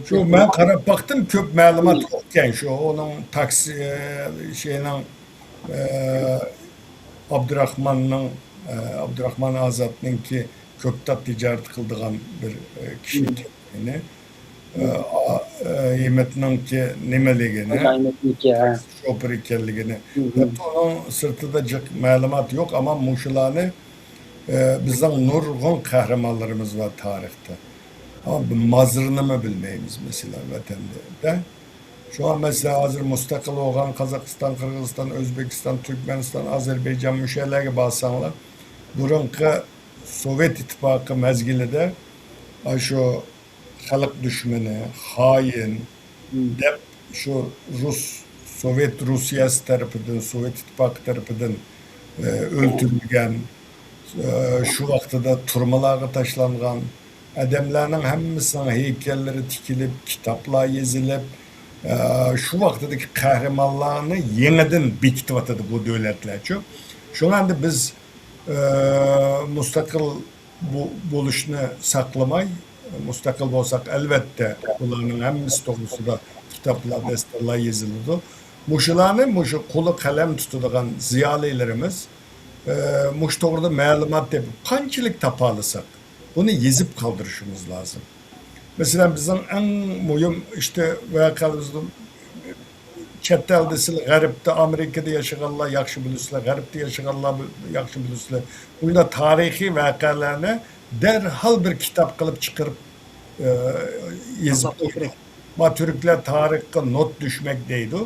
شۇ، مەن قاراپ باقتىم، كۆپ مەلۇمات يوق ئىكەن. شۇ ئۇنىڭ تاكسى، ئە، شېنىڭ، ئە، ئابدۇراخماننىڭ، ئە، ئابدۇراخمان ئازادنىڭكى كۆكتات تىجارىتى قىلىدىغان بىر، ئە، كىشى ئىكەنلىكىنى، ئە، ئا-، ئە، ھېيمىتنىڭكى نېمىلىكىنى، شوپۇر ئىكەنلىكىنى. ھەتتا ئۇنىڭ سىرتىدا جىق مەلۇمات يوق، ئەمما مۇشۇلارنى، ئە، بىزنىڭ نۇرغۇن قەھرىمانلىرىمىز بار تارىختا. ئەمما بىر مازىرىنىمۇ بىلمەيمىز، مەسىلەن، ۋەتەندە. شۇڭا، مەسىلەن، ھازىر مۇستەقىل بولغان قازاقىستان، قىرغىزىستان، ئۆزبېكىستان، تۈركمەنىستان، ئازەربەيجان، مۇشۇ يەرلەرگە بارساڭلار، بۇرۇنقى سوۋېت ئىتتىپاقى مەزگىلىدە ئاشۇ خەلق دۈشمىنى، خائىن دەپ شۇ رۇس، سوۋېت رۇسىيەسى تەرىپىدىن، سوۋېت ئىتتىپاقى تەرىپىدىن، ئە، ئۆلتۈرۈلگەن، ئە، شۇ ۋاقتىدا تۈرمىلەرگە تاشلانغان ئادەملەرنىڭ ھەممىسىنىڭ ھەيكەللىرى تىكىلىپ، كىتابلار يېزىلىپ، ئە، شۇ ۋاقتىدىكى قەھرىمانلارنى يېڭىدىن بېكىتىۋاتىدۇ بۇ دۆلەتلەرچۇ. شۇڭا ئەمدى بىز، ئە، مۇستەقىل بۇ، بولۇشنى ساقلىماي، مۇستەقىل بولساق، ئەلۋەتتە، بۇلارنىڭ ھەممىسى توغرىسىدا كىتابلار، داستانلار يېزىلىدۇ. مۇشۇلارنى مۇشۇ قولى قەلەم تۇتىدىغان زىيالىيلىرىمىز، ئە، مۇشۇ توغرىدا مەلۇمات تېپىپ، قانچىلىك تاپالىساق، بۇنى يېزىپ قالدۇرۇشىمىز لازىم. مەسىلەن، بىزنىڭ ئەڭ مۇھىم ئىشتە ۋەقەلىرىمىزدىن چەت ئەلدە سىلەر غەربتە، ئامېرىكىدا ياشىغانلار ياخشى بىلىسىلەر، غەربتە ياشىغانلار بىل-، ياخشى بىلىسىلەر. بۇنداق تارىخىي ۋەقەلەرنى دەرھال بىر كىتاب قىلىپ چىقىرىپ، ئە، يېزىپ قويدۇق. ما تۈركلەر تارىخقا نوت دۈشمەك دەيدۇ.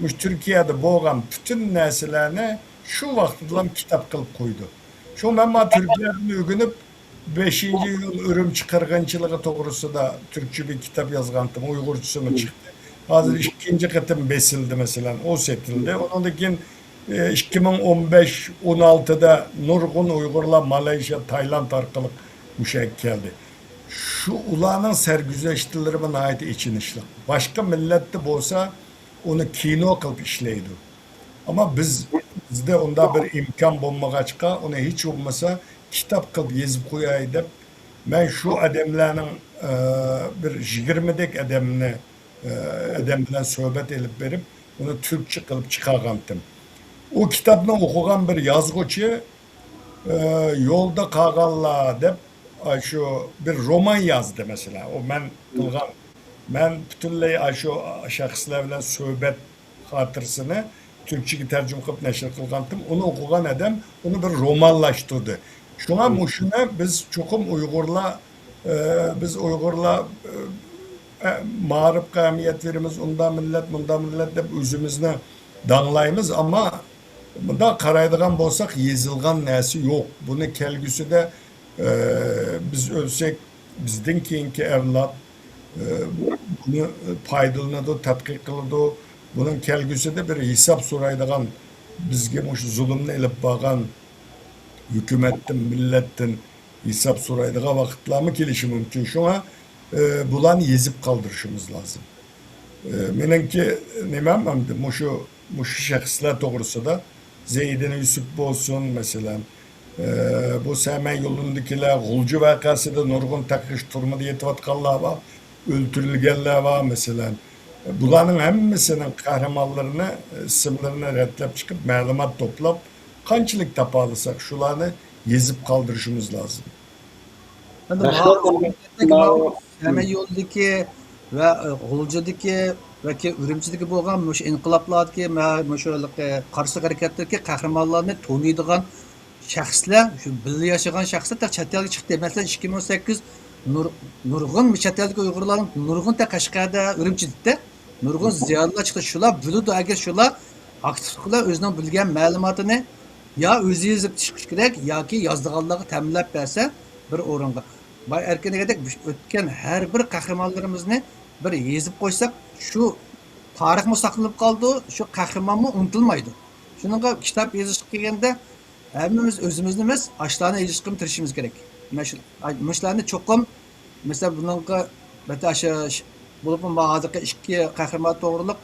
مۇشۇ تۈركىيەدە بولغان پۈتۈن نەرسىلەرنى شۇ ۋاقتىدىلا كىتاب قىلىپ قويدى. شۇ مەن ما تۈركلەردىن ئۆگىنىپ، بەشىنچى ئىيۇل ئۈرۈمچى قىرغىنچىلىقى توغرىسىدا تۈركچە بىر كىتاب يازغانتىم، ئۇيغۇرچىسىمۇ چىقتى. ھازىر ئىككىنچى قېتىم بېسىلدى، مەسىلەن، ئۇ سېتىلدى. ئۇنىڭدىن كېيىن ئىككى مىڭ ئون بەش، ئون ئالتىدا نۇرغۇن ئۇيغۇرلار مالايشىيا، تايلاند ئارقىلىق مۇشۇ يەرگە كەلدى. شۇ ئۇلارنىڭ سەرگۈزەشتلىرىمۇ ناھايىتى ئېچىنىشلىق. باشقا مىللەتتە بولسا، ئۇنى كىنو قىلىپ ئىشلەيدۇ. ئەمما بىز، بىزدە ئۇنداق بىر ئىمكان بولمىغاچقا، ئۇنى ھېچ بولمىسا كىتاب قىلىپ يېزىپ قوياي دەپ، مەن شۇ ئادەملەرنىڭ، ئە، بىر يىگىرمىدەك ئادەمنى، ئە، ئادەم بىلەن سۆھبەت ئېلىپ بېرىپ، ئۇنى تۈركچە قىلىپ چىقارغانتىم. ئۇ كىتابنى ئوقۇغان بىر يازغۇچى، ئە، يولدا قالغانلار دەپ، ئاشۇ بىر رومان يازدى، مەسىلەن. ئۇ مەن قىلغان، مەن پۈتۈنلەي ئاشۇ شەخسلەر بىلەن سۆھبەت خاتىرىسىنى تۈركچىگە تەرجىمە قىلىپ نەشر قىلغانتىم. ئۇنى ئوقۇغان ئادەم ئۇنى بىر رومانلاشتۇردى. شۇڭا مۇشۇنى بىز چوقۇم ئۇيغۇرلار، ئە، بىز ئۇيغۇرلار، ئە، مائارىپقا ئەھمىيەت بېرىمىز، ئۇنداق مىللەت، مۇنداق مىللەت دەپ ئۆزىمىزنى داڭلايمىز، ئەمما مۇنداق قارايدىغان بولساق، يېزىلغان نەرسە يوق. بۇنى كەلگۈسىدە، ئە، بىز ئۆلسەك، بىزدىن كېيىنكى ئەۋلاد، ئە، بۇنى پايدىلىنىدۇ، تەتقىق قىلىدۇ. بۇنىڭ كەلگۈسىدە بىر ھېساب سورايدىغان، بىزگە مۇشۇ زۇلۇمنى ئېلىپ بارغان ھۆكۈمەتتىن، مىللەتتىن ھېساب سورايدىغان ۋاقىتلارمۇ كېلىشى مۇمكىن. شۇڭا، ئە، بۇلارنى يېزىپ قالدۇرۇشىمىز لازىم. ئە، مېنىڭكى نېمەم ئەمدى مۇشۇ، مۇشۇ شەخسلەر توغرىسىدا، زەيدىن يۈسۈپ بولسۇن، مەسىلەن، ئە، بۇ سەمەن يولىدىكىلەر، غۇلجا ۋەقەسىدە نۇرغۇن تەقىش تۈرمىدە يېتىۋاتقانلار بار، ئۆلتۈرۈلگەنلەر بار، مەسىلەن. بۇلارنىڭ ھەممىسىنىڭ قەھرىمانلىرىنى، ئىسىملىرىنى رەتلەپ چىقىپ، مەلۇمات توپلاپ، قانچىلىك تاپالىساق، شۇلارنى يېزىپ قالدۇرۇشىمىز لازىم. ئەمدى رەھمەت. ماۋۇ، ماۋۇ سەمەن يولىدىكى ۋە، ئە، غۇلجىدىكى ۋە كېيىن ئۈرۈمچىدىكى بولغان مۇشۇ ئىنقىلابلاردىكى، مە-، مۇشۇ ھېلىقى قارشىلىق ھەرىكەتلىرىدىكى قەھرىمانلارنى تونۇيدىغان شەخسلەر، شۇ بىللە ياشىغان شەخسلەر تېخى چەت ئەلگە چىقتى. مەسىلەن، ئىككى مىڭ سەككىز نۇر-، نۇرغۇن چەت ئەلدىكى ئۇيغۇرلارنىڭ نۇرغۇن تېخى قەشقەردە، ئۈرۈمچىدە نۇرغۇن زىيالىيلار چىقتى. شۇلار بىلىدۇ، ئەگەر شۇلار ئاكتىپلىق بىلەن ئۆزىنىڭ بىلگەن مەلۇماتىنى يا ئۆزى يېزىپ چىقىشى كېرەك ياكى يازىدىغانلارغا تەمىنلەپ بەرسە بىر ئورۇنغا. باي ئەركىن دېگەندەك، ئۆتكەن ھەر بىر قەھرىمانلىرىمىزنى بىر يېزىپ قويساق، شۇ تارىخمۇ ساقلىنىپ قالىدۇ، شۇ قەھرىمانمۇ ئۇنتۇلمايدۇ. شۇنىڭغا كىتاب يېزىشقا كەلگەندە، ھەممىمىز ئۆزىمىزنى ئەمەس، ئاشۇلارنى يېزىشقىمۇ تىرىشىمىز كېرەك. مەشۇ-، ئاي-، مۇشۇلارنى چوقۇم، مەسىلەن، بۇنىڭغا بەتەشىش بولۇپمۇ، ما ھازىرقى ئىككى قەھرىمان توغرىلىق،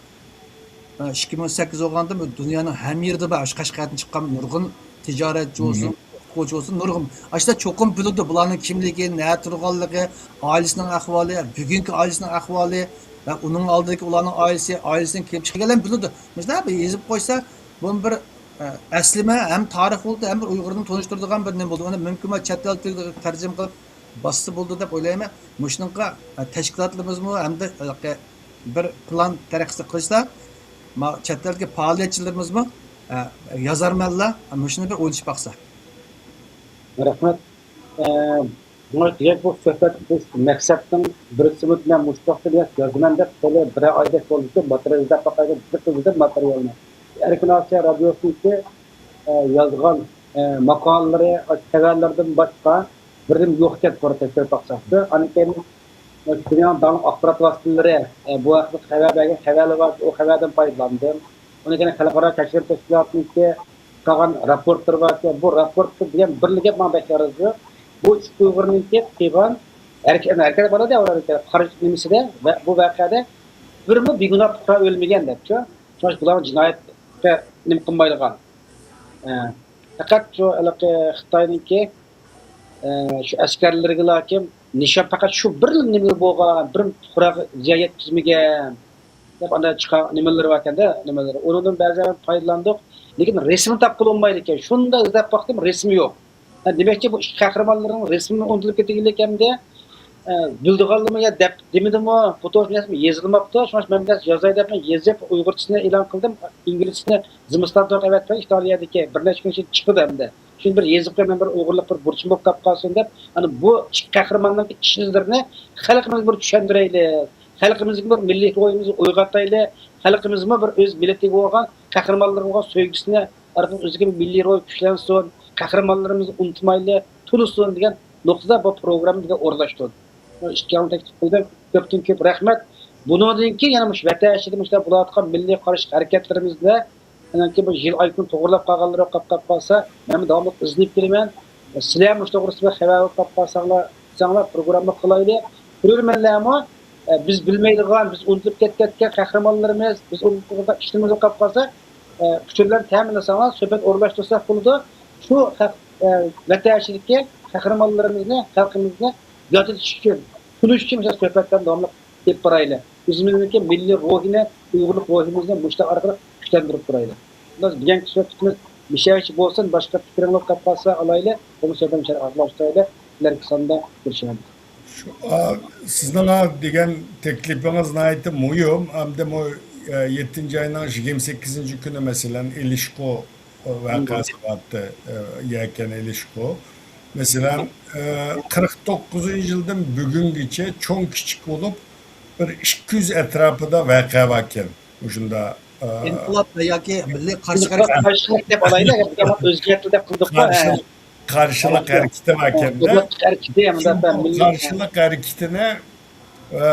ئىككى مىڭ سەككىز بولغاندا، بۇ دۇنيانىڭ ھەممە يېرىدە بار، ئاشۇ قەشقەردىن چىققان نۇرغۇن تىجارەتچى بولسۇن، ئوقۇغۇچى بولسۇن، نۇرغۇن. ئاشۇلار چوقۇم بىلىدۇ، بۇلارنىڭ كىملىكى، نەدە تۇرغانلىقى، ئائىلىسىنىڭ ئەھۋالى، بۈگۈنكى ئائىلىسىنىڭ ئەھۋالى ۋە ئۇنىڭ ئالدىدىكى ئۇلارنىڭ ئائىلىسى، ئائىلىسىنىڭ كېلىپ چىققانلىرىنى بىلىدۇ. مۇشۇنداق بىر يېزىپ قويسا، بۇ بىر، ئە، ئەسلىمە ھەم تارىخ بولدى، ھەم بىر ئۇيغۇرنى تونۇشتۇرىدىغان بىر نېمە بولدى. ئۇنى مۇمكىن بولسا چەت ئەل تىلىغا تەرجىمە قىلىپ باسسا بولىدۇ دەپ ئويلايمەن. مۇشۇنىڭغا، ئە، تەشكىلاتلىرىمىزمۇ ھەمدە ھېلىقى بىر پىلان تەرەققىي قىلسا، ما-، چەت ئەلدىكى پائالىيەتچىلىرىمىزمۇ، ئە، يازارمەنلەر مۇشۇنى بىر ئويلىشىپ باقسا. رەھمەت. ئە، بۇ دېگەن بۇ سۆھبەت، بۇ مەقسەتنىڭ بىرسىمۇ مەن مۇشۇ ۋاقىتتا يازىمەن دەپ، خېلى بىر ئايدەك بولدى، ماتېرىيال ئىزدەپ باقايلى، جىق ئىزدەپ ماتېرىيالنى. ئەركىن ئاسىيا رادىيوسىنىڭكى، ئە، يازغان، ئە، ماقالىلىرى، خەۋەرلىرىدىن باشقا بىرىم يوق ئىكەن، توغرا تەكشۈرۈپ باقساق. ئاندىن كېيىن، ئە، دۇنيانىڭ داڭلىق ئاخبارات ۋاسىتىلىرى، ئە، بۇ ھەقتە خەۋەر بەرگەن خەۋەرلەر بار، ئۇ خەۋەردىن پايدىلاندىم. ئۇنىڭ كېيىن خەلقئارا كەچۈرۈم تەشكىلاتىنىڭكى چىقارغان راپورتلىرى بار ئىكەن. بۇ راپورتقا دېگەن بىرلا گەپ ماڭا بەك يارىدى. بۇ ئىككى ئۇيغۇرنىڭكى قىلغان ھەرىكەت، ھەرىكەت بولىدۇ، قارشى نېمىسىدە ۋە بۇ ۋەقەدە بىرمۇ بىگۇناھ پۇقرا ئۆلمىگەن دەپچۇ. شۇڭا بۇلارنىڭ جىنايەتكە نېمە قىلمايدىغان. ئە، پەقەت شۇ ھېلىقى خىتاينىڭكى، ئە، شۇ ئەسكەرلىرىگىلاكى نىشان پەقەت شۇ بىر نېمە بولغان، بىر پۇقراغا زىيان يەتكۈزمىگەن دەپ ئانداق چىقار نېمىلىرى باركەندە، نېمىلىرى. ئۇنىڭدىن بەزەن پايدىلاندۇق. لېكىن رەسىمىنى تاپقىلى بولمايدىكەن. شۇنداق ئىزدەپ باقتىم، رەسىمى يوق. ھە، دېمەكچى، بۇ ئىككى قەھرىمانلىرىنىڭ رەسىمى ئۇنتۇلۇپ كېتىۋاتىدىكەن دە، ئە، بىلىدىغانلىرىمۇ يا دەپ دېمىدىمۇ، بۇ توغرا نەرسە يېزىلماپتۇ. شۇڭا مەن بىر نەرسە يازاي دەپ يېزىپ، ئۇيغۇرچىسىنى ئېلان قىلدىم. ئىنگلىزچىسىنى زىمىستان تورىغا ئەۋەتتىم، ئىتالىيەدىكى. بىر نەچچە كۈن ئىچىدە چىقىدۇ ئەمدى. شۇنى بىر يېزىپ قويۇپ، مەن بىر ئۇيغۇرلۇق بىر بۇرچۇم بولۇپ قاپ قالسۇن دەپ، ئەنە بۇ ئىككى قەھرىماننىڭ ئىش ئىزلىرىنى خەلقىمىزگە بىر چۈشەندۈرەيلى. خەلقىمىزگە بىر مىللىي روھىمىزنى ئويغىتايلى. خەلقىمىزمۇ بىر ئۆز مىللىتىگە بولغان، قەھرىمانلىرىغا بولغان سۆيگۈسىنى ئارقىلىق ئۆزىگە بىر مىللىي روھ كۈچلەنسۇن، قەھرىمانلىرىمىزنى ئۇنتۇمايلى، تونۇسۇن دېگەن نۇقتىدا بۇ پروگرامما بىزگە ئورۇنلاشتۇردى. ئىككىڭلارنى تەكلىپ قىلدىم. كۆپتىن كۆپ رەھمەت. بۇنىڭدىن كېيىن يەنە مۇشۇ ۋەتەن ئىچىدە مۇشۇنداق بولۇۋاتقان مىللىي قارشى ھەرىكەتلىرىمىزدە ئانان كېيىن بۇ يىل ئاي كۈن توغرىلاپ قالغانلىرى قاپ قاپ قالسا، مەن داۋاملىق ئىزدىنىپ كېلىمەن. سىلەر مۇشۇ توغرىسىدا بىر خەۋەر بولۇپ قاپ قالساڭلار، دېسەڭلار، پروگرامما قىلايلى. كۆرۈرمەنلەرمۇ، ئە، بىز بىلمەيدىغان، بىز ئۇنتۇلۇپ كەتكەن قەھرىمانلىرىمىز، بىز ئۇنتۇلۇپ كەتكەن ئىشلىرىمىز بولۇپ قاپ قالسا، ئە، ئۇچۇرلارنى تەمىنلىسەڭلار، سۆھبەت ئورۇنلاشتۇرساق بولىدۇ. شۇ خەق، ئە، ۋەتەن ئىچىدىكى قەھرىمانلىرىمىزنى، خەلقىمىزنى ياد ئېتىش ئۈچۈن، تونۇش ئۈچۈن مۇشۇ سۆھبەتلەرنى داۋاملىق ئېلىپ بارايلى. ئۆزىمىزنىڭكى مىللىي روھىنى، ئۇيغۇرلۇق روھىمىزنى مۇشۇلار ئارقىلىق كۈچلەندۈرۈپ تۇرايلى. بىز بۈگۈنكى سۆھبىتىمىز مۇشۇ يەرگىچە بولسۇن، باشقا پىكرىڭلار قاپ قالسا ئالايلى، بۇ سۆھبەتنى مۇشۇ يەردە ئاخىرلاشتۇرايلى. كېلەركى ساندا كۆرۈشەيلى. شۇ، ئا، سىزنىڭ ئا دېگەن تەكلىپىڭىز ناھايىتى مۇھىم. ئەمدى مۇ-، ئە، يەتتىنچى ئاينىڭ يىگىرمە سەككىزىنچى كۈنى، مەسىلەن، ئېلىشقۇ ۋەقەسى بارتى، ئە، يەكەن ئېلىشقۇ. مەسىلەن، ئە، قىرىق توققۇزىنچى يىلدىن بۈگۈنگىچە چوڭ كىچىك بولۇپ، بىر ئىككى يۈز ئەتراپىدا ۋەقە باركەن. مۇشۇنداق، ئە، ئىنقىلاب ياكى مىللىي قارشى ھەرىكەت. قارشىلىق دەپ ئالايلى، ئەگەر بۇ يامان ئۆزگەرتىلدى دەپ قىلدۇققۇ. قارشىلىق، قارشىلىق ھەرىكىتى باركەندە، ھەرىكىتى، يەنى شۇ مۇنداق مىللىي قارشىلىق ھەرىكىتىنى، ئە،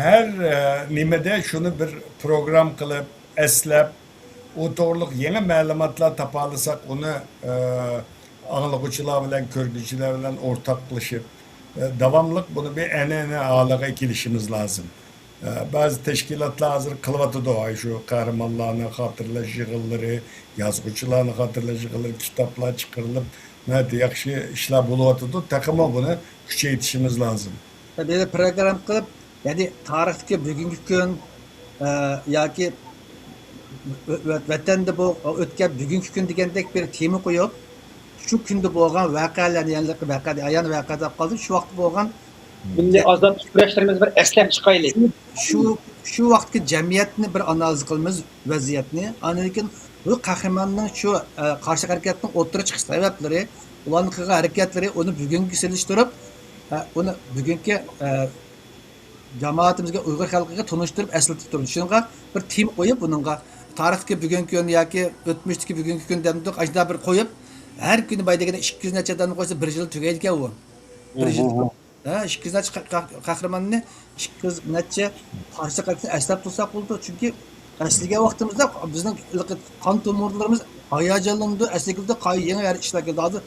ھەر، ئە، نېمىدە شۇنى بىر پروگرام قىلىپ، ئەسلەپ، ئۇ توغرىلىق يېڭى مەلۇماتلار تاپالىساق، ئۇنى، ئە، ئاڭلىغۇچىلار بىلەن، كۆرگۈچىلەر بىلەن ئورتاقلىشىپ، ئە، داۋاملىق بۇنى بىر ئەنئەنە ھالىغا كېلىشىمىز لازىم. ئە، بەزى تەشكىلاتلار ھازىر قىلىۋاتىدۇ، ئاي، شۇ قەھرىمانلارنى خاتىرىلەش يىغىنلىرى، يازغۇچىلارنى خاتىرىلەش يىغىنلىرى، كىتابلار چىقىرىلىپ، ناھايىتى ياخشى ئىشلار بولۇۋاتىدۇ. تېخىمۇ بۇنى كۈچەيتىشىمىز لازىم. بىر پروگرامما قىلىپ، يەنى تارىختىكى بۈگۈنكى كۈن، ئە، ياكى ۋە-، ۋەتەندە بۇ ئۆتكەن بۈگۈنكى كۈن دېگەندەك بىر تېما قويۇپ، شۇ كۈندە بولغان ۋەقەلەرنى، يەنى ۋەقە، ئايان ۋەقە دەپ قالدى، شۇ ۋاقىتتا بولغان مىللىي ئازادلىق كۈرەشلىرىمىزنى بىر ئەسلەپ چىقايلى. شۇ، شۇ ۋاقىتتىكى جەمئىيەتنى بىر ئانالىز قىلىمىز، ۋەزىيەتنى. ئاندىن كېيىن بۇ قەھرىماننىڭ شۇ، ئە، قارشى ھەرىكەتنىڭ ئوتتۇرىغا چىقىش سەۋەبلىرى، ئۇلارنىڭ قىلغان ھەرىكەتلىرى، ئۇنى بۈگۈنگە سېلىشتۇرۇپ، ئە، ئۇنى بۈگۈنكى، ئە، جامائىتىمىزگە، ئۇيغۇر خەلقىگە تونۇشتۇرۇپ ئەسلىتىپ تۇرىدۇ. شۇنىڭغا بىر تېما قويۇپ، بۇنىڭغا تارىختىكى بۈگۈنكى كۈن ياكى ئۆتمۈشتىكى بۈگۈنكى كۈن دەمدۇق، ئاشۇنداق بىر قويۇپ، ھەر كۈنى باي دېگەندە ئىككى يۈز نەچچە ئادەمنى قويسا، بىر يىل تۈگەيدىكەن ئۇ. بىر يىل. ھە، ئىككى يۈز نەچچە قە-، قە-، قەھرىماننى، ئىككى يۈز نەچچە پارچە قەلبىنى ئەسلەپ تۇرساق بولىدۇ. چۈنكى ئەسلىگەن ۋاقتىمىزدا بىزنىڭ قان تومۇرلىرىمىز ھاياجانلىنىدۇ، ئەسلىگە كېلىدۇ، قاي-، يېڭى ھەر ئىشلار كېلىدۇ. ھازىر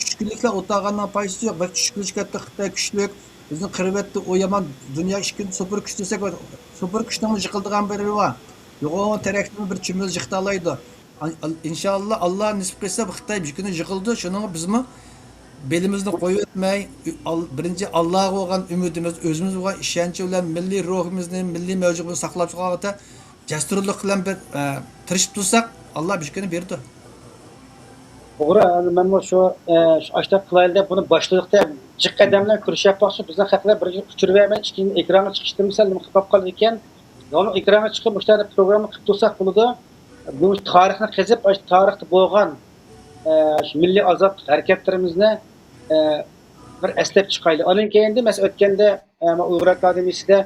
چۈشكۈنلۈكلەر ئولتۇرغاندىن پايدىسى يوق. بەك چۈشكۈنلىشىپ كەتتى، خىتاي كۈچلۈك، بىزنى قىرىۋەتتى، ئۇ يامان، دۇنيا ئىككى كۈن سۇپۇر كۈچ دېسەك، سۇپۇر كۈچنىڭمۇ يىقىلىدىغان بىرى بار. يوغان تەرەكنىمۇ بىر چۈمۈلە يىقىتالايدۇ. ئىنشائاللا، ئاللا نېسىپ قىلسا، بۇ خىتاي بىر كۈنى يىقىلىدۇ. شۇنىڭغا بىزمۇ بېلىمىزنى قويۇۋەتمەي، ئال-، بىرىنچى، ئاللاغا بولغان ئۈمىدىمىز، ئۆزىمىزگە بولغان ئىشەنچى بىلەن مىللىي روھىمىزنى، مىللىي مەۋجۇتىمىزنى ساقلاپ قالغانغا جەسۇرلۇق بىلەن بىر، ئە، تىرىشىپ تۇرساق، ئاللا بىر كۈنى بېرىدۇ. توغرا، ئەمدى مەنمۇ شۇ، ئە، شۇ ئاشتاق قىلايلى دەپ بۇنى باشلىدۇق دە، جىق قەدەم بىلەن كۈرىشىپ باقسا، بىزنىڭ خەقلەر بىر ئۇچۇر بەرمەي، ئىككىنچى ئېكرانغا چىقىشتىن سەل نېمە قىلىپ قالىدىكەن. داۋاملىق ئېكرانغا چىقىپ، مۇشۇ يەردە پروگرامما قىلىپ تۇرساق بولىدۇ. بۇ تارىخنى قېزىپ، ئاشۇ تارىختا بولغان، ئە، شۇ مىللىي ئازادلىق ھەرىكەتلىرىمىزنى، ئە، بىر ئەسلەپ چىقايلى. ئاندىن كېيىن، مەسىلەن، ئۆتكەندە، ئە، مەن ئۇيغۇر ئاكادېمىيىسىدە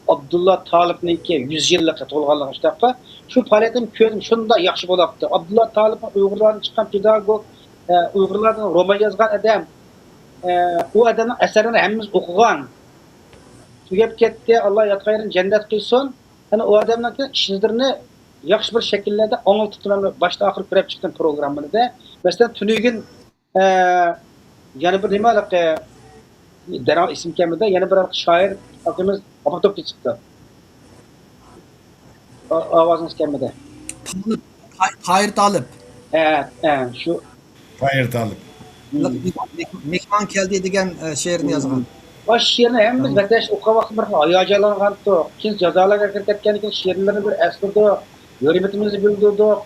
ئابدۇللا تالىپنىڭكى يۈز يىللىقى تۇغۇلغانلىقى شۇنداققۇ، شۇ پائالىيەتنى كۆردۈم، شۇنداق ياخشى بولاپتۇ. ئابدۇللا تالىپ ئۇيغۇرلاردىن چىققان پېداگوگ، ئە، ئۇيغۇرلاردىن رومان يازغان ئادەم، ئە، ئۇ ئادەمنىڭ ئەسەرلىرىنى ھەممىمىز ئوقۇغان. تۈگەپ كەتتى، ئاللا ياتقان يېرىنى جەننەت قىلسۇن. ئەنە ئۇ ئادەمنىڭكى ئىشلىرىنى ياخشى بىر شەكىللەردە ئاڭلىتىپ تۇرۇپ، باشتىن ئاخىر كۆرۈپ چىقتىم پروگراممىنى دە. مەسىلەن، تۈنۈگۈن، ئە، يەنە بىر نېمە ھېلىقى، دەرھال ئېسىمگە كەلمىدى، يەنە بىر ھېلىقى شائىر ئاكىمىز ۋاپات بوپتۇ چىقتى. ئا-، ئاۋازىڭىز كەلمىدى. تالىپ، تاي-، تايىر تالىپ. ھە، ھە، شۇ. تايىر تالىپ. مېھ-، مېھ-، مېھمان كەلدى دېگەن، ئە، شېئىرنى يازغان. ئاشۇ شېئىرنى ھەممە ۋەتەنداش ئوقۇغان ۋاقتىدا بىر خىل ھاياجانلانغانتۇق. كېيىن جازالاگېرغا كىرىپ كەتكەندىن كېيىن شېئىرلىرىنى بىر ئەسلىدۇق، ھۆرمىتىمىزنى بىلدۈردۇق،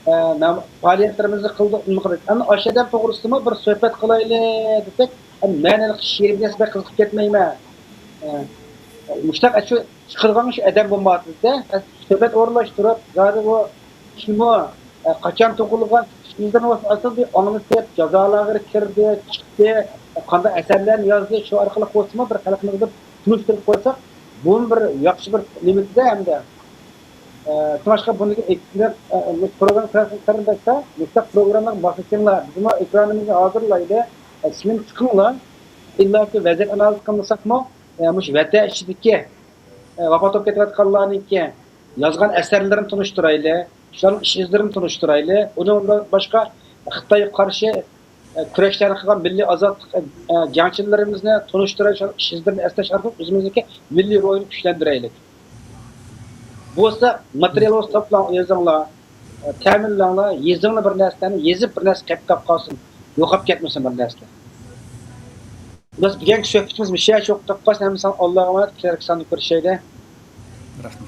ئە، نام-، پائالىيەتلىرىمىزنى قىلدۇق، نېمە قىلدۇق. ئەنە ئاشۇ ئادەم توغرىسىدىمۇ بىر سۆھبەت قىلايلى دېسەك، ئەنە مەن ھېلىقى شېئىرگە بەك قىزىقىپ كەتمەيمەن. ئە، مۇشۇنداق ئاشۇ چىقىدىغان شۇ ئادەم بولمايۋاتىدۇ-دە. سۆھبەت ئورۇنلاشتۇرۇپ، زادى ئۇ كىم ئۇ، ئە، قاچان تۇغۇلغان، ئىشلىرىنى بولسا ئاساسىي ئاڭلىتىپ، جازالاگېرغا كىردى، چىقتى، قانداق ئەسەرلەرنى يازدى، شۇ ئارقىلىق بولسىمۇ بىر خەلقىمىزگە بىر تونۇشتۇرۇپ قويساق، بۇمۇ بىر ياخشى بىر نېمىدە ئەمدى. ئە، شۇڭلاشقا بۇنى ئېيتىپ، ئە، پروگرامما قېرىنداشلار، مۇشۇنداق پروگراممىغا ماسلىشىڭلار، بىزمۇ ئېكرانىمىزنى ھازىرلايلى، ئە، سىلەرمۇ چىقىڭلار. ئىللاكى ۋەزىيەت ئانالىز قىلمىساقمۇ، ئە، مۇشۇ ۋەتەن ئىچىدىكى، ئە، ۋاپات بولۇپ كېتىۋاتقانلارنىڭكى يازغان ئەسەرلىرىنى تونۇشتۇرايلى. شۇلارنىڭ ئىش ئىزلىرىنى تونۇشتۇرايلى. ئۇنىڭ بىلەن باشقا خىتايغا قارشى، ئە، كۈرەشلەرنى قىلغان مىللىي ئازادلىق، ئە، جەڭچىلىرىمىزنى تونۇشتۇرايلى. شۇلارنىڭ ئىش ئىزلىرىنى ئەسلەش ئارقىلىق ئۆزىمىزنىڭكى مىللىي روھىنى كۈچلەندۈرەيلى. بولسا ماتېرىيال بولسا توپلاڭ، يېزىڭلار، ئە، تەمىنلەڭلار، يېزىڭلار بىر نەرسىلەرنى، يېزىپ بىر نەرسە قېلىپ قالسۇن، يوقاپ كەتمىسۇن بىر نەرسىلەر. بىز بۈگۈنكى سۆھبىتىمىز مۇشۇ يەرگە توختاپ قالسۇن. ھەممىسىڭلار ئاللاغا ئامانەت، كېلەركى ساندا كۆرۈشەيلى. رەھمەت.